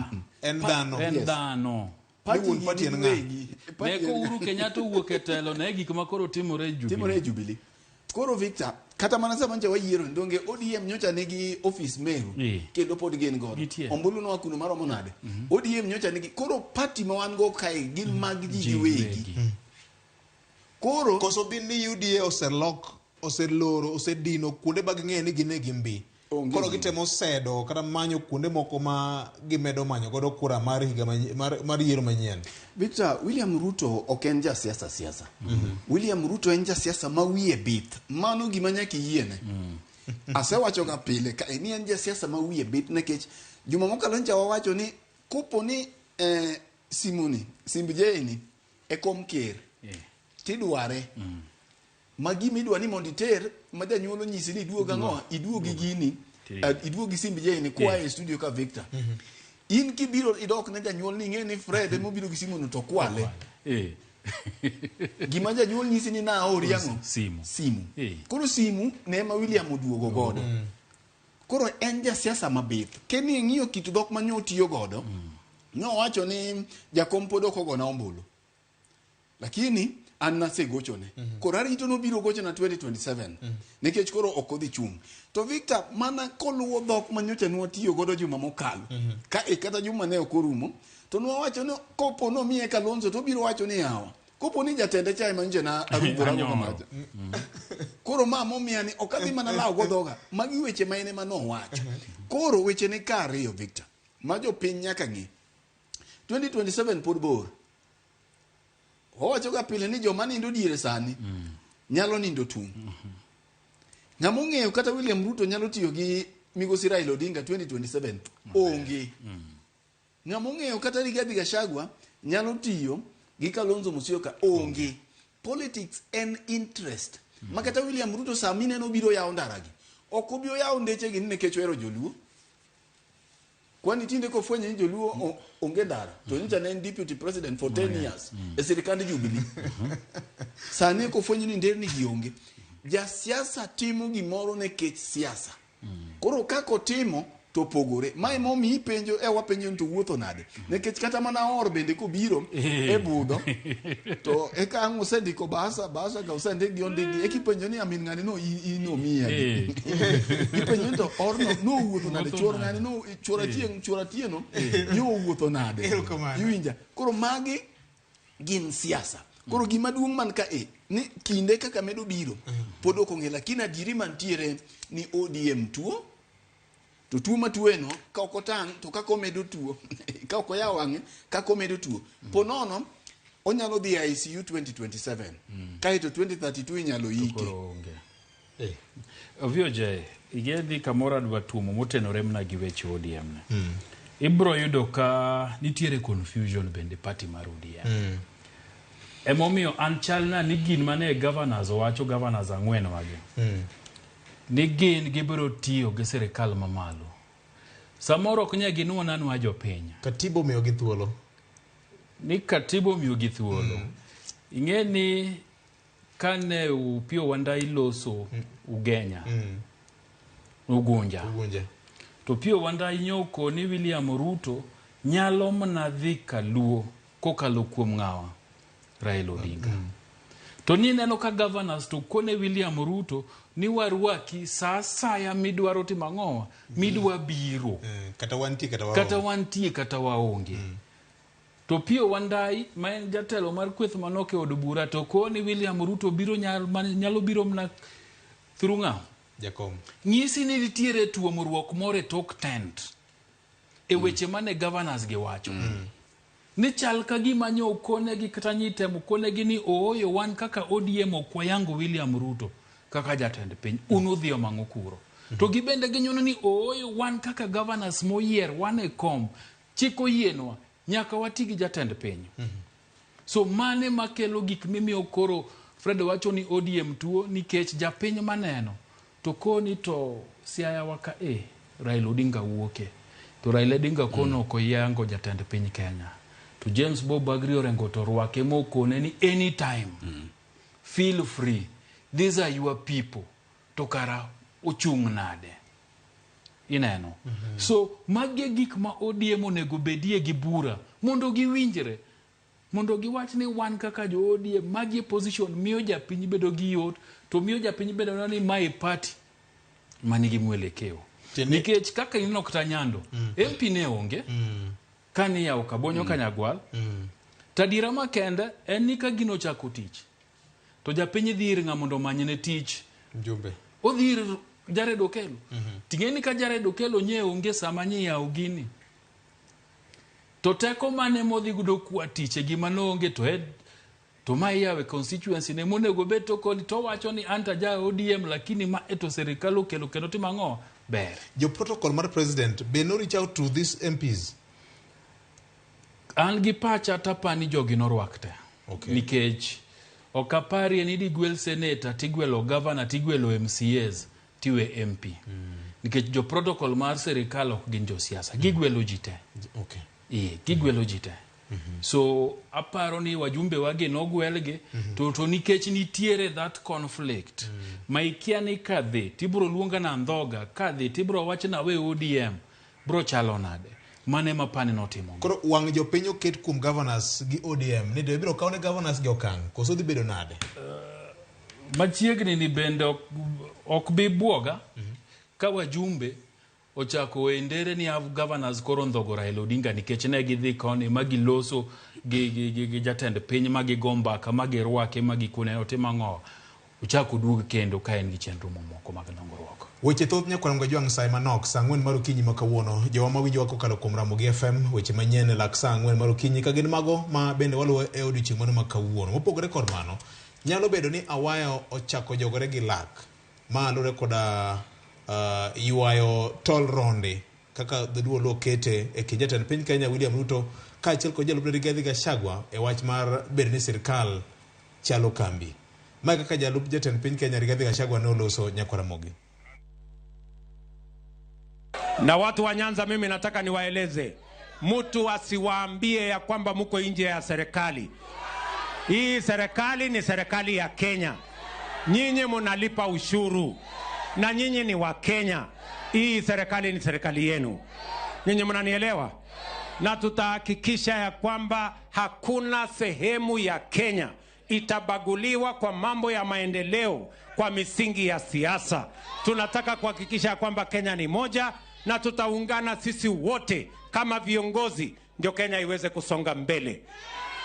En dhano. En dhano. Ni wuon party en ng'a? Ne ko Uhuru Kenyatta owuok e telo ne gik ma koro timore e Jubilee. Timore e Jubilee. Koro Victor, kata mana sama nyocha wayiero ni donge ODM nyocha nigi ofis Meru kendo pod gin godo. Ombulu noa kuno maromo nade? ODM nyocha nigi koro party ma wan go kae gin mag ji giwegi. Koro koso bin ni UDA oselok, oseloro, osedino kuonde ma ging'eyo ni gin e gi mbi. Koro gitemo sedo kata manyo kuonde moko ma gimedo manyo godo kura mar higa mar yiero manyien. Victor, William Ruto ok en jasiasa siasa. William Ruto en jasiasa ma wiye bith. Mano gima nyaka iyiene. Asewacho ga pile ka ni en jasiasa ma wiye bith nikech juma mokalo ncha wawacho ni kopo ni simuni, simb Jane e kom ker. Tidware. Ma gima idwa ni mondo iter ma janyuol onyisi ni iduog ang'o, iduog gi gini, iduog gi simb Jane koa e studio ka Victor. In kibiro idok ne janyuol ni ing'e ni Fred emobiro gi simuno to kwale. Gima janyuol nyisi ni naori ang'o? Simu. Simu. Koro simu ne ema William oduogo godo. Koro en jasiasa mabith. Keni ing'iyo kit dhok ma nyotiyo godo, nowacho ni jakom pod ok ogona ombulu. Lakini an nasegochone. Koro arito nobiro gochona 2027. Nikech koro ok odhi chung'. To Victor, mana koluwo dhok ma nyocha nwatiyo godo juma mokalo. Ka e kata juma ne ok orumo, to nwawacho ni kopo nomiye Kalonzo to obiro wacho ni yawa. Kopo ni jatende cha ema nyocha na arudhora go kamacha. Koro ma momiya ni ok adhi mana lawo go dhoga. Magi weche ma en ema nowacho. Koro weche ni ka ariyo Victor, ma jopiny nyaka ng'e. 2027 pod bor. Owacho ga pile ni joma nindo diere sani nyalo nindo tung'. Ng'ama ong'eyo kata William Ruto nyalo tiyo gi migosi Raila Odinga 2027 onge. Ng'ama ong'eyo kata Rigathi Gachagua nyalo tiyo gi Kalonzo Musyoka onge. Politics en interest. Ma kata William Ruto sama ineno biro yawo ndaragi, ok obi oyawo ndechegi ni nikech ohero joluo. Kwani tinde kofwenyo ni joluo onge ndara, to nyocha ne en deputy president for 10 years e sirikand Jubilee. Sani kofwenyo ni nderni gi onge. Jasiasa timo gimoro nikech siasa. Koro kaka otimo to pogore. Ma emomiyo ipenjo e wapenjo ni to wuotho nade. Nikech kata mana or bende kobiro e budho to eka ang' osendiko bahasa ka osendik gi ondikgi eka ipenjo ni amin ng'ani no in omiya. Ipenjo ni to or no nowuotho nade, chuor ng'ani no chuor achieng' chuor atieno nyo owuotho nade. Iwinja. Koro magi gin siasa. Koro gima duong' man ka e Ni kinde kaka medo biro pod ok ong'e, lakini adieri mantiere ni ODM tuo, to tuo matueno ka ok otang' to kaka omedo tuo, ka ok oyawo wang'e kaka omedo tuo, po nono onyalo dhi e ICU 2027, kaeto 2032 inyalo ike. VOJ, igedhi kamoro adwa tuomo motenore mana gi weche ODM ne. Ibro yudo ka nitiere confusion bende party mar ODM. Emomiyo an chalna ni gin mane governors owacho, governors 4 wagi, ni gin gibiro tiyo gi sirikal mamalo. Samoro ok nyal ginuo nanwa jopiny. Katiba omiyogi thuolo. Ni katiba omiyogi thuolo. Ing'e ni kane Opiyo Wandayi loso Ugenya, Ugunja. To Opiyo Wandayi nyoko ni William Ruto nyalo mana dhi Kaluo kokalo kuom ng'awa Raila Odinga. To ni neno ka governors to kone William Ruto ni warwaki sa asaya midwaro timo ang'owa, midwa biro. Kata wantie kata waonge. Kata wantie kata waonge. To Opiyo Wandayi ma en jatelo mar kweth manok e od bura to koni William Ruto biro nyalo biro mana through ng'a? Jakom. Nyisi ni nitiere tuomruok moro e tok tent e weche mane governors gi wacho. Ni chal ka gima nyo konegi kata nyitemo konegi ni ooyo wan kaka ODM ok wayango William Ruto kaka jatend piny, un udhi omang'o kuro. To gibende ginyono ni ooyo wan kaka governors moyier wan e kom, chik oyienwa nyaka wati gi jatend piny. So mane makelo gik mimiyo koro Fred wacho ni ODM tuo nikech japiny maneno to koni to Siaya waka Raila Odinga wuoke. To Raila Odinga kono ok oyango jatend piny Kenya. To James Bob Agri Orengo to rwake mokone ni anytime, feel free, these are your people. To kara ochung' nade? Ineno. So magi e gik ma ODM onego bedie gi bura mondo giwinjre, mondo giwach ni wan kaka jo ODM magi e position miyo japiny bedo gi yot, to miyo japiny bedo ni mae party manigi mwelekeo. Nikech kaka ineno kata Nyando, MP ne onge, kani yawo Kabonyo Kanyagwal, tadiera makende en ni ka gino ochako tich, to japiny dhi ir ng'a mondo omanyne tich? Mjumbe. Odhi ir Jared Okello. Ting'e ni ka Jared Okello nye onge sama nye yawo gini, to teko mane modhi gudo kwa tich e gima noonge to to ma iyawe constituency ne monego bed to koni to wacho ni anta ja ODM lakini ma eto sirikal okelo kendo timo ang'o ber. Jo protocol mar president be no reach out to these MPs? An gi pacha tapani jogi norwak te. Nikech ok aparie ni digwel senator tigwelo governor tigwelo MCAs tiwe MP. Nikech jo protocol mar sirikal ok gin josiasa. Gigwelo ji te. Gigwelo ji te. So aparo ni wajumbe wagi nogwelgi to nikech nitiere that conflict ma ikia ni kadhi tibro luonga na ndhoga, kadhi tibro wach na we ODM bro chalo nade. Mane ma pani notimo. Koro wang' jopiny oket kuom governors gi ODM ni to ibiro kaw ne governors gi okang' koso dhi bedo nade? Machiegni ni bende ok bi buoga ka wajumbe ochako endere ni av governors koro ndhogo Raila Odinga nikech ne gidhi koni ma giloso gi jatend piny ma gigo mbaka ma girwake ma gikone otim ang'o, ochako duog kendo ka en gi chenro mamoko mag dongruok. Weche thoth nyakwar Mgajwang' sa manok, saa 4 mar okinyi ma kawuono. Jowa mawinjowa kokalo kuom Ramogi FM, weche manyien e lak saa 4 mar okinyi ka gin mago ma bende waluwo e odiochieng' mano ma kawuono. Mopogore kod mano, nyalo bedo ni Awaya ochako jogore gi lak ma luwore koda ywayo tol ronde kaka dholuo luo kete e kind jatend piny Kenya William Ruto kaachiel kod jalupne Rigathi Gachagua e wach mar bedo ni sirkal chalo kambi. Mae kaka jalup jatend piny Kenya Rigathi Gachagua ne oloso nyakwar Ramogi. Na watu wa Nyanza, mimi nataka niwaeleze, mtu asiwaambie ya kwamba muko nje ya serikali. Hii serikali ni serikali ya Kenya. Nyinyi mnalipa ushuru na nyinyi ni wa Kenya. Hii serikali ni serikali yenu. Nyinyi mnanielewa? Na tutahakikisha ya kwamba hakuna sehemu ya Kenya itabaguliwa kwa mambo ya maendeleo kwa misingi ya siasa. Tunataka kuhakikisha kwamba Kenya ni moja na tutaungana sisi wote kama viongozi ndio Kenya iweze kusonga mbele.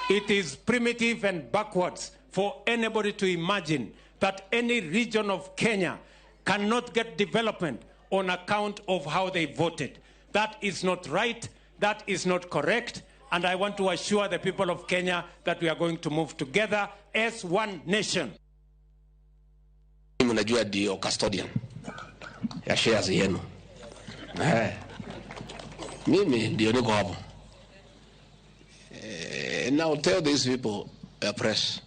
It is primitive and backwards for anybody to imagine that any region of Kenya cannot get development on account of how they voted. That is not right. That is not correct. And I want to assure the people of Kenya that we are going to move together as one nation. Mimi najua ndio custodian ya shares yenu. Eh. Mimi ndio niko hapo. Eh, now tell these people, press,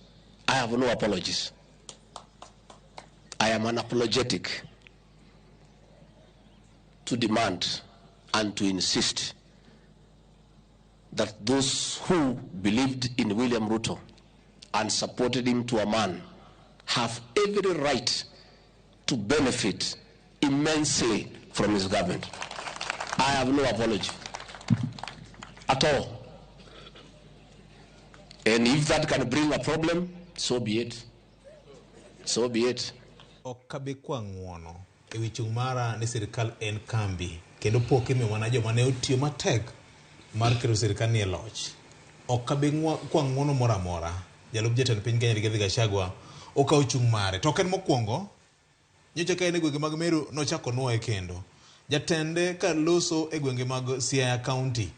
I have no apologies. I am unapologetic to demand and to insist that those who believed in William Ruto and supported him to a man have every right to benefit immensely from his government. I have no apology at all. And if that can bring a problem, so be it. So be it. Ok abi kwa ng'uono ewi chung' mara ni sirikal en kambi kendo pok imiyo mana joma ne otiyo matek mar keto sirikal ni e loch. Ok abi kwa ng'uono moro amora. Jalup jatend piny Kenya Rigathi Gachagua okawo chung' mare. To ok en mokwongo, nyocha ka en e gwenge mag Meru nochako nuoye kendo. Jatende ka loso e gwenge mag Siaya County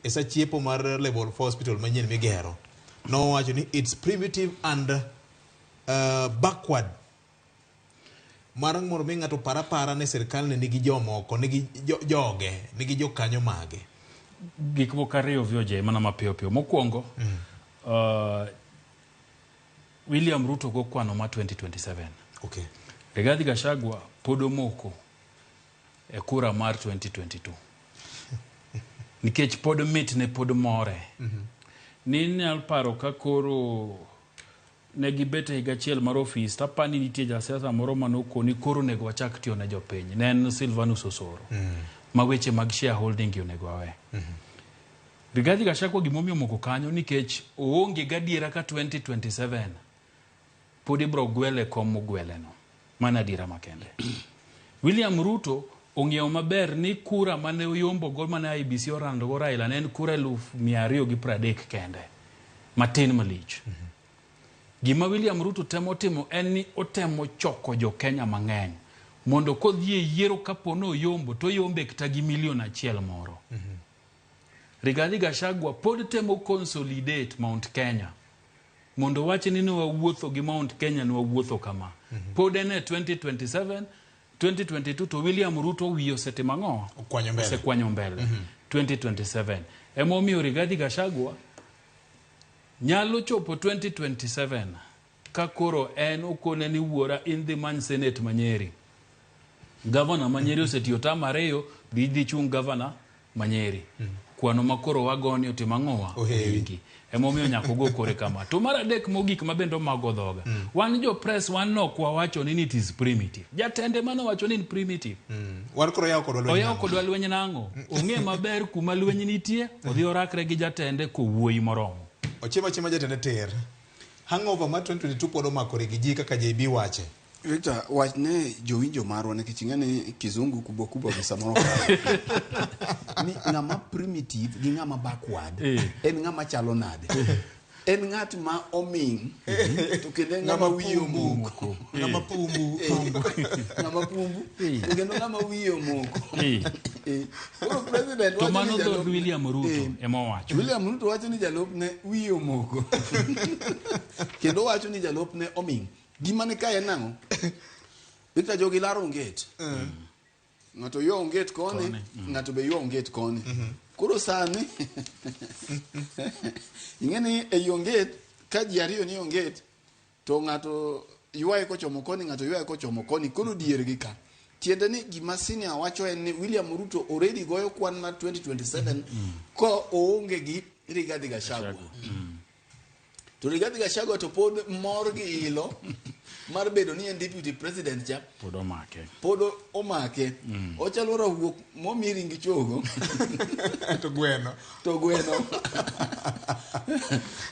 e sa chiepo mar Level 4 Hospital manyien migero, nowacho ni it's primitive and backward mar mondo mi ng'ato par apara ni sirikal ni nigi jomoko, nigi joge, nigi jokanyo mage. Gik moko ariyo VOJ mana mapiyo piyo. Mokwongo, William Ruto go kwano ma 2027. Rigathi Gachagua pod omoko e kura mar 2022. Nikech pod mitne pod more. Ni inyalo paro ka koro ne gibet e higa achiel mar ofis tapani nitie jasiasa moro manokoni koro onego wachak tiyo ne jopiny. Ne en Silvanus Osoro. Ma weche mag shareholding gi onego wawe. Rigathi Gachagua gimomiyo omoko kanyo nikech oonge gadiera ka 2027 pod ibro gwele kom mogwele no. Mano adiera makende. William Ruto ong'iewo maber ni kura mane oyombo go mane IEBC orando go Raila ne en kura 230,000 kende. Matin malich. Gima William Ruto temo timo en ni otemo choko jo Kenya mang'eny mondo kodhi e yiero kapo ni oyombo to oyombe kata gi milion achiel moro. Rigathi Gachagua pod temo consolidate Mount Kenya mondo wach ni ne wawuotho gi Mount Kenya ne wawuotho kama. Pod en e 2027 2022 to William Ruto wiye osetimo ang'o? Okwanyo mbele. Osekwanyo mbele. 2027. Emomiyo Rigathi Gachagua nyalo chopo 2027 ka koro en okone ni wuora in dhi many senate ma Nyeri. Gavana ma Nyeri osetiyo tam ariyo, dhi chung gavana ma Nyeri. Kwano ma koro wagoni otimo ang'owa? Ohewi. Emomiyo nyaka ogo kore kama. To mar adek mogik ma bende omago dhoga. Wan jo press wan nok wawacho ni it is primitive. Jatende mane owacho ni in primitive. Wan koro oyawo kodwa lweny Oyawo nang'o? kodwa lweny nang'o? Ong'e maber kuma lweny nitie, odhi orakre gi jatende kowuoyi moromo. Ochiemo achiema jatende tir. Hangover mar 2022 pod omakore gi ji kaka JB wache. Victor, wach ne jowinjo marwa nikech ing'e ni kizungu kubwa kubwa be samoro kalo. Ni ng'ama primitive gi ng'ama backward en ng'ama chalo nade? En ng'at ma oming' to kendo en ng'ama wiye omoko. Ng'ama pumbu. Ng'ama pumbu to kendo ng'ama wiye omoko. Koro president To wacho mano ni dhood jalupne William Ruto ema owacho. William Ruto wacho ni jalupne wiye omoko. Kendo wacho ni jalupne oming'. Gima ni kae en nang'o? Victor jogi laro onget. Ng'ato ywa onget koni, ng'ato be ywa onget koni. Koro sani ing'e ni ei onget ka ji ariyo ni onget to ng'ato ywaye kochomo koni, ng'ato ywaye kochomo koni, koro diergi ka. Tiende ni gima senior wacho en ni William Ruto already goyo kwan mar 2027 ka oonge gi Rigathi Gachagua. To Rigathi Gachagua to pod mor gi ilo mar bedo ni en deputy president cha Pod omake. pod omake. Ochalo rawuok momi ring chogo to gweno. To gweno.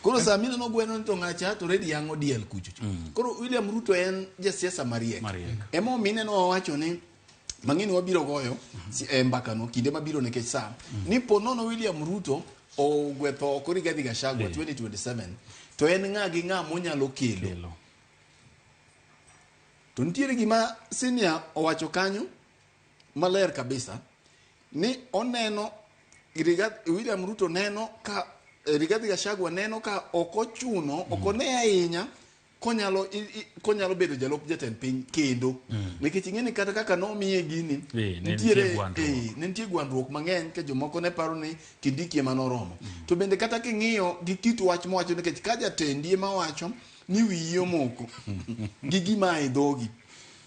Koro sama ineno gweno ni to ng'acha to already yang'o diel kucho. Koro William Ruto en jasiasa mariek. Emomiyo ineno wawacho ni mang'eni wabiro goyo e mbakano kinde mabiro nikech sa ni po nono William Ruto Ogwetho oko Rigathi Gachagua 2027 to en ng'a gi ng'a monyalo kelo. To nitiere gima senior owacho kanyo maler kabisa ni oneno Rigathi, William Ruto neno ka Rigathi Gachagua neno ka ok ochuno ok one ahinya konyalo konyalo bedo jalup jatend piny kendo nikech ing'e ni kata kaka nomiye gini ne nitiere nitie gwandruok. ne nitie gwandruok mang'eny ka jomoko ne paro ni Kindiki ema noromo to bende kata king'iyo gi kit wach mowacho nikech ka jatendi ema wacho ni wiyi omoko gi gima e dhogi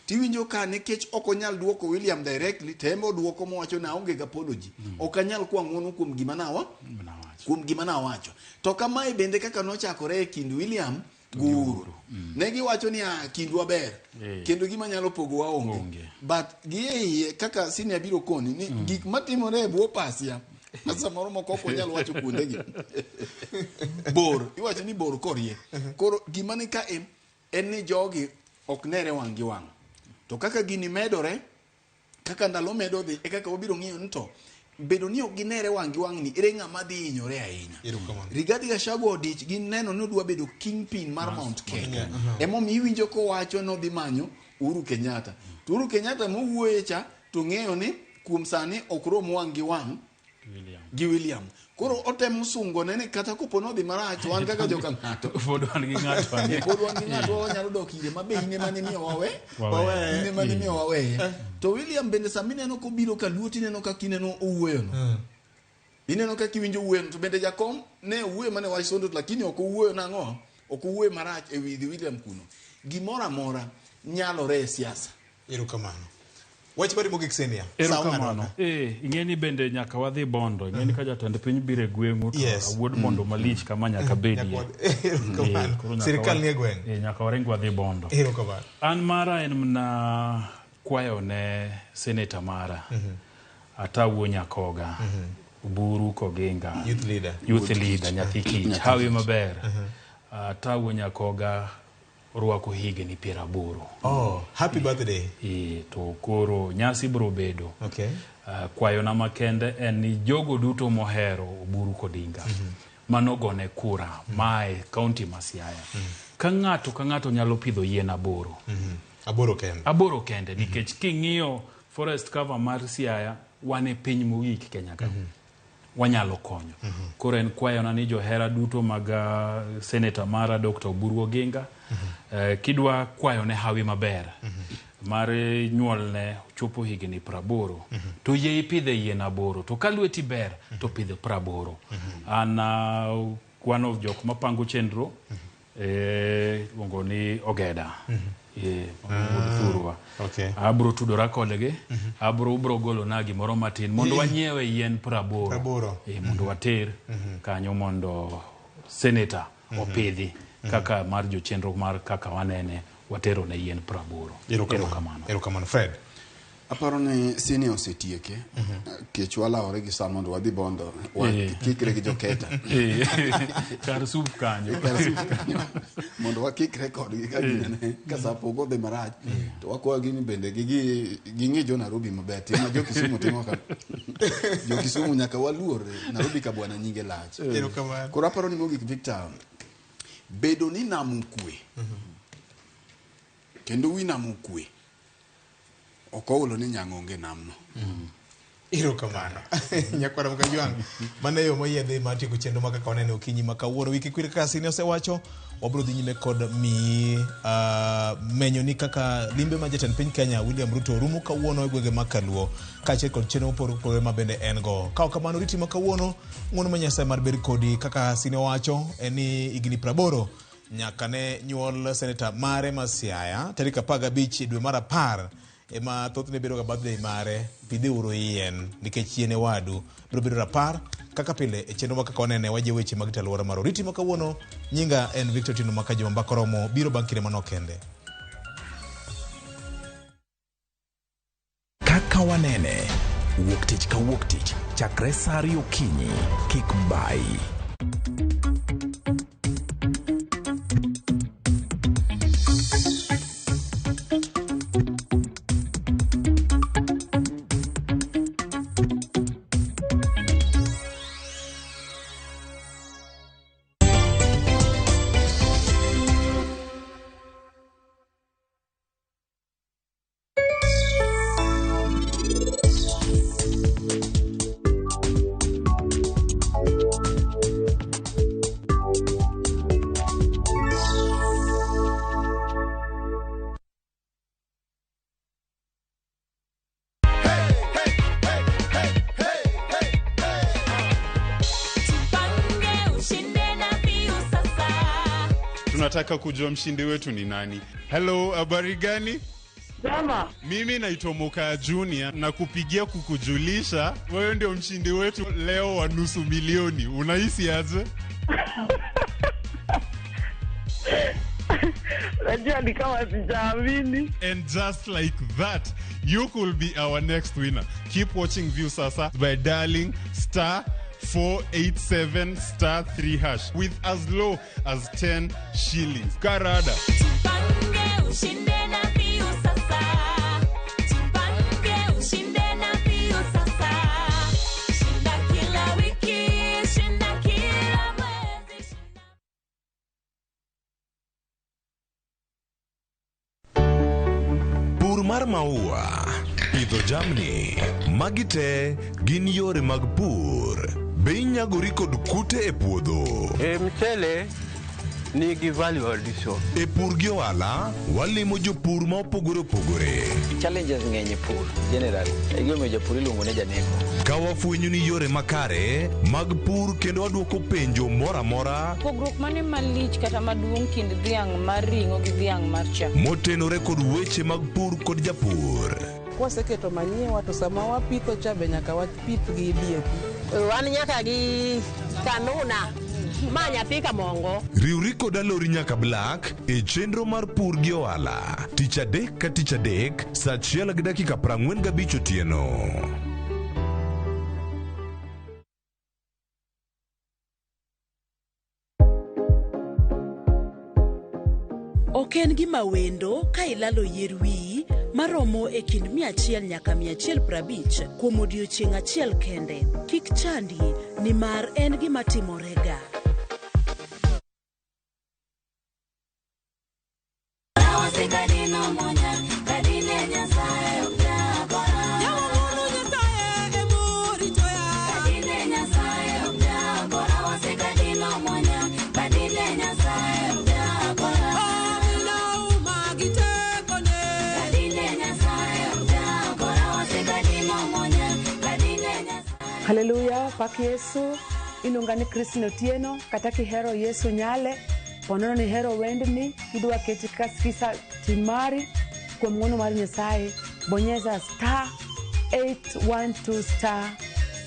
tiwinjo ka nikech ok onyal duoko William directly to en be oduoko mowacho ni aonge gi apology ok anyal kwa ng'uono kuom gima nawa kuom gima nawacho to kamae bende kaka nochakore e kind William gi Uhuru ne giwacho ni "Ah, kindwa ber kendo gima nyalo pogowa onge but gi e iye kaka senior biro koni ni gik matimore e bwo pasia ma samoro moko ok wanyal wacho kuondegi bor iwacho ni bor korie koro gima ni ka e en ni jogi ok nere wang' gi wang' to kaka gini medore kaka ndalo medo dhi e kaka wabiro ng'iyo ni to bedo ni ok ginere wang' gi wang' ni ere ng'ama dhi hinyore ahinya Rigathi Gachagua odich gi neno ni odwa bedo kingpin mar Mount Kenya emomiyo iwinjo kowacho ni odhi manyo Uhuru Kenyatta to Uhuru Kenyatta mowuoye cha to ng'eyo ni kuom sani ok rom wang' gi wang' gi William koro otemo sungone ni kata kopo nodhi marach wan kaka joka ng'ato pod wan gi ng'ato ane. pod wan gi ng'ato wanyalo dok ire ma be in ema nimiyo wawe Wawe. in ema nimiyo waweye to William bende sama ineno kobiro ka luo tineno kaka ineno owuoyono ineno kaka iwinjo wuoyono to bende jakom ne owuoyo mane wach sondo to lakini ok owuoyo nang'o ok owuoyo marach e wi dhi William kuno gimoro amora nyalore e siasa erokamano wach mari mogik senior Sa ong'ado Erokamano. Ing'e ni bende nyaka wadhi Bondo. Ing'e ni ka jatend piny biro e gweng'u to Yes. awuod Bondo malich kama nyaka bedie. Erokamano. Koro nyaka Sirkal nie gweng'. Nyaka waring wadhi Bondo. Erokamano. An mara en mana kwayo ne seneta mara Atawuo Nyakoga Oburu Koginga Youth leader. Youth leader nyathi kich Nyathi hawi kich. maber Atawuo Nyakoga orwako higni 80. Oh, happy birthday. To koro nyasi biro bedo. Okay. Kwayona makende en ni jogo duto mohero Oburu Kodinga manogone kura mae kaunti ma Siaya. Ka ng'ato ka ng'ato nyalo pidho yien 8. 8 kende. 8 kende nikech king'iyo forest cover mar Siaya wan e piny mogik Kenya ka. Wanyalo konyo. Koro en kwayona ni johera duto mag seneta mara Dr. Oburu Oginga kidwa kwayone hawi maber mar nyuolne chopo higni 80 to yie ipidhe yien 8 to ka lweti ber to pidh 80. An one of jok mapango chenro iluongo ni Ogeda wuod thurwa. Abro tudora kodgi abro golo na gimoro matin mondo wanyiewe yien 80 mondo water kanyo mondo seneta opidhi kaka mar jochenro mar kaka wanene watero ne yien 80. Erokamano. Erokamano Fred. Aparo ni senior osetieke kech walawore gi sa mondo wadhi Bondo wakikre gi joketa kar sup kanyo kar sup kanyo mondo wakikre kodgi ka ginene ka sa pok odhi marach to wakwayogi ni bende ging'i jo Nairobi maber tim ma jo Kisumu timo ka jo Kisumu nyaka waluor Nairobi ka bwana nyinge lach. Koro aparo ni mogik Victor bedo ni nam okwe kendo wi nam okwe ok oulo ni nyang' onge namno. Erokamano. Nyakwara Mkajwang', mano e yo moyiedhi mar tieko chenro ma kaka waneno okinyi ma kawuono. Wiki kwir kaka Sini osewacho, wabiro dhi nyime kod miyi menyoni kaka limbe ma jatend piny Kenya William Ruto rumo kawuono e gwenge mag Kaluo, kaachiel kod chenro mopogore opogore ma bende en go. Ka ok kamano, riti ma kawuono, ng'uono ma Nyasaye mar bed kodi kaka Sini owacho, en ni higni 80 nyaka ne nyuol seneta mare ma Siaya tarik 15 dwe mar 10 ema thothne bedo ga birthday mare. Pidheuru yien nikech yien e wadu. Biro bedo rapar kaka pile e chenro ma kaka wanene wajiwo weche mag alwora mar oriti ma kawuono. Nyinga en Victor Tino Makajo Mbaka Romo biro bang' kinde manok kende. Kaka wanene wuok tich ka wuok tich chakre sa 2 okinyi kik bayi. Tunataka kujua mshindi wetu ni nani. Hello, habari gani? Jama. Mimi naitwa Moka Junior na kupigia kukujulisha wewe ndio mshindi wetu leo wa 500,000. Unahisi aje? Najua ni kama sijaamini. And just like that, you could be our next winner. Keep watching Viusasa by dialing star 487 star 3 hash with as low as 10 shillings. Karada. Tupange ushinde na Viusasa. Tupange ushinde na Viusasa. Shinda kila wiki, shinda kila mwezi. Pur mar maua, pidho jamni, magi te gin yore mag pur. Be inyagori kod kute e puodho? E mchele nigi value addition. E pur gi ohala, walimo jopur ma opogore opogore. Challenges ng'eny e pur generally. E gimomiyo japur iluongo ni janeko. Ka wafwenyo ni yore makare mag pur kendo wadwoko penjo moro amora Pogruok mane malich kata maduong' kind dhiang' mar ring'o gi dhiang' mar chak? motenore kod weche mag pur kod japur. Kwaseketo manyiwa to sama wapitho cha be nyaka wapith gi DAP. Wan nyaka gi kanuna ma nyathi kamongo. Riwri kod Alori nyaka Black e chenro mar pur gi ohala tich adek ka tich adek saa 1:45 otieno. Ok en gima wendo ka ilalo yier wiyi maromo e kind 100 nyaka 150 kuom odiechieng' achiel kende. Kik chandi nimar en gima timorega. Haleluya, pak Yesu. Iluonga ni Christine Otieno, kata kihero Yesu nyale, ponono ni hero wendni, idwa keti kaka sikiza tim mari kuom ng'wono mar Nyasaye, bonyeza star 812 star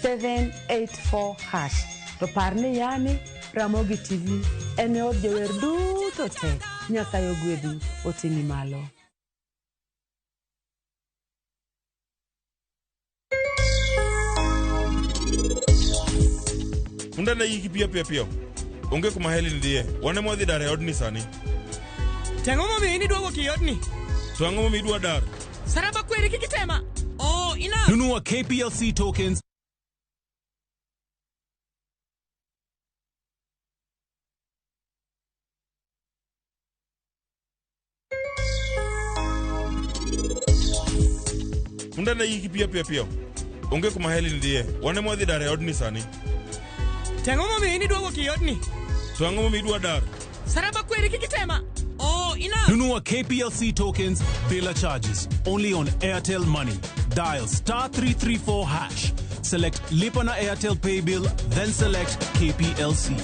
784 hash. To par ni yani Ramogi TV en e od jower duto te. Nyasaye ogwedhi, oting'i malo. Punda ne yiki piyo piyo piyo. Onge kuma Helen dhiye. Wan ema wadhi dar e odni sani. To ang'o momiyo in idwa wuok e odni? To ang'o momiyo idwa dar? Saraba kweri kik itema. Oh, enough. Nunua KPLC tokens Punda ne yiki piyo piyo piyo. Onge kuma Helen dhiye. Wan ema wadhi dar e odni sani. To ang'o momiyo in idwa wuok e odni? To ang'o momiyo idwa dar? Saraba kweri kik itema. Oh, enough. Nunua KPLC tokens bila charges only on Airtel Money. Dial star 334 hash. Select Lipa na Airtel Pay Bill, then select KPLC.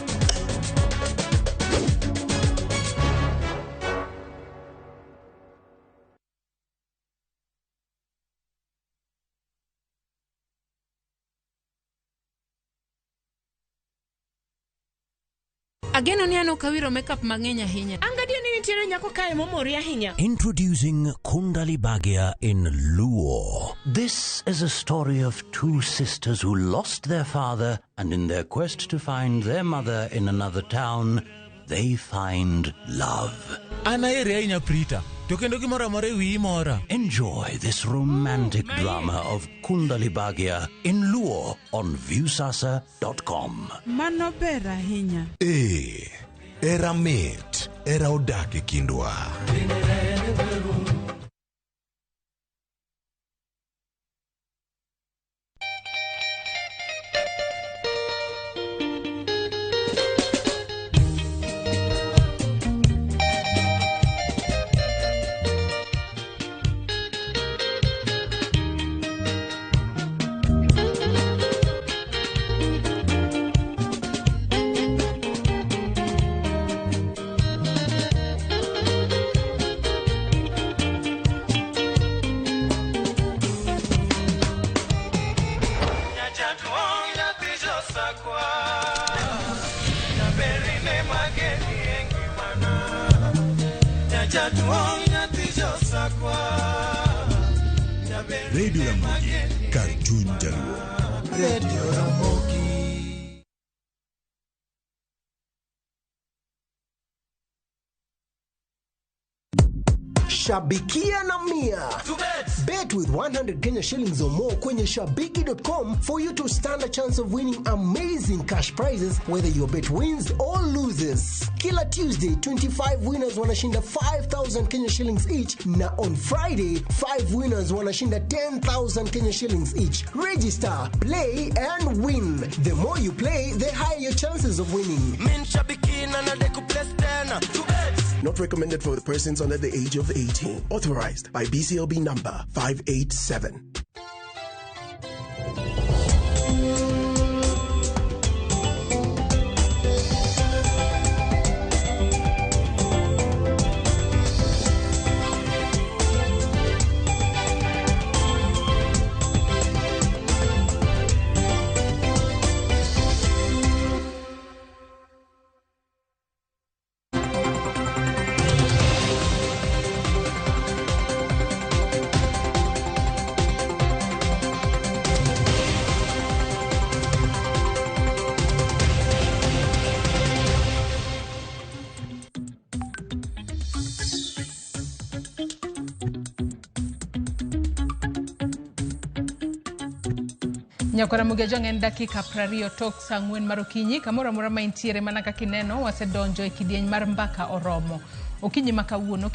Ageno ni an ok awiro makeup mang'eny ahinya. An gadier ni nitiere nyako kae momori ahinya. Introducing Kundali Bhagya in Luo. This is a story of two sisters who lost their father and in their quest to find their mother in another town, they find love. An aheri ahinya Prita, to kendo gimoro amora e wiyi mora. Enjoy this romantic drama of Kundali Bhagya in Luo on Viusasa.com. Mano ber ahinya. Ee, era mit, era odak e kindwa. Jaduong' nyathi josakwa. Radio Ramogi, kar chuny Jaluo. Radio Ramogi. Shabikia na Mia. Bet with 100 Kenya shillings or more kwenye shabiki.com for you to stand a chance of winning amazing cash prizes whether your bet wins or loses. Kila Tuesday 25 winners wanashinda 5000 Kenya shillings each na on Friday 5 winners wanashinda 10,000 Kenya shillings each. Register, play and win. The more you play, the higher your chances of winning. Min shabiki na nadeku place tena. Not recommended for the persons under the age of 18. Authorized by BCLB number 587. Nyakwara Mugejong en dakika 20 tok saa 4 mar okinyi kamoro amora ma intiere mana kaka ineno wasedonjo e kidieny mar mbaka oromo. Okinyi ma kawuono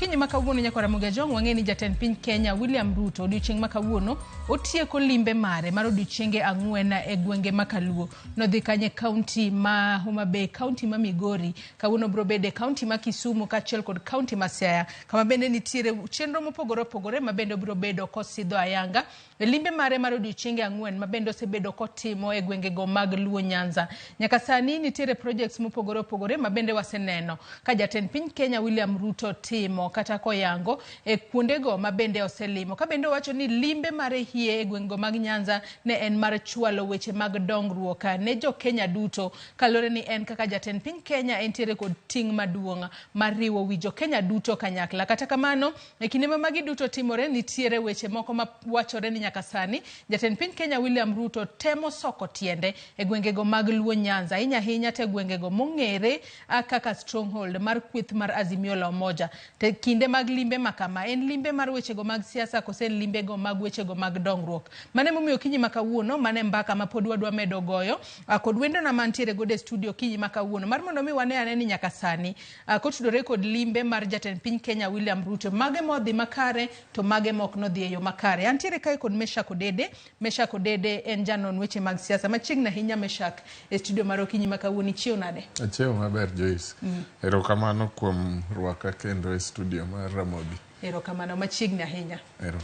Nyakwara Mugejong wang'e ni jatend piny Kenya William Ruto odiochieng' ma kawuono otieko limbe mare mar odiochienge 4 e gwenge ma Kaluo. Nodhi kanye kaunti ma Homa Bay, kaunti ma Migori, kawuono biro bede kaunti ma Kisumu kaachiel kod kaunti ma Siaya, kama bende nitiere chenro mopogore opogore ma bende obiro bedo kosidho ayanga e limbe mare mar odiochienge 4 ma bende osebedo kotimo e gwengego mag Luo Nyanza. Nyaka sani nitiere projects mopogore opogore ma bende waseneno ka jatend piny Kenya William Ruto timo kata koyango e kuondego ma bende oselimo. Ka bende owacho ni limbe mare hie e gwengego mag Nyanza ne en mar chwalo weche mag dongruok ne jo Kenya duto, kaluwore ni en kaka jatend piny Kenya entiere kod ting' maduong' mar riwo wi jo Kenya duto kanyakla. Kata kamano e kinde ma magi duto timore nitiere weche moko ma wachore ni nyaka sani jatend piny Kenya William Ruto temo soko tiende e gwengego mag Luo Nyanza, ahinya ahinya te gwengego mong'ere kaka stronghold mar kweth mar Azimio la Umoja. Te kinde mag limbe makama en limbe mar wechego mag siasa kose en limbego mag wechego mag dongruok. Mane momiyo okinyi ma kawuono mane mbaka ma pod wadwa medo goyo kod wendona mantiere godo e studio okinyi ma kawuono mar mondo mi wane ane ni nyaka sani kotudore kod limbe mar jatend piny Kenya William Ruto, mage modhi makare to mage mok nodhi e yo makare. Antiere kae kod Meshak Odede. Meshak Odede en janon weche mag siasa machiegni ahinya. Meshak, e studio mar okinyi ma kawuono ichiew nade? Achiew maber Joyce. Erokamano kuom rwaka kendo e studio mar Ramogi. Erokamano machiegni ahinya. Ero.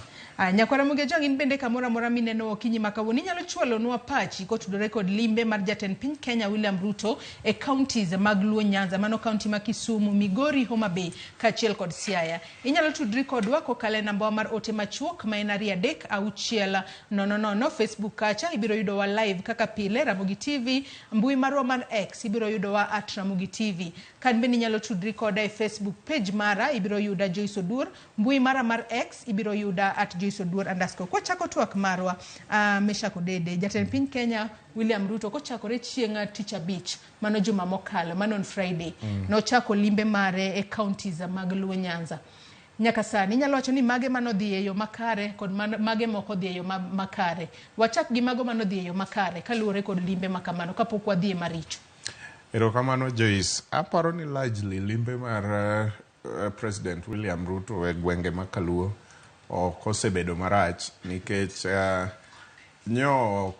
Nyakwara Mugejong, in bende kamoro amora mineno okinyi ma kawuono inyalo chwalonwa pachi kotudore kod limbe mar jatend piny Kenya William Ruto e counties mag Luo Nyanza, mano county ma Kisumu, Migori, Homa Bay kaachiel kod Siaya. Inyalo tudri kodwa kokalo e namba mar ote machuok ma en 2 3 6 0 0. Facebook kacha ibiro yudowa live kaka pile Ramogi TV, mbui marwa mar X ibiro yudowa at Ramogi TV. Kan bende inyalo tudri koda e Facebook page mara ibiro yuda Joyce Oduor, mbui mara mar X ibiro yuda at Joyce Oduor _ Kwachako twak marwa Meshak Odede, jatend piny Kenya William Ruto kochakore chieng' tich abich mano juma mokalo, mano on Friday, nochako limbe mare e counties mag Luo Nyanza. Nyaka sani inyalo wacho ni mage manodhi e yo makare kod mage moko dhi e yo makare. Wachak gi mago manodhi e yo makare kaluwore kod limbe makamano kapok wadhi e maricho. Erokamano Joyce. Aparo ni largely limbe mar President William Ruto e gwenge ma Kaluo ok osebedo marach nikech nyo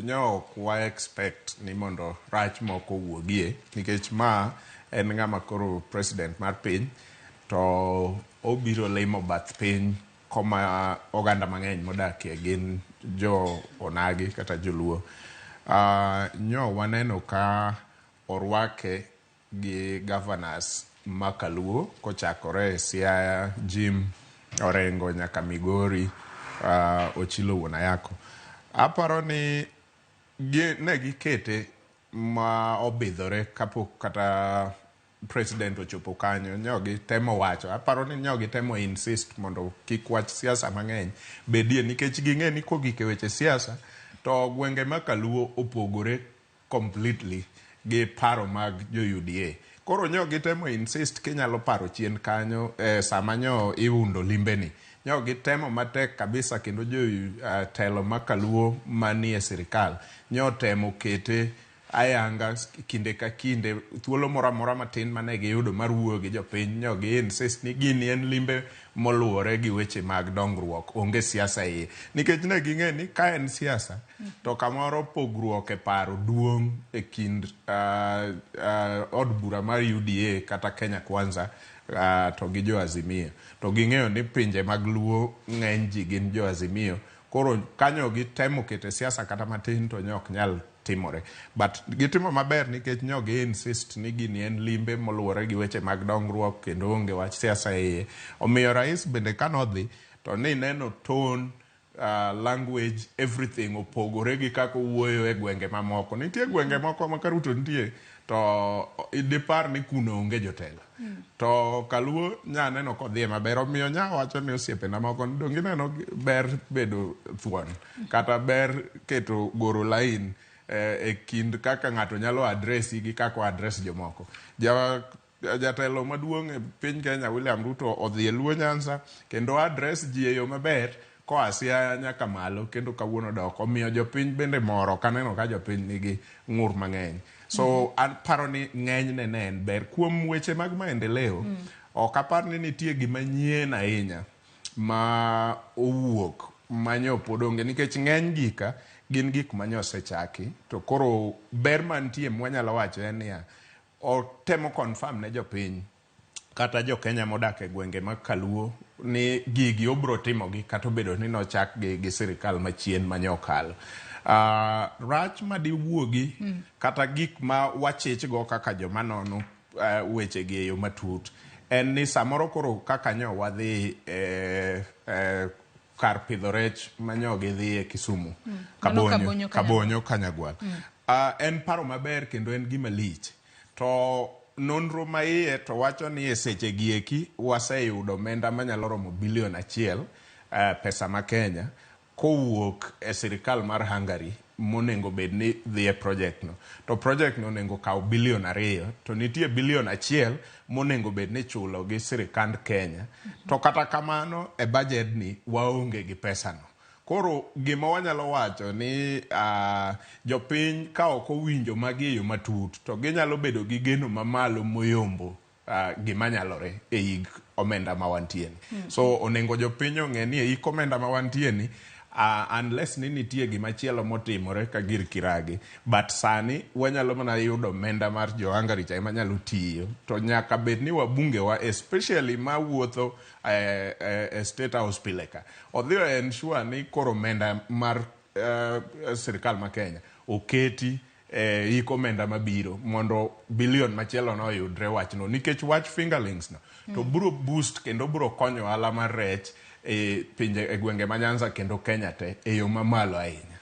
ok wa expect ni mondo rach moko owuogie nikech ma en ng'ama koro president mar piny to obiro limo bath piny koma oganda mang'eny modakie gin jo onagi kata joluo. Nyo waneno ka orwake gi governors ma Kaluo kochakore Siaya, Jim Orengo nyaka Migori, Ochilo wuon Ayako. Aparo ni ne gikete ma obidhore kapok kata president ochopo kanyo nyo gitemo wacho aparo ni nyo gitemo insist mondo kik wach siasa mang'eny bedie nikech ging'e ni kogik e weche siasa to gwenge ma kaluo opogore completely gi paro mag jo UDA. Koro nyo gitemo insist kinyalo paro chien kanyo sama nyo iundo limbeni. Nyo gitemo matek kabisa kendo jo telo ma kaluo manie sirikal nyo temo kete ayanga kinde ka kinde thuolo moro amora matin mane giyudo mar wuoyo gi jopiny nyo gi insist ni gini en limbe moluwore gi weche mag dongruok onge siasa iye nikech ne ging'e ni ka en siasa to kamoro pogruok e paro duong' e kind od bura mar UDA kata Kenya Kwanza to gi jo Azimio to ging'eyo ni pinje mag Luo ng'eny ji gin jo Azimio koro kanyo gitemo kete siasa kata matin to nyo ok nyal timore but gitimo maber nikech nyo gi insist ni gini en limbe moluwore gi weche mag dongruok kendo onge wach siasa e iye omiyo rais bende kanodhi to ni neno tone language everything opogore gi kaka owuoyo e gwenge mamoko nitie gwenge moko ma ka Ruto nitie to dipar ni kuno onge jotelo to kaluo nya neno kodhiye maber omiyo nya wacho ni osiepena moko ni donge ineno ber bedo thuon kata ber keto goro line e kind kaka ng'ato nyalo addressi gi kaka o address jomoko jatelo maduong' e piny Kenya William Ruto odhi e Luo Nyanza kendo address ji e yo maber koa Siaya nyaka malo kendo kawuono dok omiyo jopiny bende mor ok aneno ka jopiny nigi ng'ur mang'eny so aparo ni ng'enyne ne en ber kuom weche mag maendeleo ok apar ni nitie gima nyien ahinya ma owuok manyo pod onge nikech ng'eny gika gin gik manyo osechaki to koro ber mantie mwanyalo wacho en niya otemo confirm ne jopiny kata jo Kenya modak e gwenge mag Kaluo ni gigi obro timogi kata obedo ni nochak gi sirikal machien mane okalo. Rach madiwuogi kata gik ma wachich go kaka joma nono weche gi e yo matut en ni samoro koro kaka nyo wadhi kar pidho rech manyo gidhi e Kisumu Kabonyo, Kabonyo Kanyagwal. En paro maber kendo en gima lich to nonro ma iye to wacho ni e seche gi eki waseyudo omenda manyalo romo bilion 1 pesa ma Kenya kowuok e sirikal mar Hungary monengo bed ni dhi e project no to project no onego kaw bilion 2 to nitie bilion 1 monengo bed ni chulo gi sirikand Kenya to kata kamano e budget ni waonge gi pesa no. Koro gima wanyalo wacho ni jopiny ka ok owinjo magi e yo matut to ginyalo bedo gi geno mamalo moyombo gima nyalore e hik omenda ma wantie ni. So onego jopiny ong'e ni e hik omenda ma wantie ni unless ni nitie gima chielo motimore ka gir kiragi but sani wanyalo mana yudo omenda mar jo Hungary cha ema nyalo tiyo to nyaka bed ni wabunge wa especially ma wuotho e State House pile ka odhi o ensure ni koro omenda mar sirikal ma Kenya oketi hik omenda mabiro mondo bilion machielo no oyudre wachno nikech wach fingerlings no to bro boost kendo bro konyo ohala mar rech e pinje e gwenge ma Nyanza kendo Kenya te e yo mamalo ahinya.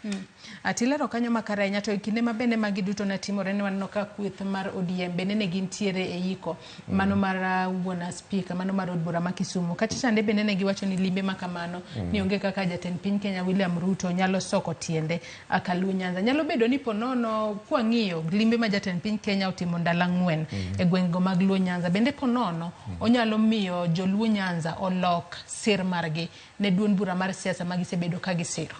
Atilero kanyo makare ahinya to e kinde ma bende magi duto ne timore ne waneno ka kweth mar ODM bende ne gintiere e iko mano mar wuon spika mano mar od bura ma Kisumu kacha chande bende ne giwacho ni limbe ma kamano ni onge kaka jatend piny Kenya William Ruto nyalo soko tiende Kaluo Nyanza. Nyalo bedo ni ponono kwang'iyo limbe ma jatend piny Kenya otimo ndalo 4 e gwengego mag Luo Nyanza bende ponono onyalo miyo joluo Nyanza olok sir margi ne duond bura mar siasa ma gisebedo ka gisiro.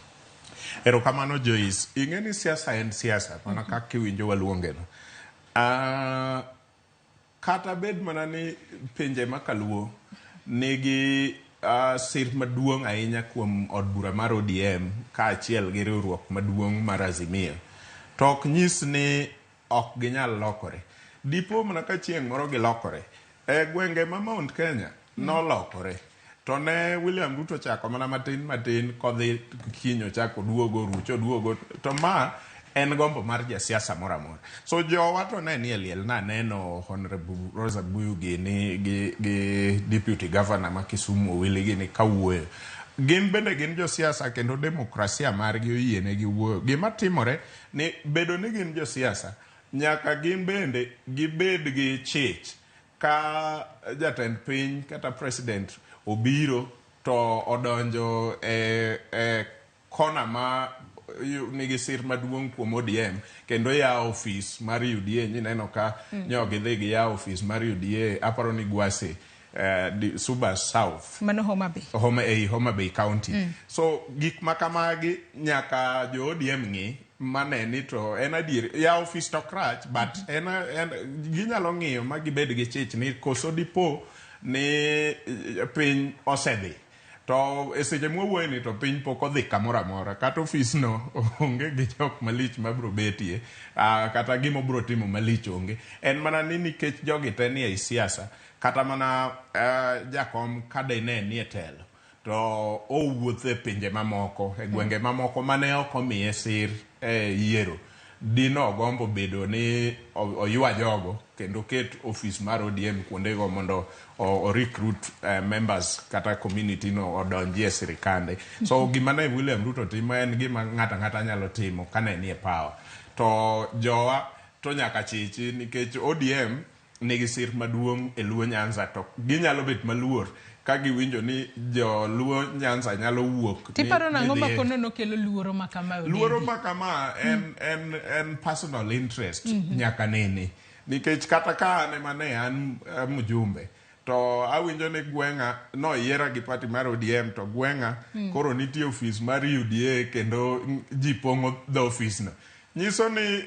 Erokamano Joyce. Ing'e ni siasa en siasa mana kaka iwinjo waluonge no. Kata bed mana ni pinje ma Kaluo nigi sir maduong' ahinya kuom od bura mar ODM kaachiel gi riwruok maduong' mar Azimio to ok nyis ni ok ginyal lokore. Dipo mana ka chieng' moro gilokore. E gwenge ma Mount Kenya nolokore. To ne William Ruto chako mana matin matin kodhi kiny ochako duogo rucho duogo to ma en gombo mar jasiasa moro amora. So jowa to ne nie liel naneno Honorable Rosa Buyu gini gi Deputy Governor ma Kisumu Owili gini kawuoyo. Gin bende gin josiasa kendo demokrasia margi oyienegi wuoyo. Gima timore ni bedo ni gin josiasa nyaka gin bende gibed gi chich Ka jatend piny kata president obiro to odonjo e kona ma nigi sir maduong' kuom ODM kendo yawo ofis mar UDA, nyineno ka nyo gidhi giyawo ofis mar UDA, aparo ni Gwase, Suba South. Mano Homa Bay. Homa, ei Homa Bay County. So gik ma kamagi nyaka jo ODM ng'i mane ni to en adier ya ofis to ok rach, but en ginyalo ng'iyo ma gibed gi chich ni koso dipo ni piny osedhi to e seche mwawuoye ni to piny pok odhi kamoro amora, kata ofis no onge gi jok malich mabro betie, kata gima obro timo malich onge. En mana ni nikech jogi te ni ei siasa, kata mana jakom kadene ni e telo to owuotho e pinje mamoko, e gwenge mamoko mane ok omiye sir e yiero, dino ogombo bedo ni oywa jogo kendo ket ofis mar ODM kuondego mondo o recruit members kata community no odonji e sirikande. So gima ne William Ruto timo en gima ng'ato ang'ata nyalo timo kane nie power. To jowa to nyaka chichi nikech ODM nigi sir maduong' e Luo Nyanza, to ginyalo bet maluor ka giwinjo ni jo Luo Nyanza nyalo wuok. Tiparo nang'o ma kono nokelo luoro ma kama? Luoro ma kama en personal interest. Nyaka nene nikech kata ka an ema ne an mjumbe to awinjo ni gweng'a noyiera gi party mar ODM, to gweng'a koro nitie ofis mar UDA kendo ji pong'o dho ofis no, nyiso ni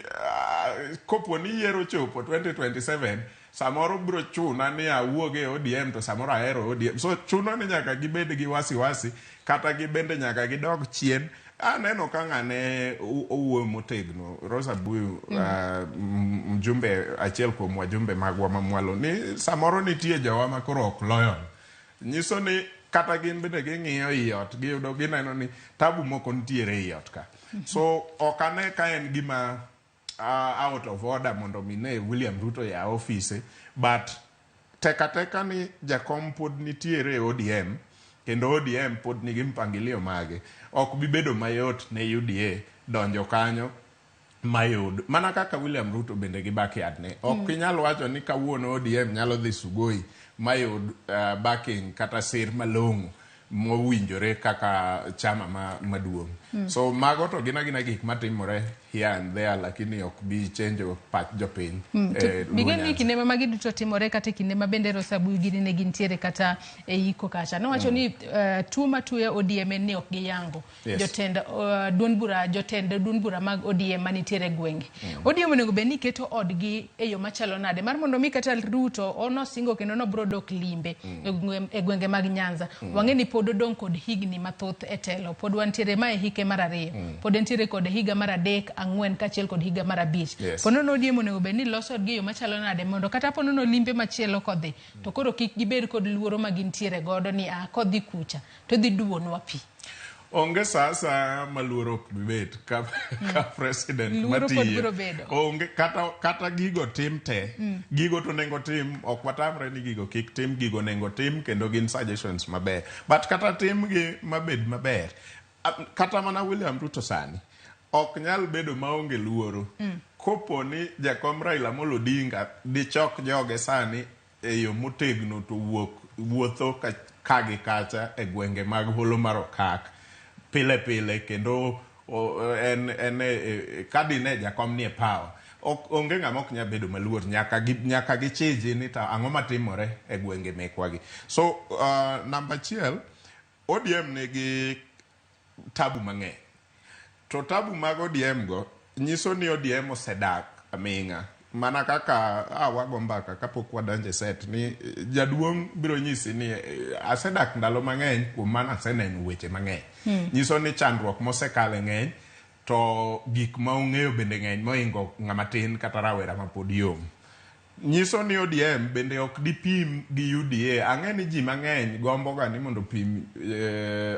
kopo ni yiero chopo 2027, samoro bro chuna ni awuog e ODM, to samoro ahero ODM. So chuno ni nyaka gibed gi wasiwasi, kata gibende nyaka gidog chien. Aneno ka ng'ane owuoyo motegno, Rosa Buyu, mjumbe achiel kuom wajumbe magwa mamwalo, ni samoro nitie jowa ma koro ok loyal. Nyiso ni kata gin bende ging'iyo i ot, giyudo gineno ni tabu moko nitiere i ot ka. So ok ane ka en gima out of order mondo mi ne William Ruto ya ofise, but teka teka ni jakom pod nitiere e ODM kendo ODM pod nigi mpangilio mage, ok bi bedo mayot ne UDA donjo kanyo mayud mana kaka William Ruto bende gi backyard ne ok inyal wacho ni kawuono ODM nyalo dhi Sugoi mayud backing kata sir malong'o mowinjore kaka chama maduong'. So mago to gin agina gik matimore here and there, lakini ok bi chenjo pach jopiny. To Luo bigen ni Nyanza. Kinde ma magi duto timore, kata e kinde ma bende Rosa Buyu gini ne gintiere kata e iko kacha, nowacho ni tuo matuyo ODM en ni ok giyango jotend duond bura, jotend duond bura mag ODM manitiere e gwenge. ODM onego bed ni keto odgi e yo machalo nade mar mondo mi kata Ruto onosingo kendo nobro dok limbe e gwenge mag Nyanza. Wang'e ni pod odong' kod higni mathoth e telo, pod wantiere ma e hike mar 2, pod entiere kod higa mar 3, 4 kaachiel kod higa mar 5. Ponono ODM onego bed ni loso odgi e yo machalo nade mondo kata ponono limbe machielo kodhi to koro kik gibed kod luoro ma gintiere godo ni a kodhi kucha to dhi duonwa pi. Onge sa asaya ma luoro ok bi bet ka president Luoro pod matiyo. biro bedo. Onge kata gigo tim te. Gigo to onego tim, ok watamre ni gigo kik tim, gigo onego tim kendo gin suggestions maber. But kata tim gi mabed maber. Kata mana William Ruto sani ok nyal bedo maonge luoro. Kopo ni jakom Raila Amolo Odinga dichok joge sani e yo motegno to wuok wuotho ka gi kacha e gwenge mag holo mar Okak pile pile kendo en ka dine jakom nie power, ok onge ng'ama ok nyal bedo maluor, nyaka gichiji ni to ang'o matimore e gwenge mekwa gi. So namba 1, ODM nigi tabu mang'eny, to tabu mag ODM go nyiso ni ODM osedak aming'a. Mana kaka wago mbaka kapok wadonjo e set ni jaduong' biro nyisi ni asedak ndalo mang'eny, kuom mano aseneno weche mang'eny. Nyiso ni chandruok mosekale ng'eny, to gik ma ong'eyo bende ng'eny mohingo ng'ama tin kata rawera mapod yom. Nyiso ni ODM bende ok dipim gi UDA. Ang'e ni ji mang'eny gombo ga ni mondo pim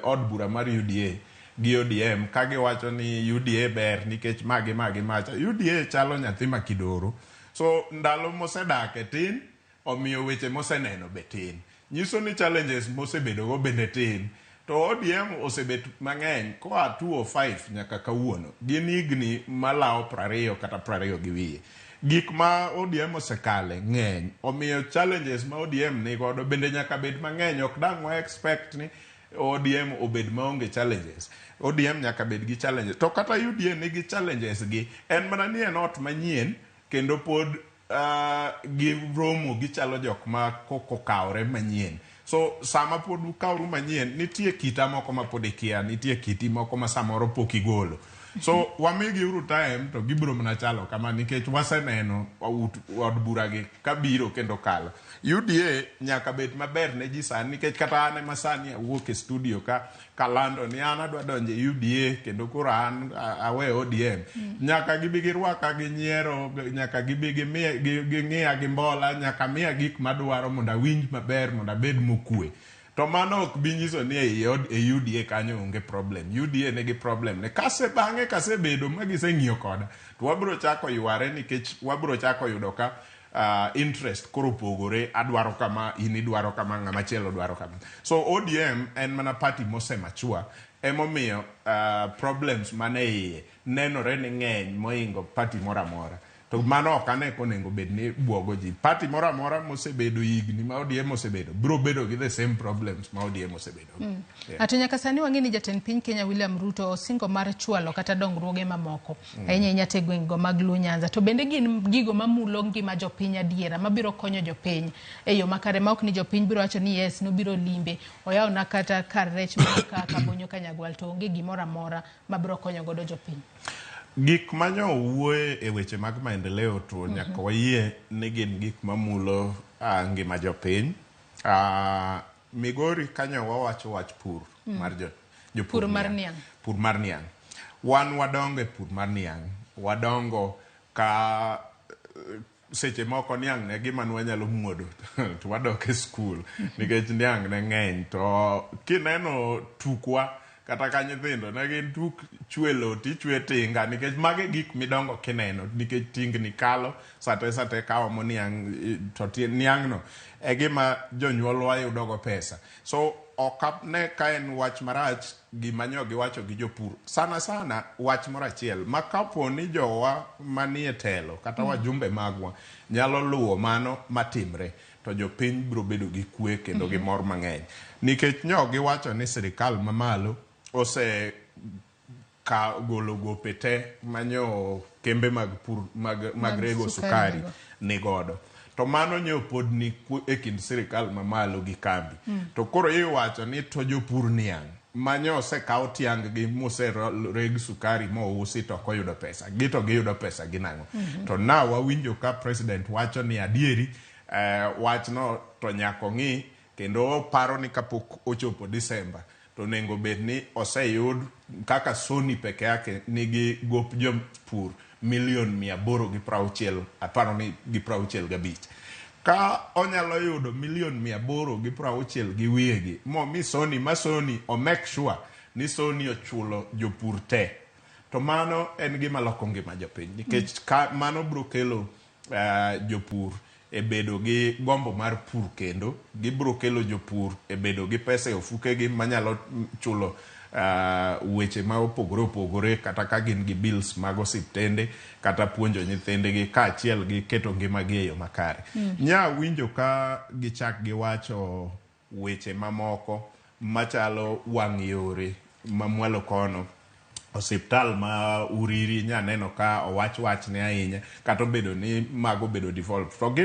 od bura mar UDA gi ODM ka giwacho ni UDA ber nikech magi magi macha. UDA chalo nyathi ma kidoro. So ndalo mosedake tin, omiyo weche moseneno be tin. Nyiso ni challenges mosebedogo bende tin. To ODM osebet mang'eny koa 2005 nyaka kawuono. Gin higni malawo 20 kata 20 gi wiye. Gik ma ODM osekale ng'eny, omiyo challenges ma ODM nigodo bende nyaka bed mang'eny. Ok dang' wa expect ni ODM obed maonge challenges. ODM nyaka bed gi challenges. To kata UDA nigi challenges gi, en mana ni en ot manyien kendo pod giromo gichalo jok ma koko okawore manyien. So sama pod ukawru manyien, nitie kita moko ma pod ikia, nitie kiti moko ma samoro pok igolo. So wamigi uru time to gibiro mana chalo kama nikech waseneno od bura gi kabiro kendo kalo. UDA nyaka bed maber ne ji sani nikech kata an ema sani awuok e studio ka kalando ni an adwa donjo e UDA kendo koro an awe ODM. Nyaka gibi girwaka gi nyiero, nyaka gibi ging'iya gi mbola, nyaka miya gik madwaro mondo awinj maber mondo abed mokwe. To mano ok bi nyiso ni e UDA kanyo onge problem. UDA nigi problem ne. Kase bang'e kasebedo ma giseng'iyo koda, to wabiro chako yware nikech wabiro chako yudo ka interest koro opogore, adwaro kama, in idwaro kama, ng'ama chielo dwaro kama. So ODM en mana party mose mature, emomiyo problems mane iye nenore ni ng'eny moingo party moro amora. To mano ok ane konego bed ni buogo ji. Party moro amora mosebedo higni ma ODM osebedo, biro bedo gi the same problems ma ODM osebedo. Yeah. Ato nyaka sani wang'e ni jatend piny Kenya William Ruto osingo mar chwalo kata dongruoge mamoko ahinya ahinya te gwengego mag Luo Nyanza. To bende gin gigo mamulo ngima jopiny adiera mabiro konyo jopiny e yo makare ma ok ni jopiny biro wacho ni yes nobiro limbe oyawona kata kar rech moro ka Kabonyo Kanyagwal to onge gimoro amora mabiro konyo godo jopiny. Gik manyo wuoye e weche mag maendeleo to nyaka wayie ni gin gik mamulo ngima jopiny. Migori kanyo wawacho wach pur mar jopur Pur mar niang'. Pur mar niang'. Wan wadongo e pur mar niang'. Wadongo ka seche moko niang' ne gima nwanyalo muodo to wadok e skul nikech niang' ne ng'eny. To kineno tukwa kata ka nyithindo ne gin tuk chwe lo tichwe tinga nikech mago e gik midongo kineno nikech tingni kalo sate sate kaomo niang' to niang' no e gima jonyuolwa yudogo pesa. So ok ane ka en wach marach gima nyo giwacho gi jopur. Sana sana wach moro achiel ma kapo ni jowa manie telo kata wajumbe magwa nyalo luwo mano matimre to jopiny biro bedo gi kwe kendo gi mor mang'eny. Nikech nyo giwacho ni sirikal mamalo ose ka golo gope te manyo kembe mag pur mag rego sukari ni godo. To mano nyo pod ni e kind sirikal mamalo gi kambi. To koro iwacho ni to jopur niang' manyo osekaw tiang' gi mosereg sukari mousi to ok oyudo pesa. Gi to giyudo pesa gi nang'o? To na wawinjo ka president wacho ni adieri wachno to nyaka ng'i kendo paro ni kapok ochopo December to onego bed ni oseyud kaka Sony peke yake nigi gop jopur milion 860, aparo ni gi 65. Ka onyalo yudo milion 860 gi wiyegi momi Sony ma Sony o make sure ni Sony ochulo jopur te, to mano en gima loko ngima jopiny nikech ka mano biro kelo jopur e bedo gi gombo mar pur kendo gibiro kelo jopur e bedo gi pesa e ofukegi manyalo chulo weche ma opogore opogore kata ka gin gi bills mag osiptende kata puonjo nyithindgi kaachiel gi keto ngimagi e yo makare. Nya winjo ka gichak giwacho weche mamoko machalo wang' yore mamwalo kono. Osiptal ma Uriri nya neno ka owach wachne ahinya kata obedo ni mago obedo devolved to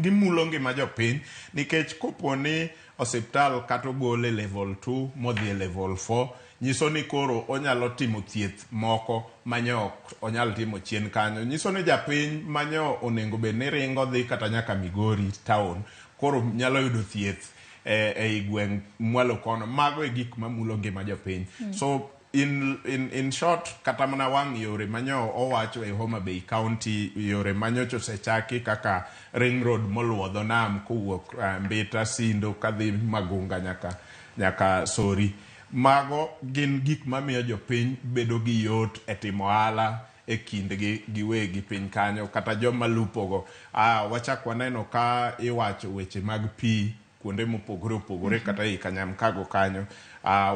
gimulo ngima jopiny nikech kopo ni osiptal kata ogole level 2 modhi e level 4 nyiso ni koro onyalo timo thieth moko manyo ok onyal timo chien kanyo. Nyiso ni japiny manyo onego bed ni ringo dhi kata nyaka Migori town koro nyalo yudo thieth ei gweng' mwalo kono. Mago e gik mamulo ngima jopiny. So in short, kata mana wang' yore manyo owacho e Homa Bay County, yore manyocha osechaki kaka ring road moluwo dho nam kowuok Mbita, Sindo kadhi Magunga nyaka Sori. Mago gin gik mamiyo jopiny bedo gi yot e timo ohala e kindgi giwegi piny kanyo kata joma lupogo. Wachak waneno ka iwacho weche mag pi kuonde mopogore opogore kata ei Kanyamkago kanyo.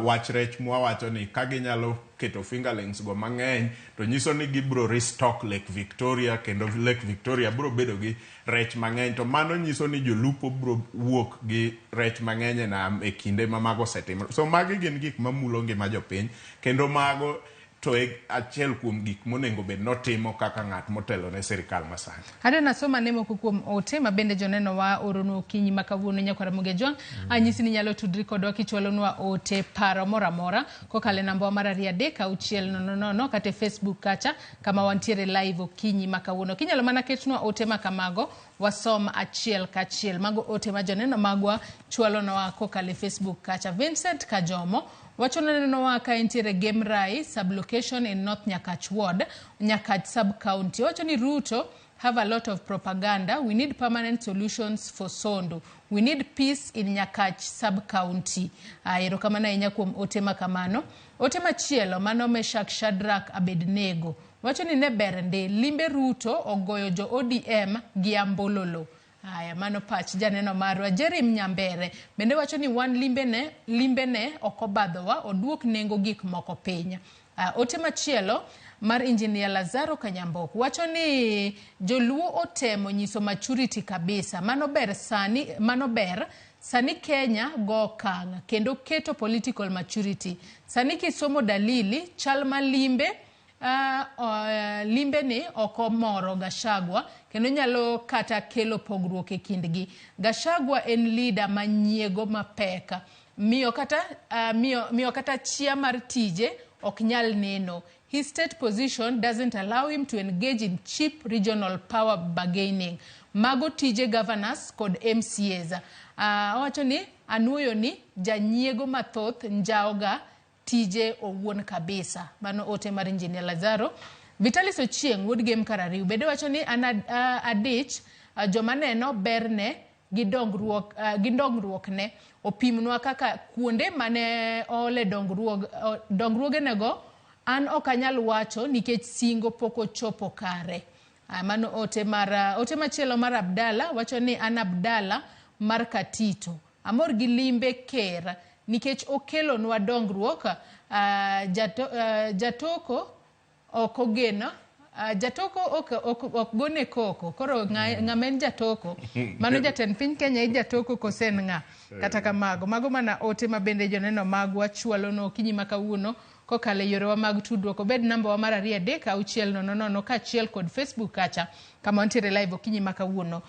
Wach rech mwawacho ni ka ginyalo keto fingerlings go mang'eny to nyiso ni gibro restock Lake Victoria, kendo Lake Victoria bro bedo gi rech mang'eny, to mano nyiso ni jolupo bro wuok gi rech mang'eny e nam e kinde ma mago osetimore. So magi gin gik mamulo ngima jopiny, kendo mago to e achiel kuom gik monego bed notimo kaka ng'at motelo ne sirikal masani. Adwa nasoma ne moko kuom ote ma bende joneno wa oronwa okinyi ma kawuono. Nyakwar Ramogi Ajwang', anyisi ni nyalo tudri kodwa kichwalonwa ote, paro moro amora kokalo e namba wa mar 23600 kata e Facebook kacha kama wantiere live okinyi ma kawuono. Kinyalo mana ketnwa ote ma kamago, wasom achiel kachiel. Mago ote ma joneno magwa chwalonwa kokalo e Facebook kacha. Vincent Kajomo wacho nenowa ka entiere Game Rai sublocation in North Nyakach Ward, Nyakach sub-county. Wacho ni Ruto have a lot of propaganda. We need permanent solutions for Sondu. We need peace in Nyakach sub-county. Erokamano ahinya kuom ote ma kamano. Ote machielo mano Meshak Shadrack Abednego wacho ni ne ber ndi limbe Ruto ogoyo jo ODM gi ambololo. Aya, mano pach janeno marwa. Jerim Nyambere bende wacho ni wan limbene ok obadhowa, oduok nengo gik moko piny. Ote machielo mar Engineer Lazaro Kanyambok wacho ni joluo otemo nyiso maturity kabisa. Mano ber sani, mano ber sani Kenya go okang' kendo keto political maturity. Sani kisomo dalili chal ma limbe limbe ni ok omoro Gachagua kendo nyalo kata kelo pogruok e kindgi. Gachagua en leader manyiego mapek. Miyo kata chia mar tije ok nyal neno. His state position doesn't allow him to engage in cheap regional power bargaining. Mago tije governors kod MCAs. Owacho ni anuoyo ni janyiego mathoth njaoga tije owuon kabisa. Mano ote mar Engineer Lazaro. Vitalis Ochieng' wuod Gem Karariu bende wacho ni an adich joma neno berne gi dongruok ne opimnwa kaka kuonde mane oole dongruogenego an ok anyal wacho nikech singo pok ochopo kare. Mano ote mar ote machielo mar Abdalla wacho ni an Abdalla mar Katito. Amor gi limbe ker nikech okelonwa dongruok. Jatoko ok ogeno, jatoko ok gone koko. Koro ng'ama en jatoko? Mano jatend piny Kenya e jatoko kose en ng'a? Kata kamago, mago mana ote ma bende joneno magwa chwalonwa okinyi ma kawuono kokalo e yorewa mag tudruok, obed namba wa mar 23600 kaachiel kod Facebook kacha kama wantiere live okinyi ma kawuono.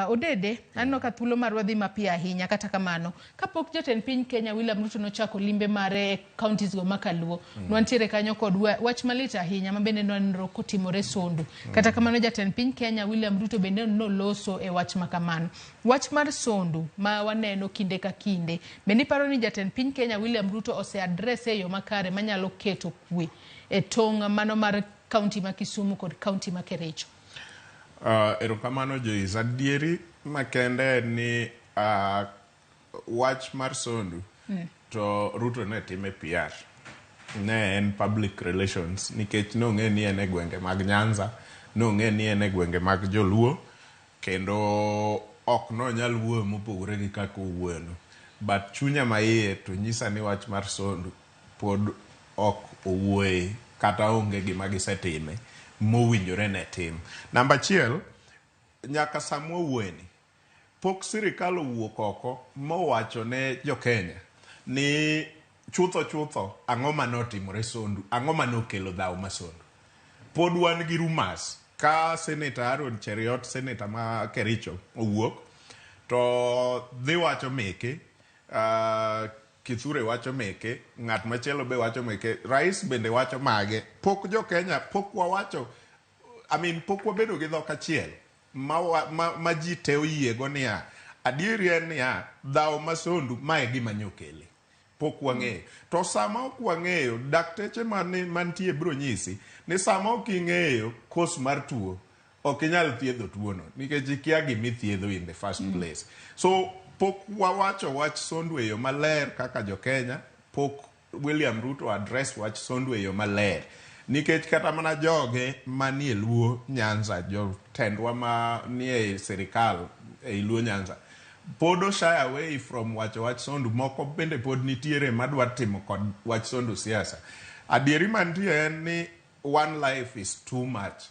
Odede, aneno ka thuolo marwa dhi mapiyo ahinya. Kata kamano, kapok jatend piny Kenya William Ruto nochako limbe mare e counties go makaluo, nwantiere kanyo kod wach malit ahinya ma bende nwaneno kotimore Sondu. Kata kamano, jatend piny Kenya William Ruto bende noloso e wach ma kamano. Wach mar Sondu ma waneno kinde ka kinde, bende iparo ni jatend piny Kenya William Ruto ose address e yo makare manyalo keto kwe e tong' mano mar county ma Kisumu kod county ma Kericho? Erokamano Joyce. Adieri makende en ni wach mar Sondu to Ruto ne time PR. Ne en public relations nikech nong'e ni en e gwenge mag Nyanza, nong'e ni en e gwenge mag Joluo, kendo ok nonyal wuoyo mopogore gi kaka owuoyono. But chunya maiye to nyisa ni wach mar Sondu pod ok owuoye kata onge gima gisetime mowinjore ne tim. Namba achiel, nyaka sama wawuoyeni, pok sirikal owuok oko mowacho ne jo-Kenya ni chutho chutho ang'o mane otimore Sondu, ang'o mane okelo dhaw ma Sondu. Pod wan gi rumors ka Senator Aaron Cheruiyot, senator ma Kericho owuok to dhi wacho meke, Kithure wacho meke, ng'at machielo be wacho meke, rais bende wacho mage. Pok jo-Kenya, pok wawacho, I mean, pok wabedo gi dhok achiel ma ji te oyiego niya, adieri en niya, dhaw ma Sondu ma e gima nyokele. Pok wang'eyo. To sama ok wang'eyo, dakteche mantie biro nyisi ni sama ok ing'eyo cause mar tuo, ok inyal thiedho tuono nikech ikia gimithiedho in the first place. So pok wawacho wach Sondu e yo maler kaka jo-Kenya, pok William Ruto address wach Sondu e yo maler. Nikech kata mana joge manie Luo Nyanza, jotendwa manie sirikal ei Luo Nyanza, Pod o shy away from wacho wach Sondu, moko bende pod nitiere madwa timo kod wach Sondu siasa. Adieri mantie en ni one life is too much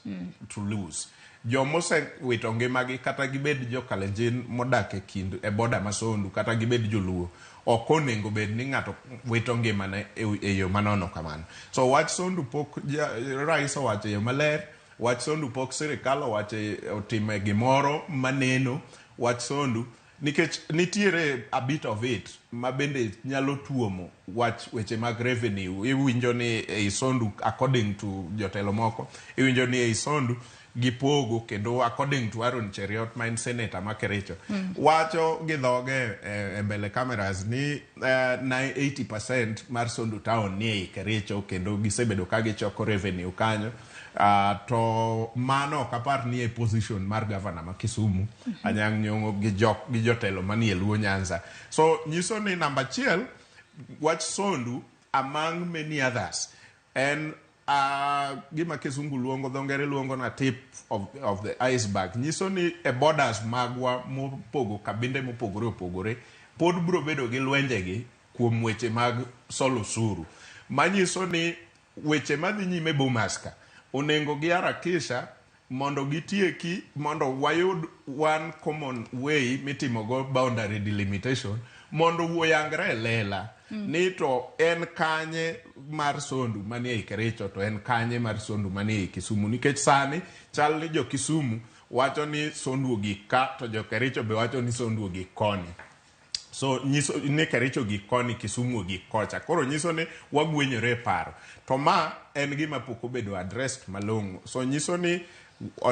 to lose. Jomosewito ngimagi kata gibed jo Kalenjin modak e kind e boda ma Sondu kata gibed joluo, ok onego bed ni ng'ato wito ngimane e yo manono kamano. So wach Sondu pok rais owacho e yo maler, wach Sondu pok sirikal owacho otime gimoro maneno wach Sondu nikech nitiere a bit of it ma bende nyalo tuomo wach weche mag revenue. Iwinjo ni ei Sondu, according to jotelo moko, iwinjo ni ei Sondu gipogo kendo according to Aaron Cheruiyot ma en senator ma Kericho wacho gi dhoge e mbele cameras ni 80% mar Sondu town ni ei Kericho kendo gisebedo ka gichoko revenue kanyo. To mano ok apar ni e position mar governor ma Kisumu Anyang' Nyong'o gi jotelo manie Luo Nyanza. So nyiso ni namba achiel wach Sondu among many others en gima Kizungu luongo, dho ngere luongo na tip of the iceberg. Nyiso ni e borders magwa mopogo kabinde mopogore opogore pod biro bedo gi lwenjegi kuom weche mag solo osuru. Manyiso ni weche madhi nyime Bomas ka onego giharakisha mondo gitieki mondo wayud one common way mitimogo boundary delimitation mondo oyangre e lela ni to en kanye mar Sondu manie ei Kericho to en kanye mar Sondu manie ei Kisumu, nikech sani chal ni jo Kisumu wacho ni Sondu ogik ka to jo Kericho be wacho ni Sondu ogik koni. So nyiso ni Kericho ogik koni, Kisumu ogik kocha. Koro nyiso ni wagwenyore e paro. To ma en gima pok obedo addressed malong'o. So nyiso ni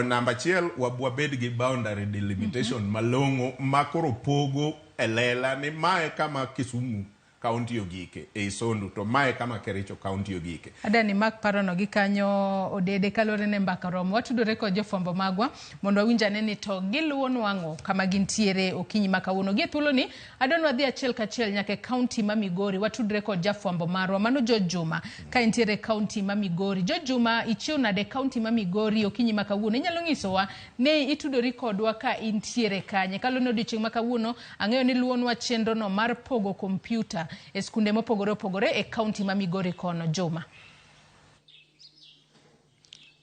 namba achiel wabed gi boundary delimitation malong'o ma koro pogo e lela ni mae kama Kisumu county ogike ei Sondu to mae kama Kericho county ogike. Adani mak parono gi kanyo Odede kaluwore ne mbaka romo. Watudore kod jofwambo magwa mondo wawinj ane ni to giluwo nwang'o kama gintiere okinyi ma kawuono. Gi e thuoloni adwa wadhi achiel kachiel nyaka e kaunti ma Migori. Watudore kod jafwambo marwa mano George Juma ka entiere e kaunti ma Migori. George Juma, ichiew nade e kaunti ma Migori okinyi ma kawuono? Inyalo nyisowa ni itudori kodwa ka intiere kanye? Kaluwore ni odiochieng' ma kawuono ang'eyo ni luwonwa chenro no mar pogo kompyuta e skunde mopogore opogore e kaunti ma Migori kono. Juma.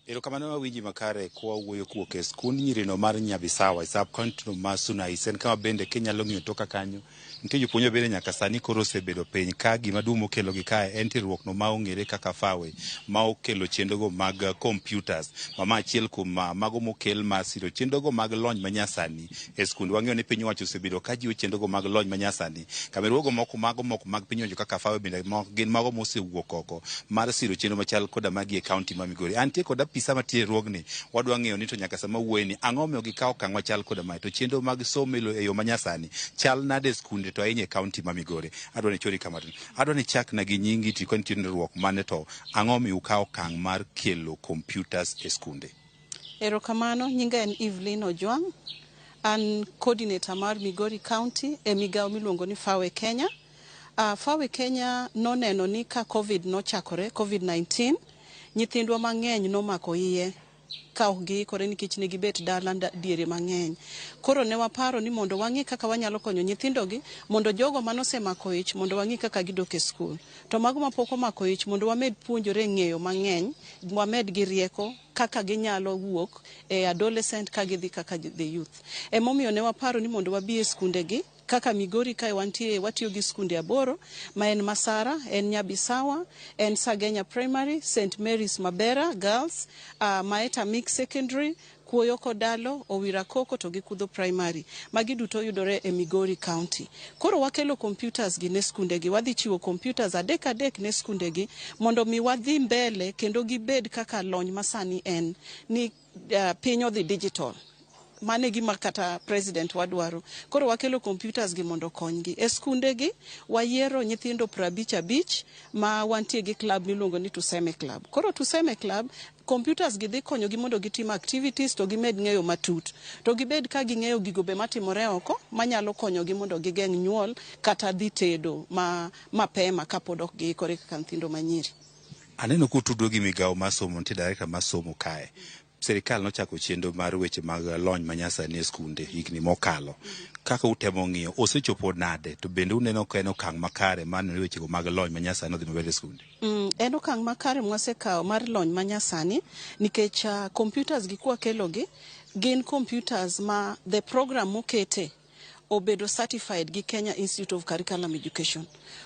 Erokamano awinji makare kwa wuoyo kuwuok e skund nyirino mar Nyabisawa e sub county no ma Sunais. En kama bende kinyalo ng'iyo toka kanyo nitie jopuonj bende nyaka sani koro osebedo piny ka gima duong' mokelogi kae en terruok no ma ong'ere kaka FAWE ma okelo chenrogo mag computers ma achiel kuom mago mokel mar siro chenrogo mag lony manyasani e skunde. Wang'eyo ni piny owacho osebedo ka jiwo chenrogo mag lony manyasani. Kameruogo moko mago moko mag piny owacho kaka FAWE bende gin mago mosewuok oko mar siro chenro machal koda magi e kaunti ma Migori. Antie kod apisa matie riwruogni, wadwa ng'eyo ni to nyaka sama wuoye ni ang'o omiyo gikawo okang' machal koda mae to chenro mag somo e yo manyasani chal nade e skunde to ahinya e kaunti ma Migori. Adwa ni chori kama adwa ni chakna gi nyingi to ka nitie riwruok mane to ang'o omiyo ukawo okang' mar kelo computers e skunde. Erokamano, nyinga en Evelyn Ojwang'. An coordinator mar Migori County e migawo miluongo ni FAWE Kenya. FAWE Kenya noneno ni ka COVID nochakore, COVID-19, nyithindwa mang'eny nomako iye ka ok giikore nikech ne gibet dala diere mang'eny. Koro ne waparo ni mondo wang'i kaka wanyalo konyo nyithindogi mondo jogo manosemako ich mondo wang'i kaka gidok e skul. To mago mapok omako ich mondo wamed puonjore ng'eyo mang'eny, wamed gi rieko kaka ginyalo wuok e adolescent ka gidhi kaka the youth. Emomiyo ne waparo ni mondo wabi e skundegi kaka Migori kae wantie watiyo gi skunde 8 ma en Masara, en Nyabisawa, en Sagenya Primary, St Mary's Mabera Girls, Maeta Mixed Secondary, Kuoyo Kodalo, Owira Koko to gi Kudho Primary. Magi duto yudore e Migori County. Koro wakelo computers gi ne skundegi, wadhi chiwo computers 3 ne skundegi mondo mi wadhi mbele kendo gibed kaka lony masani en ni piny odhi digital. Mane gima kata president wadwaro. Koro wakelo computers gi mondo okonygi. E skundegi wayiero nyithindo 55 ma wantie gi club miluongo ni Tuseme Club. Koro Tuseme Club, computers gi dhi konyogi mondo gitim activities to gimed ng'eyo matut. To gibed ka ging'eyo gigo be matimore oko manyalo konyogi mondo gigeng' nyuol kata dhi tedo ma mapema kapod ok giikore kaka nyithindo manyiri. Aneno kutudore gi migawo mar somo, nitie director mar somo kae. Sirikal nochako chenro mar weche mag lony manyasani e skunde higni mokalo. Kaka utemo ng'iyo, osechopo nade to bende uneno ka en okang' makare mar neno ni wechego mag lony manyasani odhi maber e skunde? En okang' makare mwasekawo mar lony manyasani nikech computers gi kwakelogi gin computers ma the program mokete obedo certified gi Kenya Institute of Curriculum Education.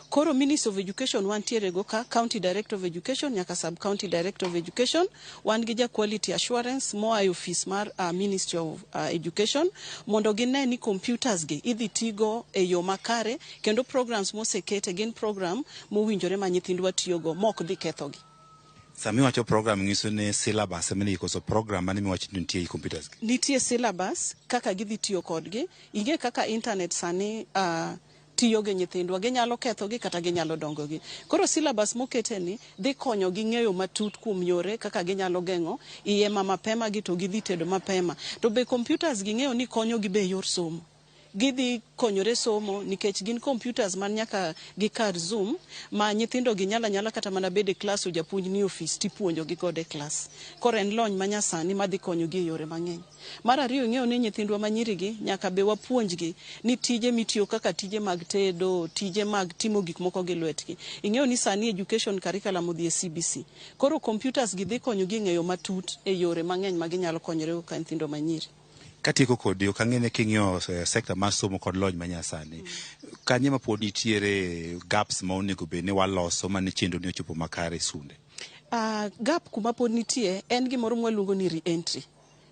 Koro Ministry of Education wantiere go ka, County Director of Education nyaka Sub County Director of Education, wan gi ja quality assurance moa e ofis mar Ministry of Education mondo gine ni computers gi idhi tigo e yo makare kendo programs mosekete gin program mowinjore ma nyithindwa tiyogo mok dhi kethogi. Sama iwacho program nyiso ni syllabus ema ni koso program mane miwacho ni nitie e computers gi? Nitie syllabus kaka gidhi tiyo kodgi. Ing'e kaka internet sani tiyo gi nyithindwa, ginyalo kethogi kata ginyalo dongogi. Koro syllabus mokete ni dhi konyogi ng'eyo matut kuom yore kaka ginyalo geng'o iye ma mapema gi to gidhi tedo mapema. To be computers gi ng'eyo ni konyogi be e yor somo. Gidhi konyore somo nikech gin computers man nyaka gi kar Zoom ma nyithindo gi nyalo anyala kata mana bedo e klas to japuonj ni ofis tipuonjogi godo e klas. Koro en lony manyasani madhi konyogi e yore mang'eny. Mar ariyo ing'eyo ni nyithindwa manyirigi nyaka be wapuonjgi ni tije mitiyo kaka tije mag tedo, tije mag timo gik moko gi lwetgi. Ing'eyo ni sani education curriculum odhi e CBC. Koro computers gi dhi konyogi e ng'eyo matut e yore mang'eny ma ginyalo konyorego ka nyithindo manyiri. Katieko kodi, ok ang'e ni king'iyo sekta mar somo kod lony manyasani, kanye ma pod nitiere gaps ma onego bed ni waloso mane chenro ni ochopo makare e skunde? Gap kuma pod nitie en gimoro mwaluongo ni re-entry.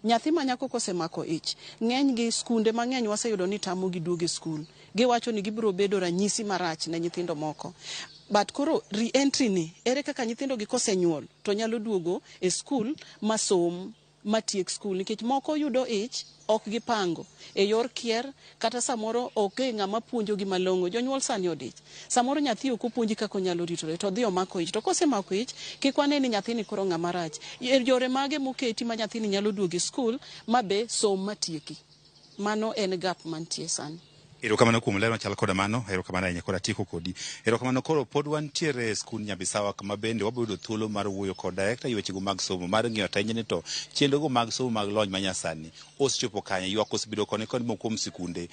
Nyathi ma nyako kosemako ich, ng'eny gi skunde mang'eny waseyudo ni tamogi duogo e skul. Giwacho ni gibiro bedo ranyisi marach ne nyithindo moko. But koro re-entry ni, ere kaka nyithindo gi kosenyuol to nyalo duogo e skul masom matiek skul, nikech moko yudo ich ok gipango e yor kier kata samoro onge ng'ama puonjogi malong'o. Jonyuol sani odich. Samoro nyathi ok opuonji kaka onyalo ritore to odhi omako ich. To kosemako ich, kik wane ni nyathini koro ng'ama rach. Yore mage moketi ma nyathini nyalo duogo e skul ma be som matieki. Mano en gap mantie sani. Erokamano kuom ler machal koda mano, erokamano ahinya koro atieko kodi. Erokamano koro pod wantiere e skund Nyabisawa kama bende wabiro yudo thuolo mar wuoyo kod director e wechego mag somo mar ng'iyo ahinya ni to chenrogo mag somo mag lony manyasani osechopo kanye, ywak osebedo koni koni moko kuom sikunde,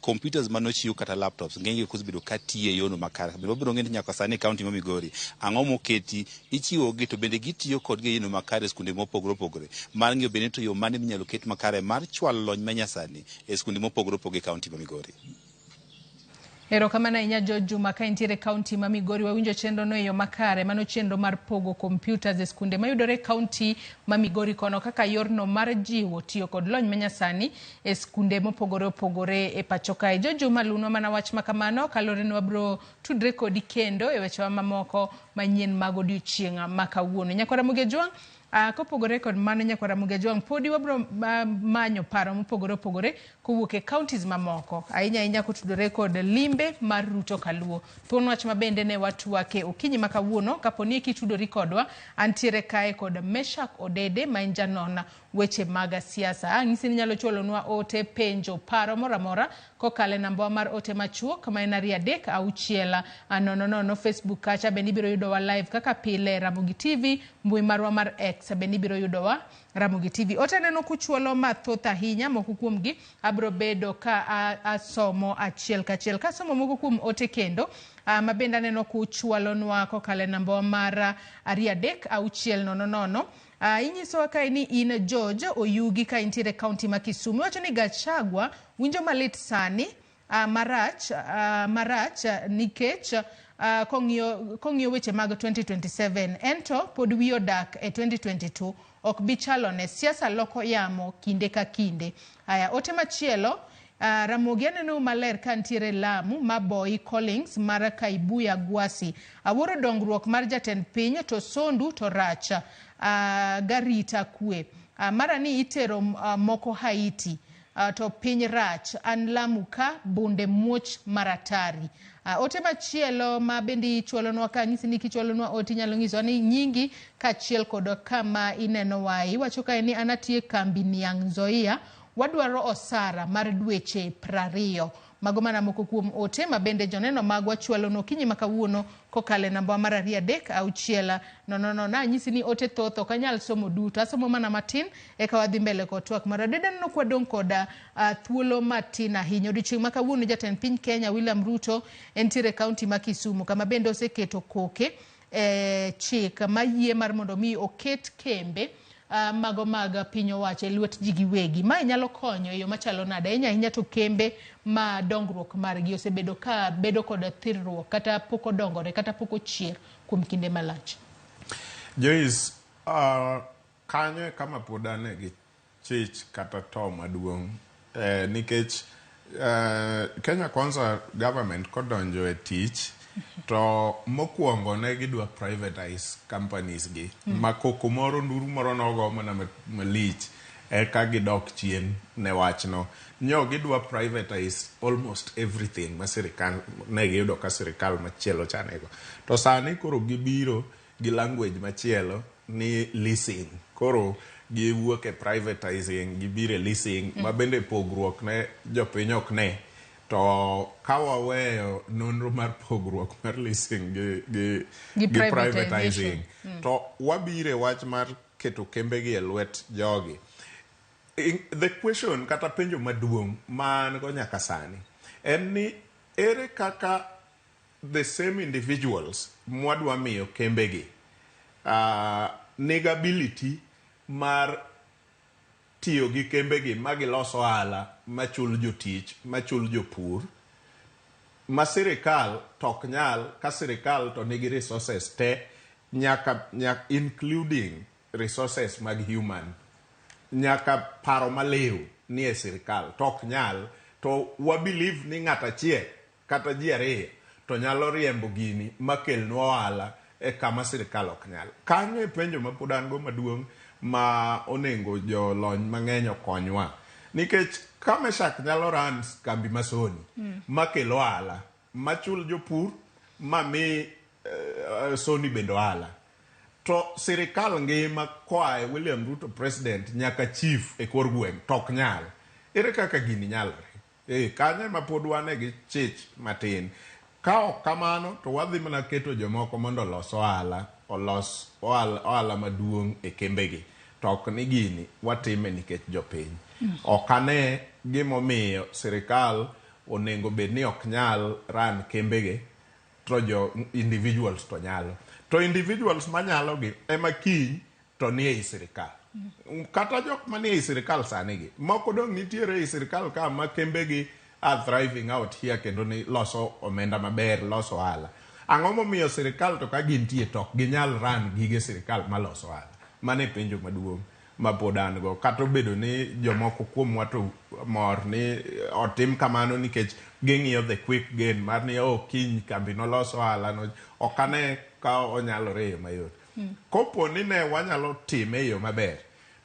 computers manochiw kata laptops ng'enygi ok osebedo katiyo e yono makare. Bende wabiro ng'eyo ni nyaka sani e kaunti ma Migori ang'o moketi, ichiwogi to bende gitiyo kodgi e yono makare e skunde mopogore opogore mar ng'iyo bende to yo mane minyalo ket makare mar chwalo lony manyasani e skunde mopogore opogore e kaunti ma Migori. Erokamano ahinya George Juma ka intiere e kaunti ma Migori. Wawinjo chenro no e yo makare. Mano chenro mar pogo computers e skunde mayudore e kaunti ma Migori kono kaka yorno mar jiwo tiyo kod lony manyasani e skunde mopogore opogore e pacho kae. George Juma lunwa mana wach ma kamano kaluwore ni wabiro tudre kodi kendo e wechewa mamoko manyien mag odiochieng' ma kawuono. Nyakwar Ramogi Ojwang', kopogore kod mano Nyakwar Ramogi Ojwang', podi wabiro manyo paro mopogore opogore kowuok e counties mamoko, ahinya ahinya kotudore kod limbe mar Ruto Kaluo. Thuon wach ma bende ne watwake okinyi ma kawuono, kapo ni kitudori kodwa, antiere kae kod Meshak Odede ma en janon weche mag siasa. Ang'isi ni inyalo chwalonwa ote, penjo, paro moro amora kokalo e nambawa mar ote machuok ma en 2 3 6 0 0. Facebook kacha bende ibiro yudowa live kaka pile Ramogi TV, mbui marwa mar X bende ibiro yudowa Ramogi TV. Ote neno kuchwalo mathoth ahinya, moko kuomgi abiro bedo ka asomo achiel kachiel. Kasomo moko kuom ote kendo ma bende aneno kuchwalonwa kokalo e nambawa mar 2 3 6 0 0. Inyisowa kae ni in George Oyugi ka intiere e kaunti ma Kisumu. Iwacho ni Gachagua winjo malit sani marach nikech kong'iyo weche mag 2027 ento pod wiye odak e 2022 ok bi chalone. Siasa loko yamo kinde ka kinde. Aya, ote machielo Ramogi aneno maler ka ntiere Lamu ma Boy Collins mar Kaibuya Gwasi. Awuoro dongruok mar jatend piny to Sondu to rach garita kwe. Mara ni itero moko Haiti to piny rach. An Lamu ka bunde muoch maratari. Ote machielo ma bende ichwalonwa ka nyisi ni kichwalonwa ote inyalo nyisowa ni nyingi kaachiel kod kama inenowa. Iwacho kae ni an atiyo e kambi niang' Nzoia. Wadwaro osara mar dweche 20. Mago mana moko kuom ote ma bende joneno magwa chwalonwa okinyi ma kawuono kokalo e namba mar 2 3 6 0 0. Anyisi ni ote thoth ok anyal somo duto, asomo mana matin eka wadhi mbele kod twak mar adeda. Aneno ka wadong' kod thuolo matin ahinya. Odiochieng' ma kawuono jatend piny Kenya William Ruto entiere e kaunti ma Kisumu kama bende oseketo koke e chik mayie mar mondo mi oket kembe mago mag piny owacho e lwet ji giwegi. Mae nyalo konyo e yo machalo nade? Ahinya ahinya to kembe ma dongruok margi osebedo ka bedo kod thirruok kata pok odongore kata pok ochier kuom kinde malach. Joyce, kanyo e kama pod ane gi chich kata to maduong' nikech Kenya Kwanza government kodonjo e tich to mokwongo ne gidwa privatize companies gi ma koko moro nduru moro nogo mana malich eka gidok chien ne wachno. Nyo gidwa privatize almost everything ma sirikal ne giyudo ka sirikal machielo cha nigo. To sani koro gibiro gi language machielo ni leasing. Koro giwuok e privatizing gibiro e leasing ma bende pogruok ne jopiny ok ne. To ka waweyo nonro mar pogruok mar leasing gi privatizing to wabiro e wach mar keto kembe gi e lwet jogi. The question kata penjo maduong' ma an go nyaka sani en ni ere kaka the same individuals mwadwa miyo kembe gi nigi ability mar tiyo gi kembe gi ma gilos ohala machul jotich, machul jopur, ma sirikal to ok nyal ka sirikal to nigi resources te nyaka including resources mag human, nyaka paro maliw ni e sirikal to ok nyal, to wa believe ni ng'at achiel kata ji ariyo to nyalo riembo gini makelnwa ohala e kama sirikal ok nyal. Kanyo e penjo ma pod an go maduong' ma onego jolony mang'eny okonywa. Nikech ka Meshak nyalo run kambi ma Sony makel ohala, machul jopur, ma mi Sony bende ohala. To sirikal ngima koa e William Ruto president nyaka chief e kor gweng' to ok nyal. Ere kaka gini nyalore? Kanyo ema pod wane gi chich matin. Ka ok kamano to wadhi mana keto jomoko mondo olos ohala, olos ohala maduong' e kembegi. To ok ni gini watime nikech jopiny. Ok ane gimomiyo sirikal onego bed ni ok nyal run kembegi to jo individuals to nyalo. To individuals manyalo gi ema kiny to nie ei sirikal. Kata jok manie ei sirikal sani gi, moko dong' nitiere ei sirikal ka ma kembegi are thriving out here kendo ni loso omenda maber, loso ohala. Ang'o momiyo sirikal to ka gintie to ok ginyal run gige sirikal maloso ohala? Mano e penjo maduong' ma pod an go. Kata obedo ni jomoko kuomwa to mor ni otim kamano nikech ging'iyo the quick gain mar ni oh kiny kambi nolos ohala no, ok ane ka onyalore e yo mayot. Kopo ni ne wanyalo time e yo maber,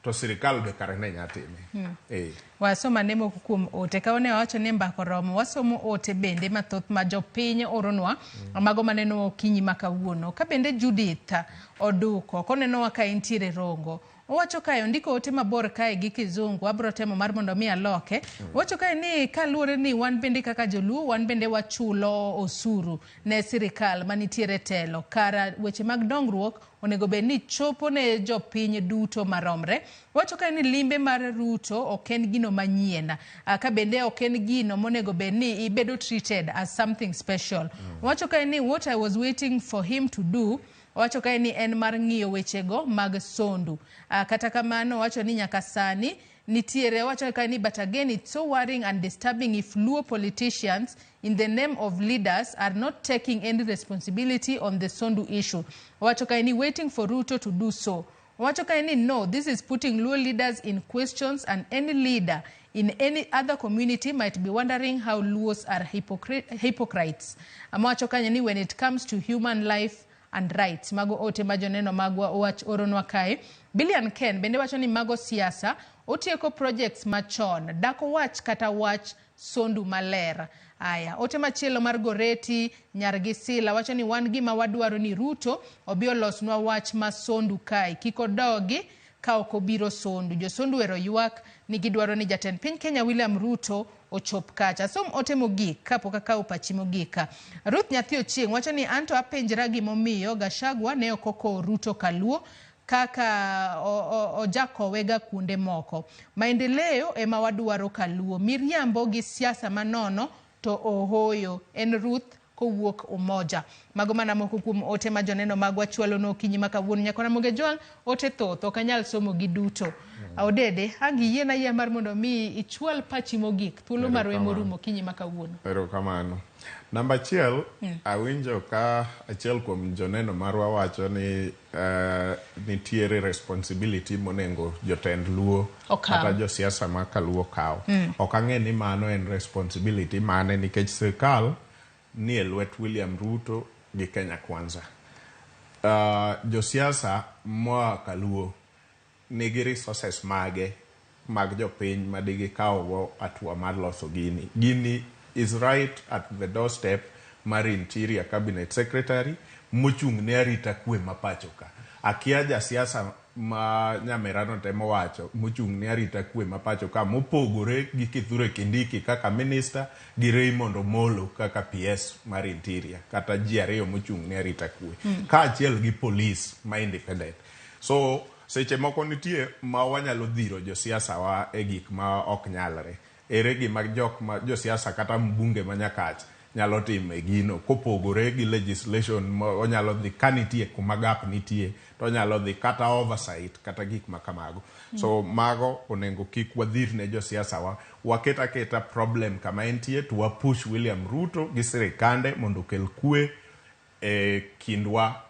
to sirikal be kare ne nya time. Wasomo ane moko kuom ote. Ka ne wawacho ni mbaka oromo, wasomo ote bende mathoth ma jopiny oronwa, mago maneno okinyi ma kawuono. Ka bende Judith Oduko, konenowa ka entiere Rongo, owacho kae, ondiko ote mabor kae gi kizungu, abro temo mar mondo mi aloke. Owacho kae ni kaluwore ni wan bende kaka joluo, wan bende wachulo osuru ne sirikal manitiere telo. Kara weche mag dongruok onego bed ni chopo ne jopiny duto maromre. Owacho kae ni limbe mar Ruto ok en gino manyien. Ka bende ok en gino monego bed ni ibedo treated as something special. Owacho kae ni what I was waiting for him to do, owacho kae ni en mar ng'iyo wechego mag Sondu. Kata kamano owacho ni nyaka sani nitiere, owacho kae ni but again it's so worrying and disturbing if Luo politicians in the name of leaders are not taking any responsibility on the Sondu issue. Owacho kae ni waiting for Ruto to do so. Owacho kae ni no, this is putting Luo leaders in questions, and any leader in any other community might be wondering how Luos are hypocrites. Owacho kae ni when it comes to human life and rights. Mago ote ma joneno magwa owach oronwa kae. Billion Ken bende wacho ni mago siasa otieko projects machon. Dak owach kata wach Sondu maler. Aya, ote machielo mar Goreti Nyargisila wacho ni wan gima wadwaro ni Ruto obi olosnwa wach ma Sondu kae. Kik odogi ka ok obiro Sondu. Jo Sondu ero ywak ni gidwaro ni jatend piny Kenya William Ruto ochop kacha. Som ote mogik kapok akawo pachi mogik. Ruth Nyathi Ochieng' wacho ni anto apenjra gimomiyo Gachagua ne ok okowo Ruto kaluo kaka ojakowega kuonde moko. Maendeleo ema wadwaro kaluo. Miriambo gi siasa manono to ohoyo. En Ruth kowuok Umoja. Mago mana moko kuom ote ma joneno magwa chwalo no okinyi ma kawuono. Nyakona Moge Jwang' ote thoth, ok anyal somo gi duto. Odede, ang' iyiena yie mar mondo mi ichwal pachi mogik. Thuolo marwa ema orumo okinyi ma kawuono. Erokamano. Namba achiel, awinjo ka achiel kuom joneno marwa wacho ni nitiere responsibility monengo jotend Luo kata josiasa ma kaluo kaw. Ok ang'e ni mano en responsibility mane nikech sirkal nie lwet William Ruto gi Kenya Kwanza. Josiasa moa kaluo nigi resources mage mag jopiny ma digikaw go hatua mar loso gini. Gini is right at the doorstep mar Interior Cabinet Secretary mochung' ne arita kwe ma pacho ka. Akia jasiasa ma Nyamera no temo wacho mochung' ne arita kwe ma pacho ka mopogore gi Kithure Kindiki kaka minister gi Raymond Omolo kaka PS mar Interior kata ji ariyo mochung' ne arita kwe kaachiel gi police ma independent. So seche moko nitie ma wanyalo dhiro josiasa wa e gik ma ok nyalre. Ere gima jok ma josiasa kata mbunge ma Nyakach nyalo timo e gino kopogore gi legislation ma onyalo dhi ka nitie kuma gap nitie to onyalo dhi kata oversight kata gik ma kamago. So mago onego kik wadhir ne josiasa wa waket aketa problem kama entie to wa push William Ruto gi sirikande mondo okel kwe e kindwa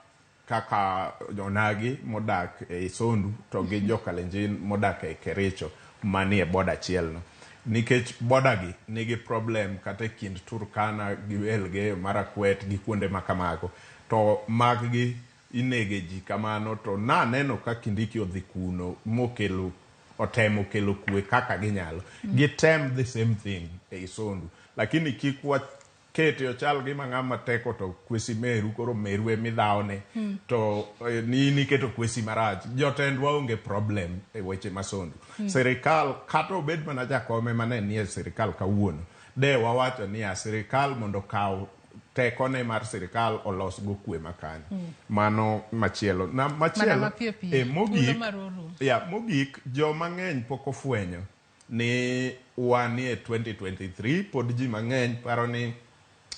kaka onagi modak e Sondu to gi jokalenjin modak e Kericho manie border achiel no. Nikech border gi nigi problem kata e kind Turkana gi Elgeyo Marakwet gi kuonde ma kamago. To mag gi inege ji kamano to naneno ka Kindiki odhi kuno mokelo otemo kelo kwe kaka ginyalo. Gitem the same thing e Sondu. Lakini kik wakete ochal gima ng'ama teko to kwesi meru koro meru emidhawne to ni in iketo kwesi marach. Jotendwa onge problem e weche ma Sondu. Sirikal kata obed mana jakom ema ne nie sirikal kawuono, de wawacho niya sirikal mondo okaw tekone mar sirikal olos go kwe makanyo. Mano machielo. Na machielo mapiyo piyo. Mogik, Thuolo mar orumo. ya, mogik joma ng'eny pok ofwenyo ni wanie 2023 pod ji mang'eny paro ni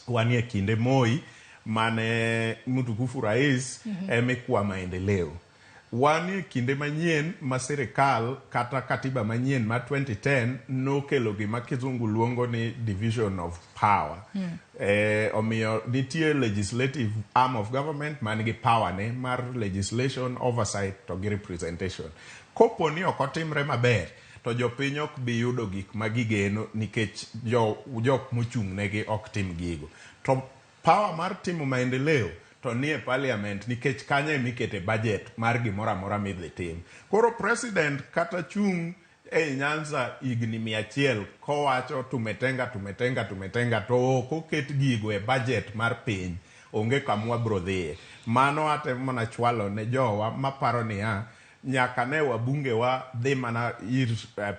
wanie kinde Moi mane mtukufu rais emikwa maendeleo. Wanie kinde manyien ma sirikal kata katiba manyien mar 2010 nokelo gima kizungu luongo ni division of power. Omiyo nitie legislative arm of government man gi power ne mar legislation, oversight to gi representation. Kopo ni ok otimre maber to jopiny ok bi yudo gik ma gigeno nikech jok mochung' negi ok tim gigo. To power mar timo maendeleo to nie parliament nikech kanyo emikete budget mar gimoro amora midhi tim. Koro president kata chung' ei Nyanza higni 100 kowacho tumetenga tumetenga tumetenga to ok oket gigo e budget mar piny onge kama wabro dhiye. Mano atemo mana chwalo ne jowa maparo niya nyaka ne wabunge wa dhi mana ir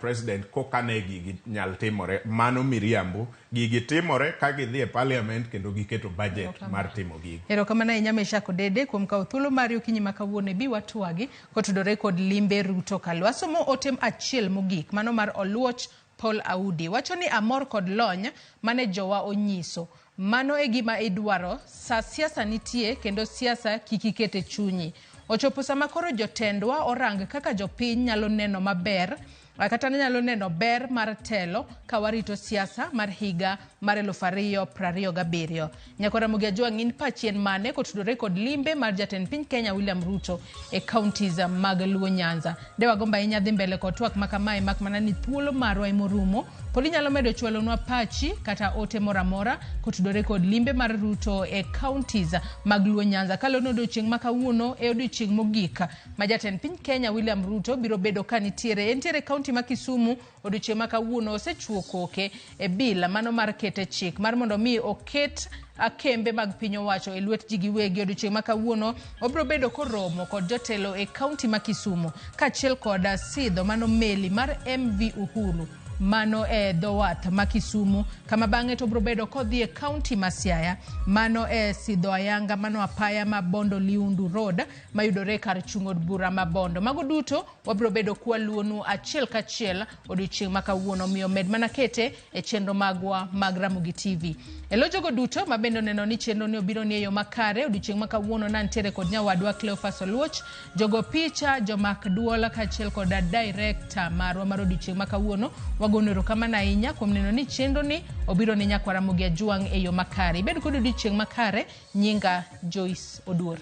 president koka ne gigi nyal timore. Mano miriambo. Gigi timore ka gidhi e parliament kendo giketo budget mar timo gigo. Erokamano ahinya Meshak Odede kuom kawo thuolo mari okinyi ma kawuono e bi watwagi kotudore kod limbe Ruto Kalwa. Asomo ote achiel mogik mano mar Oluoch Paul Audi wacho ni amor kod lony mane jowa onyiso. Mano e gima idwaro sa siasa nitie kendo siasa kik iket e chunyi. Ochopo sama koro jotendwa orang kaka jopiny nyalo neno maber kata nyalo neno ber mar telo ka warito siasa mar higa mar 2027. Nyakora Ramogi Ajwang' in pachi en mane kotudore kod limbe mar jatend piny Kenya William Ruto e counties mag Luo Nyanza. De wagombo ahinya dhi mbele kod twak ma kamae mak mana ni thuolo marwa emorumo. Pod inyalo medo chwalonwa pachi kata ote moro amora kotudore kod limbe mar Ruto e counties mag Luo Nyanza. Kaluwore ni odiochieng' ma kawuono e odiochieng' mogik ma jatend piny Kenya William Ruto biro bedo ka nitiere entiere kaunti ma Kisumu odiochieng' ma kawuono osechuo koke e bill mano mar kete chik mar mondo mi oket kembe mag piny owacho e lwet ji giwegi. Odiochieng' ma kawuono obiro bedo koromo kod jotelo e kaunti ma Kisumu kaachiel kod sidho mano meli mar MV Uhuru. mano e dho wath ma Kisumu, kama bang'e to obiro bedo kodhi e kaunti ma Siaya, mano e Sidho Ayanga, mano apaya ma Bondo Liundu Road mayudore kar chung' od bura ma Bondo. Mago duto wabiro bedo kwaluonu achiel kachiel odiochieng' ma kawuono, omiyo med mana kete e chenro magwa mag Ramogi TV. E lo jogo duto ma bende oneno ni chenro ni obiro ni e yo makare odiochieng' ma kawuono nantiere kod nyawadwa Cleophas Oluoch, jogo picha, jomak duol kaachiel koda director marwa mar odiochieng' ma kawuono. Wagono erokamano ahinya kuom neno ni chenro ni obiro ne nyakwa Ramogi Ajwang' e yo makare. Ibed kod odiochieng' makare, nyinga Joyce Oduor.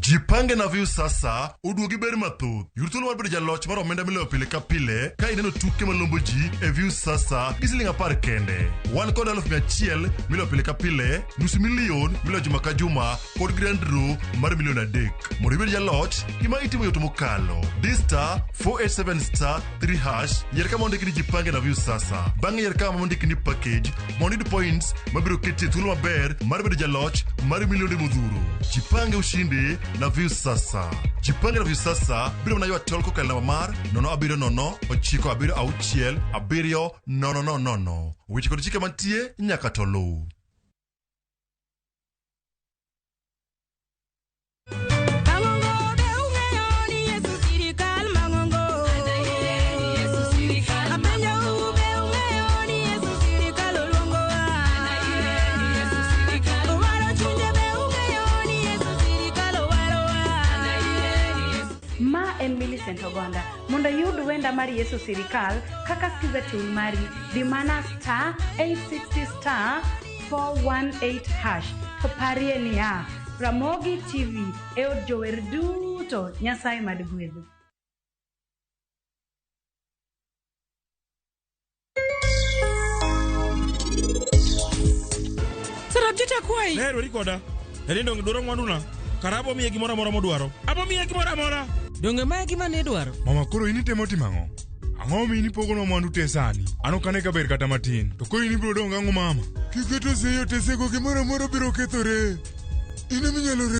Jipange na Viusasa oduogi ber mathoth. Yud thuolo mar bedo jaloch mar omenda miloyo pile ka pile ka ineno tuke malombo ji e Viusasa gi siling 10 kende. Wan kod 100,000 miloyo pile ka pile, nus milion miloyo juma ka juma kod grand draw mar milion 3. Mondo ibed jaloch, gima itimo yot mokalo. Di star 487 star 3 hash, yier kama ondiki ni Jipange na Viusasa. Bang'e yier kama ondiki ni package mondo iyud points mabiro keti e thuolo maber mar bedo jaloch mar milionde modhuro. Jipange ushindi na Viusasa. Jipange na Viusasa biro mana ywa tol kokalo namba mar 070 976 7000. Weche kod chike mantie nyaka to luw. Ma en Millicent Ogonda. Mondo iyud wenda mar Yesu Sirikal kaka skiza tune mari, di mana star 860 star 418 hash. To parie niya, Ramogi TV e od jower duto. Nyasaye mad gwedhu. Sarabjit akwayi. Ne rweri koda. Eri donge dwaro mwanduna. Kara abo miye gimoro amora modwaro. Abo miye gimoro amora. Donge mae gima ne idwaro? Mama koro in itemo timo ang'o? Ang'o mi in ipogonwa mwandu te sani? An ok ane kaber kata matin. To koro in ibiro dong' gang'o mama? Kiketo sei otesego gimoro amora biro kethore. In eminyalo